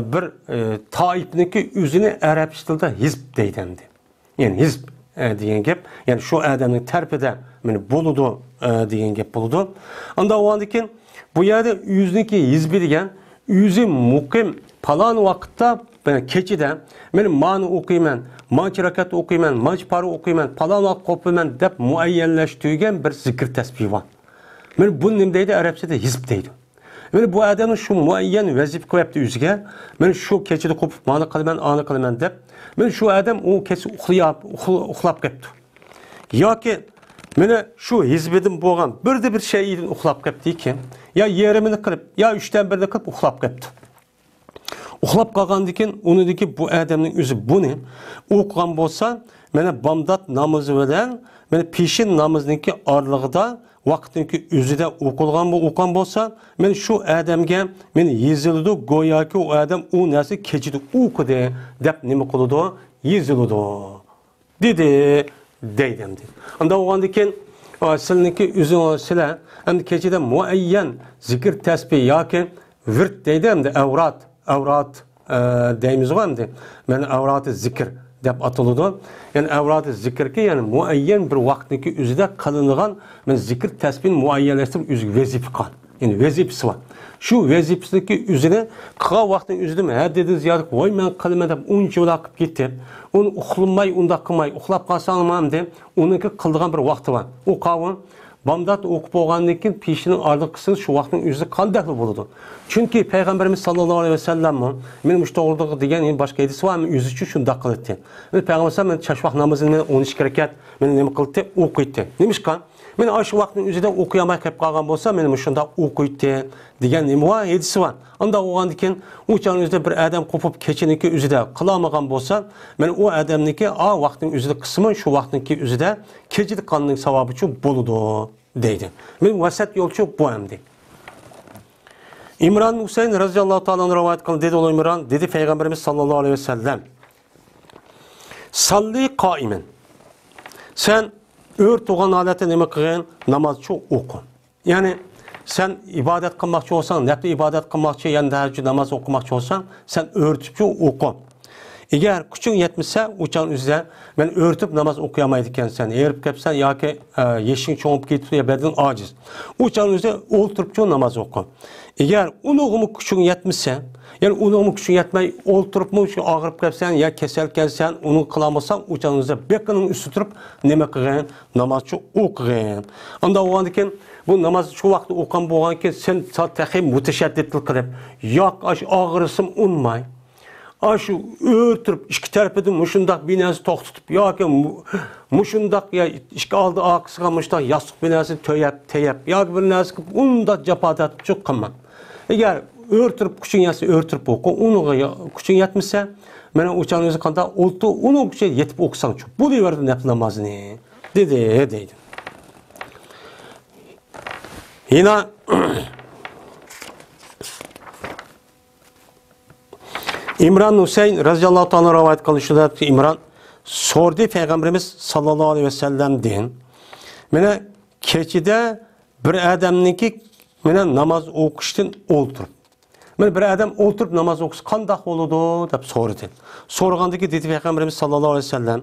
بىر، ئە، تائىپىنىڭكى ئۆزىنى ئەرەبچە تىلدا ھىزب دەيدۇ ئەمدى. يەنى ھىزب، ئە، دېگەن گەپ، يەنى شۇ ئادەمنىڭ تەرىپىدە مانا بولىدۇ، ئە، دېگەن گەپ بولىدۇ. ئاندىن بولغاندىن كېيىن بۇ يەردە ئۆزىنىڭكى ھىزبى دېگەن ئۆزى مۇقىم پالان ۋاقىتتا، مانا كېچىدە مەن مانى ئوقۇيمەن، مانچە رەكەت ئوقۇيمەن، مانچە پارە ئوقۇيمەن، پالان ۋاقىت قوپىمەن دەپ مۇئەييەنلەشتۈرگەن بىر زىكىر تەسبىھ بار. مانا بۇنى نېمە دەيدۇ؟ ئەرەبچىدە ھىزب دەيدۇ. مانا بۇ ئادەمنىڭ شۇ مۇئەييەن ۋەزىپە قويۇپتۇ ئۆزىگە. مانا شۇ كېچىدە قوپۇپ مانى قىلىمەن، ئانى قىلىمەن دەپ. مانا شۇ ئادەم ئۇ كېچە ئۇخلىياپ-، ئۇخلا-، ئۇخلاپ كەپتۇ. ياكى مانا شۇ ھىزبىدىن بولغان بىردە بىر شەيئىدىن ئۇخلاپ كەپتىكەن. يا يېرىمىنى قىلىپ، يا ئۈچتىن بىرىنى قىلىپ ئۇخلاپ كەپتۇ. ئۇخلاپ قالغاندىن كېيىن ئۇنىڭدىكى بۇ ئادەمنىڭ ئۆزى بۇنى ئوقۇغان بولسا، مانا بامدات نامىزى بىلەن مانا پېشىن نامىزىنىڭكى ئارىلىقىدا ۋاقىتنىڭكى ئۆزىدە ئوقۇلغان بو-، ئوقۇغان بولسا، مانا شۇ ئادەمگە مانا يېزىلىدۇ، گوياكى ئۇ ئادەم ئۇ نەرسە كېچىدە ئوقۇدى دەپ نېمە قىلىدۇ؟ يېزىلىدۇ. دېدى، دەيدۇ ئەمدى. ئانداق بولغاندىن كېيىن، ئا، سىلىنىڭكى ئۆزىڭىز، سىلەر ئەمدى كېچىدە مۇئەييەن زىكىر تەسبىھ ياكى ۋىرد دەيدۇ ئەمدى، ئەۋرات، ئەۋرات، ئە، دەيمىزغۇ ئەمدى. مانا ئەۋراتى زىكىر دەپ ئاتىلىدۇ. يەنى ئەۋراتى زىكىركى، يەنى مۇئەييەن بىر ۋاقىتنىڭكى ئۆزىدە قىلىنىدىغان مانا زىكىر تەسبىھنى مۇئەييەنلەشتۈرۈپ ئۆزىگە ۋەزىپە قىلغان. يەنى ۋەزىپىسى بار. شۇ ۋەزىپىسىدىكى ئۆزىنى قىلغان ۋاقتىنىڭ ئۆزىدىمۇ ھەددىدىن زىيادە ۋاي مەن قىلىمەن دەپ ئۇنچىۋالا قىلىپ كېتىپ، ئۇنى ئۇخلىماي، ئۇنداق قىلماي، ئۇخلاپ قالساڭمۇ ئەمدى ئۇنىڭكى قىلىدىغان بىر ۋاقتى بار. ئۇ قاۋۇل بامدات ئوقۇپ بولغاندىن كېيىن پېشىنىڭ ئارىلىقى قىلسىڭىز شۇ ۋاقىتنىڭ ئۆزىدە قانداقلا بولىدۇ. چۈنكى پەيغەمبىرىمىز ساللاللاھۇ ئەلەيھى ۋەسەللەممۇ مانا مۇشۇ توغرىلىق دېگەن يەنە باشقا ھەدىس بار، ئەمما ئۆزىچۇ شۇنداق قىلاتتى. مانا پەيغەمبەر ئەلەيھىسسالام مانا چاشۋاق نامىزىنى مانا ئون ئىككى رەكەت مانا نېمە قىلاتتى؟ ئوقۇيتتى. نېمىشقا؟ مانا ئاشۇ ۋاقىتنىڭ ئۆزىدە ئوقۇيالماي قېلىپ قالغان بولسا، مانا مۇشۇنداق ئوقۇيتتى دېگەن نېمە بار؟ ھەدىسى بار. ئانداق بولغاندىن كېيىن ئۇ چاغنىڭ ئۆزىدە بىر ئادەم قوپۇپ كېچىنىڭكى ئۆزىدە قىلالمىغان بولسا، مانا ئۇ ئادەمنىڭكى ئا ۋاقىتنىڭ ئۆزىدە قىلسىمۇ شۇ ۋاقىتنىڭكى ئۆزىدە كېچىدە قىلغاننىڭ ساۋابىچۇ بولىدۇ دەيدۇ. مانا ۋەسەت يولچۇ بۇ ئەمدى. ئىمران ھۈسەيىن رەزىياللاھۇ تائالا ئەنھۇ رىۋايەت قىلدى، دېدى ئۇلۇغ ئىمران، دېدى پەيغەمبىرىمىز ساللاللاھۇ ئەلەيھى ۋەسەللەم. ساللى قائمەن. سەن ئۆرە تۇرغان ھالەتتە نېمە قىلغىن؟ نامازچۇ ئوقۇ. يەنى سەن ئىبادەت قىلماقچى بولساڭ، نەپلى ئىبادەت قىلماقچى، يەنى تەھەججۇد ناماز ئوقۇماقچى بولساڭ، سەن ئۆرە تۇرۇپچۇ ئوقۇ. ئەگەر كۈچۈڭ يەتمىسە، ئۇ چاغنىڭ ئۆزىدە مەن ئۆرە تۇرۇپ ناماز ئوقۇيالمايدىكەنسەن، ھېرىپ كەپسەن ياكى، ئە، يېشىڭ چوڭىيىپ كېتىپتۇ يا بەدىنىڭ ئاجىز. ئۇ چاغنىڭ ئۆزىدە ئولتۇرۇپچۇ ناماز ئوقۇ. ئەگەر ئۇنىڭغىمۇ كۈچۈڭ يەتمىسە، يەنى ئۇنىڭمۇ كۈچۈڭ يەتمەي، ئولتۇرۇپمۇ شۇ ئاغرىپ كەپسەن يا كېسەلكەنسەن، ئۇنى قىلالمىساڭ، ئۇ چاغنىڭ ئۆزىدە بېقىنىڭ ئۈستىدە تۇرۇپ نېمە قىلغىن؟ نامازچۇ ئوقۇغىن. ئانداق بولغاندىن كېيىن، بۇ ناماز شۇ ۋاقىتتا ئوقۇغان بولغانكىن، سەن سا-، تېخى مۇتەشەددىتلىك قىلىپ، ياق، ئاشۇ ئاغرىسىمۇ ئۇنىماي، ئاشۇ ئۆرە تۇرۇپ، ئىككى تەرىپىدىن مۇشۇنداق بىر نەرسە توختىتىپ، ياكى مۇ-، مۇشۇنداق يا ئىككى ئالدى ئارقىسىغا مۇشۇنداق ياستۇق بىر نەرسە تۆيەپ، تەيەپ، ياكى بىر نەرسە قىلىپ، ئۇنداق جاپا تارتىپچۇ قىلماڭ. ئەگەر ئۆرتۈرۈپ، كۈچۈڭ يەتسە ئۆرتۈرۈپ ئوقۇ، ئۇنىڭغا يا-، كۈچۈڭ يەتمىسە، مانا ئۇ چاغنىڭ ئۆزى قانداق ئولتۇر، ئۇنىڭ كۈچى يېتىپ ئوقۇساڭچۇ، بولۇۋەردى نەپلى نامازنى، دېدى، دەيدۇ. يەنە ئىمران ھۈسەيىن رەزىياللاھۇ تائالا رىۋايەت قىلىشىدا، ئىمران سورىدى پەيغەمبىرىمىز ساللاللاھۇ ئەلەيھى ۋەسەللەمدىن، مانا كېچىدە بىر ئادەمنىڭكى مانا ناماز ئوقۇشتىن ئولتۇرۇپ، مانا بىر ئادەم ئولتۇرۇپ ناماز ئوقۇسا قانداق بولىدۇ دەپ سورىدى. سورىغاندىكى دېدى پەيغەمبىرىمىز ساللاللاھۇ ئەلەيھى ۋەسەللەم،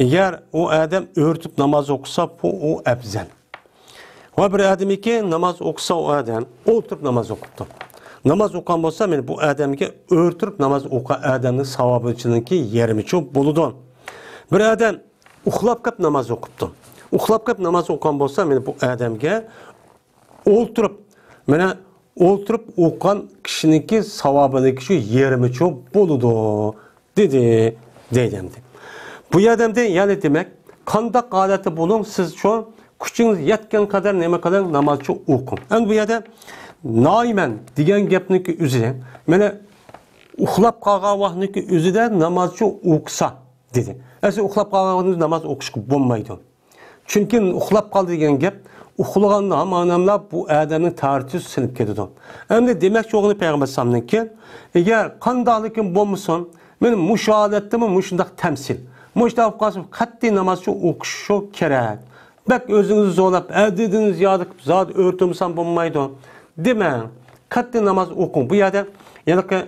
ئەگەر ئۇ ئادەم ئۆرتۈپ ناماز ئوقۇسا، بۇ ئۇ ئەۋزەل. ۋە بىر ئادەمكى ناماز ئوقۇسا، ئۇ ئادەم ئولتۇرۇپ ناماز ئوقۇپتۇ. ناماز ئوقۇغان بولسا، مانا بۇ ئادەمگە ئۆرتۈرۈپ ناماز ئوقۇغان ئادەمنىڭ ساۋابىنىڭكى يېرىمىچۇ بولىدۇ. بىر ئادەم ئۇخلاپ قېلىپ ناماز ئوقۇپتۇ. ئۇخلاپ قېلىپ ناماز ئوقۇغان بولسا، مانا بۇ ئادەمگە ئولتۇرۇپ، مانا ئولتۇرۇپ ئوقۇغان كىشىنىڭكى ساۋابىنىڭكى شۇ يېرىمىچۇ بولىدۇ، دېدى، دەيدۇ ئەمدى. بۇ يەردە ئەمدى يەنە دېمەك، قانداق ھالەتتە بولۇڭ، سىز شۇ كۈچىڭىز يەتكەن قەدەر نېمە قىلىڭ، نامازچۇ ئوقۇڭ. ئەمدى بۇ يەردە نائىمەن دېگەن گەپنىڭكى ئۆزى، مانا ئۇخلاپ قالغان ۋاقىتنىڭكى ئۆزىدە نامازچۇ ئوقۇسا، دېدى. ئەسلى ئۇخلاپ قالغان ۋاقىتتا ناماز ئوقۇشقا بولمايدۇ. چۈنكى ئۇخلاپ قالدى دېگەن گەپ، ئۇخلىغاندا ھامان ھەملا بۇ ئادەمنىڭ تارىتى سىنىپ كېتىدۇ. ئەمدى دېمەكچى بولغىنى پەيغەمبەر ئەلەيھىسسالامنىڭكى، ئەگەر قانداقلىكىم بولمىسۇن، مېنىڭ مۇشۇ ھالەتتىمۇ مۇشۇنداق تەمسىل. مۇشۇنداق بولۇپ قالسا، قەتئىي نامازچۇ ئوقۇشۇشى كېرەك. بەك ئۆزىڭىزنى زورلاپ، ھەددىدىن زىيادە قىلىپ زادى ئۆرتىمىسەم بولمايدۇ دېمەڭ. قەتئىي ناماز ئوقۇڭ. بۇ يەردە ھېلىقى،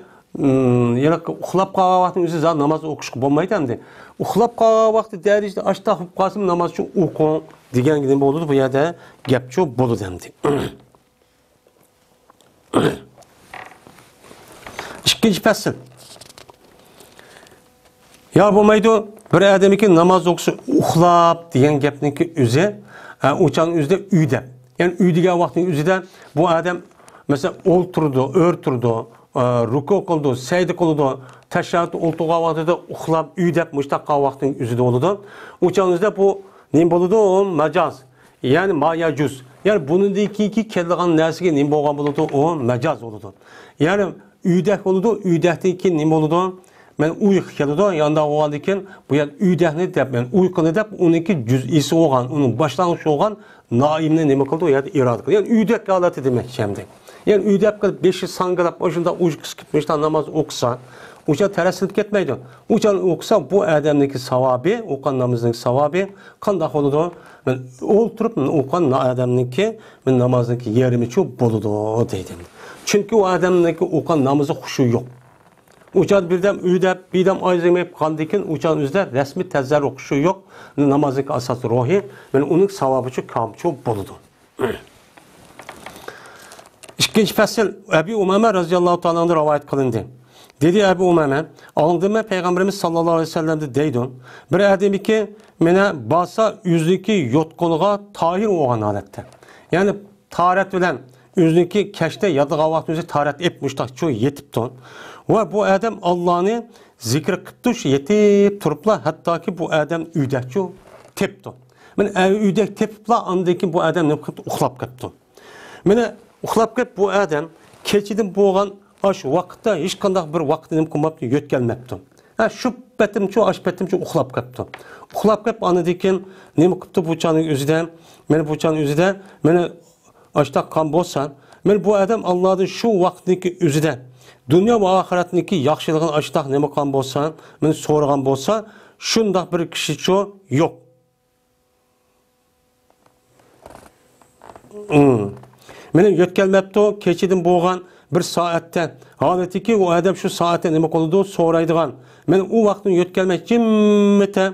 ھېلىقى ئۇخلاپ قالغان ۋاقتىنىڭ ئۆزى زادى ناماز ئوقۇشقا بولمايدۇ ئەمدى. ئۇخلاپ قالغان ۋاقتى دەرىجىدە ئاشتاق بولۇپ قالسىمۇ نامازچۇ ئوقۇڭ دېگەن نېمە بولىدۇ؟ بۇ يەردە گەپچۇ بولىدۇ ئەمدى. ئىككىنچى پەسىل. يا بولمايدۇ، بىر ئادەمكى ناماز ئوقۇسا ئۇخلاپ دېگەن گەپنىڭكى ئۆزى، ئە، ئۇ چاغنىڭ ئۆزىدە ئۆي دەپ. يەنى ئۆي دېگەن ۋاقىتنىڭ ئۆزىدە بۇ ئادەم، مەسىلەن، ئولتۇرىدۇ، ئۆرتۈرىدۇ، ئە، رۇكۇ قىلىدۇ، سەجدە قىلىدۇ، تەشەھھۇدتا ئولتۇرغان ۋاقتىدا ئۇخلاپ، ئۆي دەپ مۇشۇنداق قىلغان ۋاقىتنىڭ ئۆزىدە بولىدۇ. ئۇ چاغنىڭ ئۆزىدە بۇ نېمە بولىدۇ؟ ئۇ مەجاز. يەنى ما يەجۇز. يەنى بۇنىڭدىن كېيىنكى كېلىدىغان نەرسىگە نېمە بولغان بولىدۇ؟ ئۇ مەجاز بولىدۇ. يەنى ئۆيدەك بولىدۇ، ئۆيدەكتىن كېيىن نېمە بولىدۇ؟ مەن ئۇيقۇ كېلىدۇ، يانداق بولغاندىن كېيىن بۇ يەر ئۆيدەكنى دەپ، مەن ئۇيقۇنى دەپ، ئۇنىڭكى جۈزئىسى بولغان، ئۇنىڭ باشلانغۇچى بولغان نائىمنى نېمە قىلىدۇ؟ ئۇ يەردە ئىرادە قىلىدۇ. يەنى ئۆيدەك ھالەتتە دېمەكچى ئەمدى. يەنى ئۆيدەك قىلىپ، بېشى ساڭگىلاپ، ئاشۇنداق ئۇيقۇسى كېلىپ، مۇشۇنداق ناماز ئوقۇسا، ئۇ چاغ تەرەتسىنىپ كەتمەيدۇ. ئۇ چاغ ئوقۇسا، بۇ ئادەمنىڭكى ساۋابى، ئوقۇغان نامىزىنىڭ ساۋابى قانداق بولىدۇ؟ مەن ئولتۇرۇپ ئوقۇغان ئادەمنىڭكى، مەن نامازنىڭكى يېرىمىچۇ بولىدۇ، دەيدۇ. چۈنكى ئۇ ئادەمنىڭكى ئوقۇغان نامىزى خۇشۇ يوق. ئۇ چاغدا بىردەم ئۆيدە، بىردەم ئايزىڭ مېيىپ قاندىكىن، ئۇ چاغ ئۆزىدە رەسمىي تەزەر ئوقۇشى يوق. نامازنىڭكى ئاساسىي روھى، مەن ئۇنىڭ ساۋابىچۇ كامچۇ بولىدۇ. ئىككىنچى پەسىل ئەبى ئۇمامە رەزىياللاھۇ تائالا ئەنھۇدىن رىۋايەت قىلىندى. دېدى ئەبۇ ئۇمامە، ئاڭلىدىم مەن پەيغەمبىرىمىز ساللاللاھۇ ئەلەيھى ۋەسەللەمدىن دەيدۇ، بىر ئادەمكى مېنى بارسا ئۆزىنىڭكى يوتقىنىغا تاھىر بولغان ھالەتتە. يەنى تاھارەت بىلەن ئۆزىنىڭكى كەچتە ياتىدىغان ۋاقتى ئۆزى تاھارەت ئېلىپ مۇشتاقچۇ يېتىپتۇ. ۋە بۇ ئادەم ئاللانى زىكىر قىپتۇ، شۇ يېتىپ تۇرۇپلا، ھەتتاكى بۇ ئادەم ئۆيدەكچۇ تېپىپتۇ. مەن ئۆيدەك تېپىپلا، ئاندىن كېيىن بۇ ئادەم نېمە قىپتۇ؟ ئۇخلاپ قېپتۇ. مانا ئۇخلاپ قېلىپ بۇ ئادەم كېچىدىن بولغان ئاشۇ ۋاقىتتا ھېچقانداق بىر ۋاقىتنى نېمە قىلماپتۇ، يۆتكەلمەپتۇ. ھە، شۇ پېتىمچۇ، ئاشۇ پېتىمچۇ ئۇخلاپ قېپتۇ. ئۇخلاپ قېلىپ ئاندىن كېيىن نېمە قىپتۇ بۇ چاغنىڭ ئۆزىدە؟ مانا بۇ چاغنىڭ ئۆزىدە مانا ئاشتاق قىلغان بولسا، مانا بۇ ئادەم ئاللادىن شۇ ۋاقىتنىڭكى ئۆزىدە دۇنيا ۋە ئاخىرەتنىڭكى ياخشىلىقىنى ئاشتاق نېمە قىلغان بولسا، مانا سورىغان بولسا، شۇنداق بىر كىشىچۇ يوق. مم. مېنى يۆتكەلمەپتۇ، كېچىدىن بولغان بىر سائەتتە. ھالىتىكى ئۇ ئادەم شۇ سائەتتە نېمە قىلىدۇ، سورايدىغان. مەن ئۇ ۋاقىتنى يۆتكەلمەي جىممىتە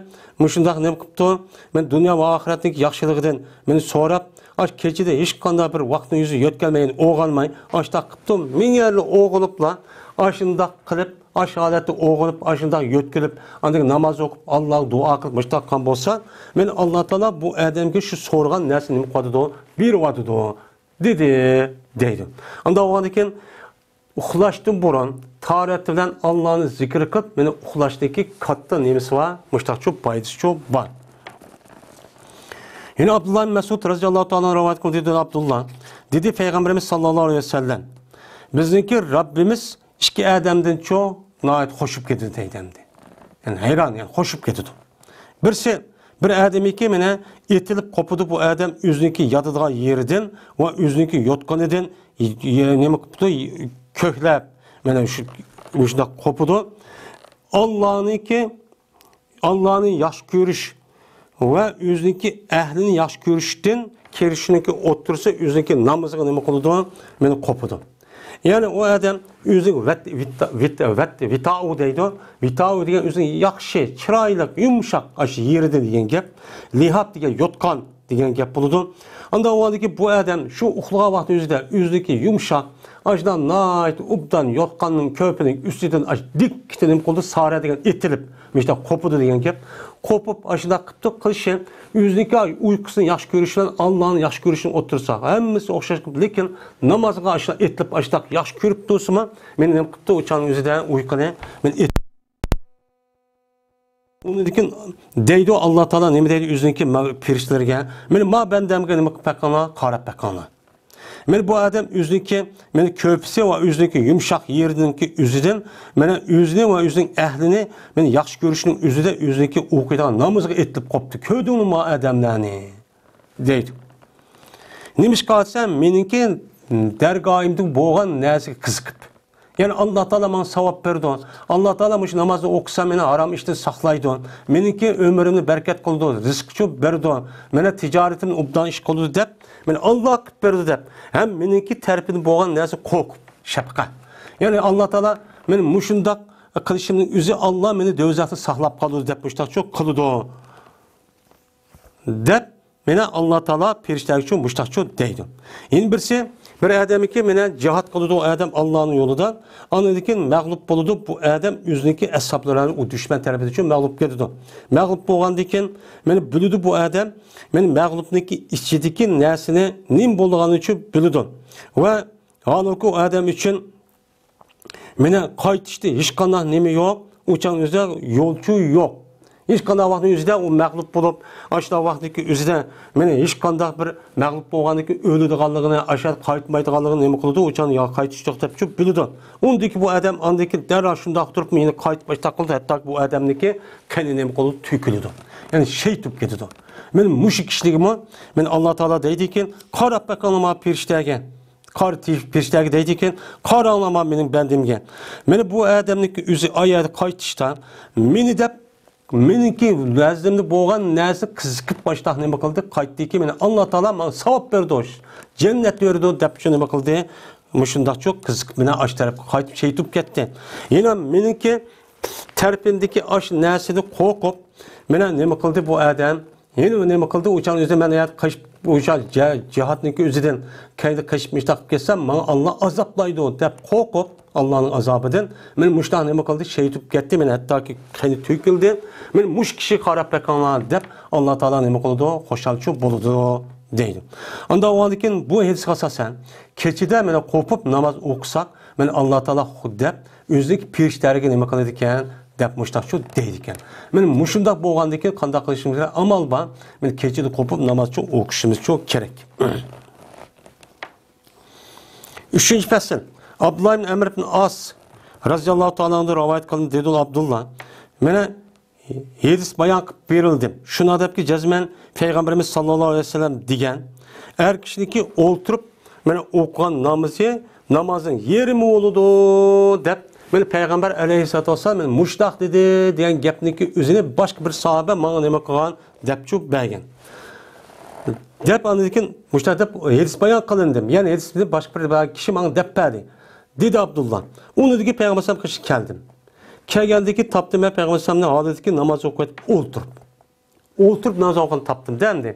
مۇشۇنداق نېمە قىپتۇ؟ مەن دۇنيا ۋە ئاخىرەتنىڭكى ياخشىلىقىدىن مېنى سوراپ، ئاش كېچىدە ھېچقانداق بىر ۋاقىتنى يۈزى يۆتكەلمەي، ئويغانماي، ئاشتاق قىپتۇ. مىڭ يەرلى ئويغىنىپلا، ئاشۇنداق قىلىپ، ئاش ھالەتتە ئويغىنىپ، ئاشۇنداق يۆتكىلىپ، ئاندىن ناماز ئوقۇپ، ئاللاغا دۇئا قىلىپ، مۇشتاق قىلغان بولسا، مەن ئاللا تائالا بۇ ئادەمگە شۇ سورىغان نەرسىنى نېمە قىلىۋاتىدۇ؟ بېرىۋاتىدۇ، دېدى، دەيدۇ. ئانداق بولغاندىن كېيىن، ئۇخلاشتىن بۇرۇن تاھارەت بىلەن ئاللانى زىكىر قىلىپ، مېنى ئۇخلاشتىكى كاتتا نېمىسى بار؟ مۇشتاقچۇ پايدىسىچۇ بار. يەنە ئابدۇللا ئىبن مەسئۇد رەزىياللاھۇ تائالا ئەنھۇ رىۋايەت قىلدى، دېدى ئابدۇللا. دېدى پەيغەمبىرىمىز ساللاللاھۇ ئەلەيھى ۋەسەللەم، بىزنىڭكى رەببىمىز ئىككى ئادەمدىنچۇ ناھايىتى خوشۇپ كېتىدۇ دەيدۇ ئەمدى. يەنى ھەيران، يەنى خوشۇپ كېتىدۇ. بىرسى، بىر ئادەمكى مانا ئېتىلىپ قوپىدۇ، بۇ ئادەم ئۆزىنىڭكى ياتىدىغان يېرىدىن ۋە ئۆزىنىڭكى يوتقىنىدىن، ي-، ي-، نېمە قىپتۇ، كۆكلەپ، مانا شۇ، مۇشۇنداق قوپىدۇ. ئاللانىڭكى، ئاللانى ياخشى كۆرۈش ۋە ئۆزىنىڭكى ئەھلىنى ياخشى كۆرۈشتىن كىرىشنىڭكى ئوتتۇرىسى ئۆزىنىڭكى نامىزىغا نېمە قىلىدۇ؟ مانا قوپىدۇ. يەنى ئۇ ئادەم ئۆزىنىڭ ۋەت-، ۋىت-، ۋىت-، ۋەت-، ۋىتائۇ دەيدۇ. ۋىتائۇ دېگەن ئۆزىنىڭ ياخشى، چىرايلىق، يۇمشاق، ئاشۇ يېرىدىن دېگەن گەپ. لىھاب دېگەن يوتقان دېگەن گەپ بولىدۇ. ئاندىن ئۇ ھالدىكى بۇ ئادەم شۇ ئۇخلىغان ۋاقتى ئۆزىدە ئۆزىنىڭكى يۇمشاق، ئاشۇنداق ناھايىتى ئوبدان يوتقاننىڭ كۆپىنىڭ ئۈستىدىن ئاش دىككىتە نېمە قىلىدۇ؟ سارە دېگەن ئېتىلىپ، مۇشۇنداق قوپىدۇ دېگەن گەپ. قوپۇپ، ئاشۇنداق قىپتۇ قىلىشى، ئۆزىنىڭكى ئۇيقۇسىنى ياخشى كۆرۈشى بىلەن ئاللانى ياخشى كۆرۈشىنىڭ ئوتتۇرىسى ھەممىسى ئوخشاش قىپتۇ، لېكىن نامازغا ئاشۇنداق ئېتىلىپ، ئاشۇنداق ياخشى كۆرۈپ تۇرسىمۇ، مېنى نېمە قىپتۇ، ئۇ چاغنىڭ ئۆزىدە ئۇيقۇنى مېنى ئېتىپ. ئۇنىڭدىن كېيىن دەيدۇ، ئاللا تائالا نېمە دەيدۇ ئۆزىنىڭكى مە-، پېرىشتىلىرىگە؟ مېنى ما بەندەمگە نېمە قىلىپ بېقىڭلار، قاراپ بېقىڭلار. مېنى بۇ ئادەم ئۆزىنىڭكى، مېنى كۆپىسى ۋە ئۆزىنىڭكى يۇمشاق يېرىنىڭكى ئۆزىدىن، مېنى ئۆزىنى ۋە ئۆزىنىڭ ئەھلىنى مېنى ياخشى كۆرۈشنىڭ ئۆزىدە ئۆزىنىڭكى ئوقۇيدىغان نامىزىغا ئېتىلىپ قوپتۇ. كۆردۈڭلارمۇ ئادەملەرنى؟ دەيدۇ. نېمىشقا دېسە، مېنىڭكى دەرگاھىمدىن بولغان نەرسىگە قىزىقىپ. يەنى ئاللا تائالا ماڭا ساۋاب بېرىدۇ. ئاللا تائالا مۇشۇ نامازنى ئوقۇسام، مېنى ھارام ئىشتىن ساقلايدۇ. مېنىڭكى ئۆمرۈمنى بەرىكەت قىلىدۇ، رىزىقچۇ بېرىدۇ. مېنىڭ تىجارىتىمنى ئوبدان ئىش قىلىدۇ دەپ، مېنى ئاللا قىلىپ بېرىدۇ دەپ، ھەم مېنىڭكى تەرىپىمدىن بولغان نەرسە قورقۇپ، شەپقەت. يەنى ئاللا تائالا مېنى مۇشۇنداق قىلىشىمنىڭ ئۆزى ئاللا مېنى دوزاختىن ساقلاپ قالىدۇ دەپ مۇشۇنداقچۇ قىلىدۇ. دەپ، مانا ئاللا تائالا پېرىشتىلەرگىچۇ مۇشتاقچۇ دەيدۇ. يەنە بىرسى، بىر ئادەمكى مانا جىھاد قىلىدۇ، ئۇ ئادەم ئاللانىڭ يولىدا، ئاندىن كېيىن مەغلۇپ بولىدۇ، بۇ ئادەم ئۆزىنىڭكى ئەسھابلىرى بىلەن ئۇ دۈشمەن تەرىپىدىچۇ مەغلۇپ كېتىدۇ. مەغلۇپ بولغاندىن كېيىن، مانا بىلىدۇ بۇ ئادەم، مانا مەغلۇپنىڭكى ئىچىدىكى نەرسىنى نېمە بولىدىغانىنىچۇ بىلىدۇ. ۋە ھالبۇكى ئۇ ئادەم ئۈچۈن مانا قايتىشتا ھېچقانداق نېمە يوق، ئۇ چاغنىڭ ئۆزىدە يولچۇ يوق. ھېچقانداق ۋاقىتنىڭ ئۆزىدە ئۇ مەغلۇپ بولۇپ، ئاشۇنداق ۋاقىتنىڭكى ئۆزىدە مانا ھېچقانداق بىر مەغلۇپ بولغاندىن كېيىن ئۆلىدىغانلىقىنى، ئاشۇ يەردە قايتمايدىغانلىقىنى نېمە قىلىدۇ، ئۇ چاغنى يا قايتىش يوق دەپچۇ بىلىدۇ. ئۇندىكى بۇ ئادەم ئاندىن كېيىن دەرھال شۇنداق تۇرۇپ يەنە قايتىپ ئاشۇنداق قىلىدۇ، ھەتتاكى بۇ ئادەمنىڭكى قېنى نېمە قىلىدۇ، تۆكۈلىدۇ. يەنى شېھىت بولۇپ كېتىدۇ. مانا مۇشۇ كىشىلىكمۇ مانا ئاللا تائالا دەيدىكەن، قاراپ بېقىڭلار مانا پېرىشتەگە. قارا تېگىپ پېرىشتىلەرگە دەيدىكەن، قاراڭلار مانا مېنىڭ بەندەمگە. مانا بۇ ئادەمنىڭكى ئۆزى ئايەردە قايتىشتا، مېنى دەپ، مېنىڭكى ۋەزنىمدە بولغان نەرسە قىزىقىپ باشلاق نېمە قىلدى؟ قايتتىكى، مانا ئاللا تائالا ماڭا ساۋاب بېرىدۇ، جەننەت بېرىدۇ دەپ شۇ نېمە قىلدى؟ مۇشۇنداقچۇ قىزىقىپ مانا ئاش تەرەپكە قايتىپ شېھىت بولۇپ كەتتى. يەنە مېنىڭكى تەرىپىمدىكى ئاش نەرسىدىن قورقۇپ، مانا نېمە قىلدى بۇ ئادەم؟ يەنە نېمە قىلدى؟ ئۇ چاغ ئۆزى مەن ھايات قېچىپ، ئۇ چاغ جە-، جىھادنىڭكى ئۆزىدىن كەينىدە قېچىپ مۇشتاق قىلىپ كەتسەم، ماڭا ئاللا ئازابلايدۇ دەپ قورقۇپ، ئاللانىڭ ئازابىدىن مەن مۇشتاق نېمە قىلدى؟ شېھىت بولۇپ كەتتى. مەن ھەتتاكى قېنى تۆكۈلدى. مەن مۇشۇ كىشىگە قاراپ بېقىڭلار دەپ ئاللا تائالا نېمە قىلىدۇ؟ خۇشالچۇ بولىدۇ دەيدۇ. ئاندا ئۇنىڭدىن كېيىن بۇ ھەدىسكە ئاساسەن، كېچىدە مانا قوپۇپ ناماز ئوقۇساق، مانا ئاللا تائالا خۇد دەپ ئۆزىنىڭكى پېرىشتىلەرگە نېمە قىلىدىكەن دەپ مۇشتاقچۇ دەيدىكەن. مانا مۇشۇنداق بولغاندىن كېيىن قانداق قىلىشىمىز كېرەك؟ ئامال بار. مانا كېچىدە قوپۇپ نامازچۇ ئوقۇشىمىزچۇ كېرەك. ئۈچىنچى پەسىل. ئابدۇللا ئىبن ئەمر ئىبن ئاس رازىياللاھۇ تائالا ئەنھۇ رىۋايەت قىلىندى، دېدى ئابدۇللا. مانا ھەدىس بايان قىلىپ بېرىلدى. شۇنداق دەپكى، جەزمەن پەيغەمبىرىمىز ساللاللاھۇ ئەلەيھى ۋەسەللەم دېگەن، ئەر كىشىنىڭكى ئولتۇرۇپ مانا ئوقۇغان نامىزى نامازنىڭ يېرىمى بولىدۇ دەپ، مانا پەيغەمبەر ئەلەيھىسسالاتۇ ۋەسسالام مانا مۇشتاق دېدى دېگەن گەپنىڭكى ئۆزىنى باشقا بىر ساھابە ماڭا نېمە قىلغان دەپچۇ بەرگەن. دەپ ئاندىن كېيىن مۇشتاق دەپ ھەدىس بايان قىلىندىم. يەنى ھەدىسنى باشقا بىر كىشى ماڭا دەپ بەردى. دېدى ئابدۇللا. ئۇنىڭدىن كېيىن پەيغەمبەر ئەلەيھىسسالام قېشىغا كەلدىم. كەلگەندىن كېيىن تاپتىم مەن پەيغەمبەر ئەلەيھىسسالامنى ھالىتىكى ناماز ئوقۇۋېتىپ ئولتۇرۇپ. ئولتۇرۇپ ناماز ئوقۇغان تاپتىم دە ئەمدى.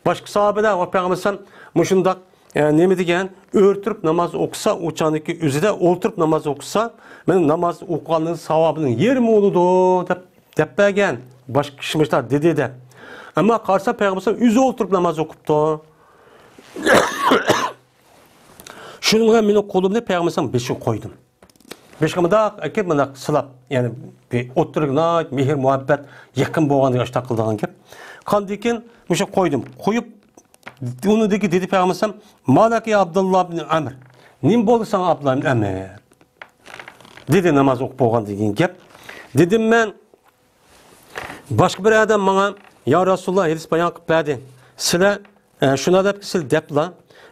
باشقا ساھابىلەر ۋە پەيغەمبەر ئەلەيھىسسالام مۇشۇنداق، ئە، نېمە دېگەن، ئولتۇرۇپ ناماز ئوقۇسا، ئۇ چاغدىكى ئۆزىدە ئولتۇرۇپ ناماز ئوقۇسا، مانا ناماز ئوقۇغاننىڭ ساۋابىنىڭ يېرىمى بولىدۇ دەپ، دەپ بەرگەن. باشقا كىشى مۇشۇنداق دېدى دەپ. ئەمما قارىسا پەيغەمبەر ئەلەيھىسسالام ئۆزى ئولتۇرۇپ ناماز ئوقۇپتۇ. شۇنىڭ بىلەن مېنىڭ قولۇمنى پەيغەمبەر ئەلەيھىسسالام بېشىغا قويدۇم. بېشىغا مۇنداق ئەكىپ، مۇنداق سىلاپ، يەنى بىر ئوتتۇرىغا ناھايىتى مېھىر-مۇھەببەت يېقىن بولغاندىكىن ئاشۇنداق قىلىدىغان گەپ. قاندىن كېيىن مۇشۇ قويدۇم. قويۇپ، ئۇنىڭدىكى دېدى پەيغەمبەر ئەلەيھىسسالام، «ما لەكە يا ئابدۇللا ئىبن ئەمر؟» نېمە بولدى ساڭا، ئابدۇللا ئىبن ئەمر؟ دېدى ناماز ئوقۇپ بولغاندىن كېيىن گەپ. دېدىم مەن، باشقا بىر ئادەم ماڭا، يا رەسۇلاللا، ھەدىس بايان قىلىپ بەردى. سىلەر، ئە، شۇنداق دەپ، سىلەر دەپلا،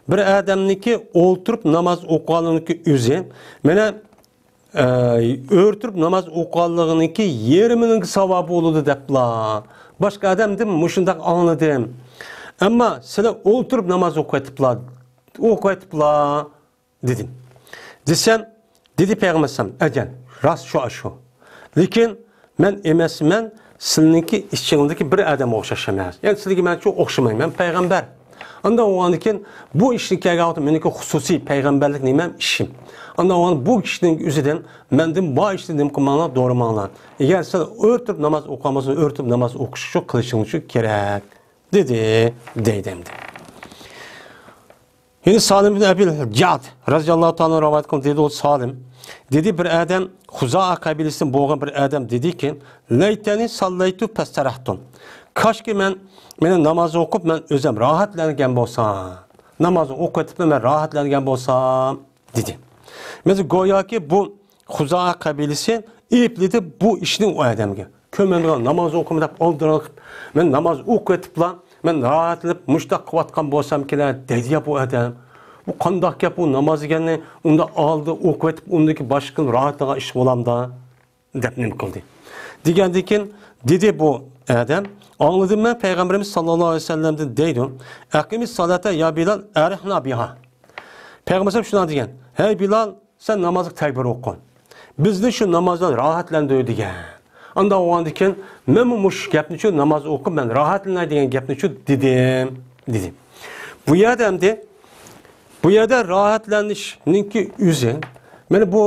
بىر ئادەمنىڭكى ئولتۇرۇپ ناماز ئوقۇغانلىقىنىڭكى ئۆزى، مانا، ئە، ئۆرتۈرۈپ ناماز ئوقۇغانلىقىنىڭكى يېرىمىنىڭكى ساۋابى بولىدۇ دەپلا. باشقا ئادەمدىن مۇشۇنداق ئاڭلىدىم. ئەمما سىلەر ئولتۇرۇپ ناماز ئوقۇۋېتىپلا، ئوقۇۋېتىپلا. دېدىم. دېسەم، دېدى پەيغەمبەر ئەلەيھىسسالام، ئەجەل، راست شۇ، شۇ. لېكىن مەن ئەمەسمەن سىلىنىڭكى ئىچىڭىزدىكى بىر ئادەمگە ئوخشاش ئەمەس. يەنى سىلىگە مەنچۇ ئوخشىمايمەن، مەن پەيغەمبەر. ئانداق بولغاندىكىن بۇ ئىشنى كەلگەن ۋاقىتتا مېنىڭكى خۇسۇسىي پەيغەمبەرلىك نېمەم، ئىشىم. ئانداق بولغاندا بۇ كىشىنىڭ ئۆزىدىن مەندىن بار ئىشنى نېمە قىلماڭلار، دورىماڭلار. ئەگەر سىلەر ئۆرتۈپ ناماز ئوقۇغان بولسىڭىز، ئۆرتۈپ ناماز ئوقۇش شۇ قىلىشىڭىز شۇ كېرەك، دېدى، دەيدۇ ئەمدى. يەنى سالىم ئىبن ئەبىل جەئد رەزىياللاھۇ تائالا ئەنھۇ رىۋايەت قىلغان دېدى، ئۇ سالىم. دېدى، بىر ئادەم، خۇزائە قەبىلىسىدىن بولغان بىر ئادەم دېدىكى، لەيتەنى ساللەيتۇ پەستەرەھتۇ. كاشكى مەن، مەن ناماز ئوقۇپ، مەن ئۆزۈم راھەتلەنگەن بولسام. نامازنى ئوقۇۋېتىپلا مەن راھەتلەنگەن بولسام، دېدى. مەسىلەن، گوياكى بۇ خۇزائە قەبىلىسى ئەيىبلىدى بۇ ئىشنى ئۇ ئادەمگە. كۆرمەمدىغان ناماز ئوقۇيمەن دەپ ئالدىراپ، مەن ناماز ئوقۇۋېتىپلا، مەن راھەتلىنىپ مۇشۇنداق قىلىۋاتقان بولسامكىنە دەيدۇ يا بۇ ئادەم. بۇ قانداق گەپ، بۇ ناماز دېگەننى ئۇنداق ئالدى ئوقۇۋېتىپ، ئۇندىكى باشقا راھەتلىنىدىغان ئىش بولامدا؟ دەپ نېمە قىلدى؟ دېگەندىكىن دېدى بۇ ئادەم، ئاڭلىدىم مەن پەيغەمبىرىمىز ساللاللاھۇ ئەلەيھى ۋەسەللەمدىن دەيدۇ، ئەقىمىس سالاتە يا بىلال ئەرىھنا بىھا. پەيغەمبەر سەللەللاھۇ ئەلەيھى ۋەسەللەم شۇنداق دېگەن، ھەي بىلال، سەن نامازغا تەكبىر ئوقۇ. بىزنى شۇ نامازدا راھەتلەندۈر دېگەن. ئانداق بولغاندىكىن، مەنمۇ مۇشۇ گەپنىچۇ ناماز ئوقۇپ، مەن راھەتلىنەي دېگەن گەپنىچۇ دېدىم، دېدى. بۇ يەردە ئەمدى، بۇ يەردە راھەتلىنىشنىڭكى ئۆزى، مانا بۇ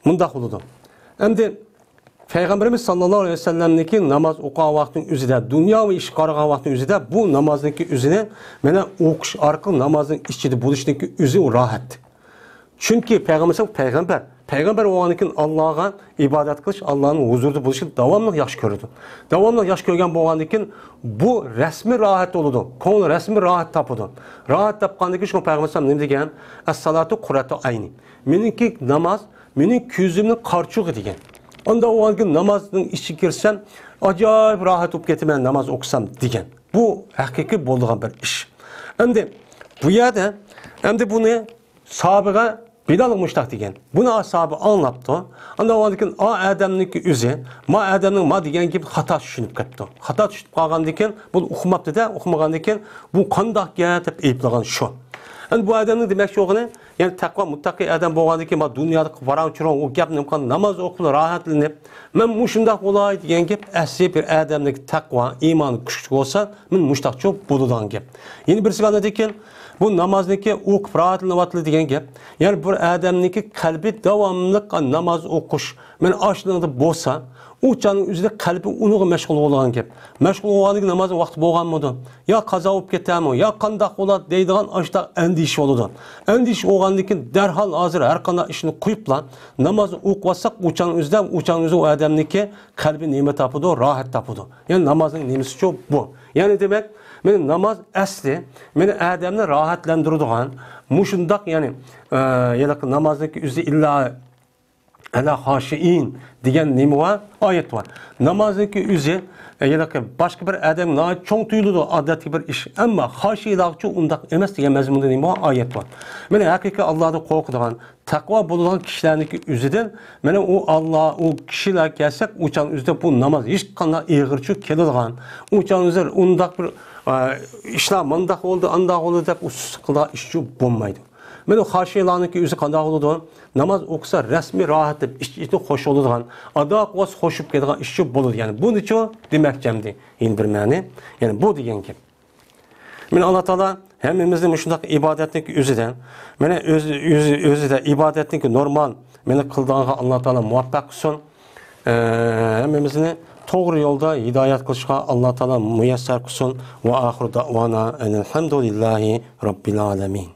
مۇنداق بولىدۇ. ئەمدى پەيغەمبىرىمىز ساللاللاھۇ ئەلەيھى ۋەسەللەمنىڭكى ناماز ئوقۇغان ۋاقتىنىڭ ئۆزىدە، دۇنياۋى ئىشقا قارىغان ۋاقتىنىڭ ئۆزىدە بۇ نامازنىڭكى ئۆزىنى مانا ئوقۇش ئارقىلىق نامازنىڭ ئىچىدە بولۇشنىڭكى ئۆزى ئۇ راھەت. چۈنكى پەيغەمبەر پەيغەمبەر، پەيغەمبەر بولغاندىن كېيىن ئاللاغا ئىبادەت قىلىش، ئاللانىڭ ھۇزۇرىدا بولۇشنى داۋاملىق ياخشى كۆرىدۇ. داۋاملىق ياخشى كۆرگەن بولغاندىن كېيىن بۇ رەسمىي راھەت بولىدۇ. كۆڭلى رەسمىي راھەت تاپىدۇ. راھەت تاپقاندىن كېيىن شۇڭا پەيغەمبەر ئەلەيھىسسالام نېمە دېگەن؟ ئەسسالاتۇ قۇررەتۇ ئەينى. مېنىڭكى ناماز، مېنىڭ كۆزۈمنىڭ قارىچۇغى دېگەن. ئانداق بولغاندىن كېيىن نامازنىڭ ئىچىگە كىرسەم، ئاجايىپ راھەت بولۇپ كېتىمەن ناماز ئوقۇسام دېگەن. بۇ ھەقىقىي بولىدىغان بىر ئىش. ئەمدى بۇ يەردە، ئەمدى بۇنى ساھابىغا بىلالغا مۇشتاق دېگەن. بۇنى ساھابە ئاڭلاپتۇ. ئاندىن ئاندىن كېيىن ئا ئادەمنىڭكى ئۆزى، ما ئادەمنىڭ ما دېگەن گېپى خاتا چۈشىنىپ كەپتۇ. خاتا چۈشىنىپ قالغاندىن كېيىن، بۇنى ئۇقماپتۇ-دە، ئۇقمىغاندىن كېيىن، بۇ قانداق گەپ دەپ ئەيىبلىغان شۇ. ئەمدى بۇ ئادەمنىڭ دېمەكچى بولغىنى، يەنى تەقۋا مۇتتەقىي ئادەم بولغاندىن كېيىن، ما دۇنيادا قىلىپ ۋاراڭ-چۇرۇڭ، ئۇ گەپنى نېمە قىلغان، ناماز ئوقۇپ راھەتلىنىپ، مەن مۇشۇنداق بولاي دېگەن گەپ، ئەسلى بىر ئادەمنىڭكى تەقۋا، ئىمانى كۈچلۈك بولسا، مەن مۇشۇنداقچۇ بولىدىغان گەپ. يەنە بىرسىگە ئاندىن كېيىن، بۇ نامازنىكى ئوقۇپ راھەتلىنىۋاتىدۇ دېگەن گەپ. يەنى بىر ئادەمنىڭكى قەلبى داۋاملىق ناماز ئوقۇش، مەن ئاشۇنىڭدا بولسا، ئۇ چاغنىڭ ئۆزىدە قەلبى ئۇنىڭغا مەشغۇل بولىدىغان گەپ. مەشغۇل بولغاندىن كېيىن نامازنىڭ ۋاقتى بولغانمىدۇ؟ يا قازا بولۇپ كېتەرمۇ؟ يا قانداق بولار دەيدىغان ئاشۇنداق ئەندىشە بولىدۇ. ئەندىشە بولغاندىن كېيىن دەرھال ھازىر ھەر قانداق ئىشنى قويۇپلا نامازنى ئوقۇۋاتساق، ئۇ چاغنىڭ ئۆزىدە، ئۇ چاغنىڭ ئۆزىدە ئۇ ئادەمنىڭكى قەلبى نېمە تاپىدۇ؟ راھەت تاپىدۇ. يەنى نامازنىڭ نېمىسىچۇ بۇ؟ يەنى دېمەك، مانا ناماز ئەسلى، مانا ئادەمنى راھەتلەندۈرىدىغان، مۇشۇنداق، يەنى، ئە، ھېلىقى نامازنىڭكى ئۆزى ئىللا ئەلە خاشىئىن دېگەن نېمە بار؟ ئايەت بار. نامازنىڭكى ئۆزى، ئە، ھېلىقى باشقا بىر ئادەمگە ناھايىتى چوڭ تۇيۇلىدۇ، ئادەتتىكى بىر ئىش. ئەمما خاشىئىلارغىچۇ ئۇنداق ئەمەس دېگەن مەزمۇندا نېمە بار؟ ئايەت بار. مانا ھەقىقىي ئاللاھتىن قورقىدىغان، تەقۋا بولىدىغان كىشىلەرنىڭكى ئۆزىدىن، مانا ئۇ ئاللا، ئۇ كىشىلەر كەلسەك، ئۇ چاغنىڭ ئۆزىدە بۇ ناماز ھېچقانداق ئېغىرچۇ كېلىدىغان، ئۇ چاغنىڭ ئۆزىدە ئۇنداق بىر، ئا، ئىشلار مۇنداق بولدى، ئانداق بولدى دەپ ئۇ سۇس قىلىدىغان ئىشچۇ بولمايدۇ. مانا خاشىئىلارنىڭكى ئۆزى قانداق بولىدۇ؟ ناماز ئوقۇسا رەسمىي راھەت دەپ ئىچ-ئىچىدىن خوش بولىدىغان، ئادا قىلغۇسى خوش بولۇپ كېتىدىغان ئىشچۇ بولىدۇ. يەنى بۇنىچۇ دېمەكچى ئەمدى. يەنە بىر مەنى، يەنى بۇ دېگەن گەپ. مانا ئاللا تائالا ھەممىمىزنى مۇشۇنداق ئىبادەتنىڭ ئۆزىدە، مانا ئۆزى، ئۆزى، ئۆزىدە ئىبادەتنىڭ نورمال، مانا قىلىدىغانغا ئاللا تائالا مۇۋەپپەق قىلسۇن. ئە، ھەممىمىزنى توغرا يولدا ھىدايەت قىلىشقا ئاللا تائالا مۇيەسسەر قىلسۇن. ۋە ئاخىرۇ دەئۋانا ئەنىل ھەمدۇلىللاھى رەببىل ئالەمىن.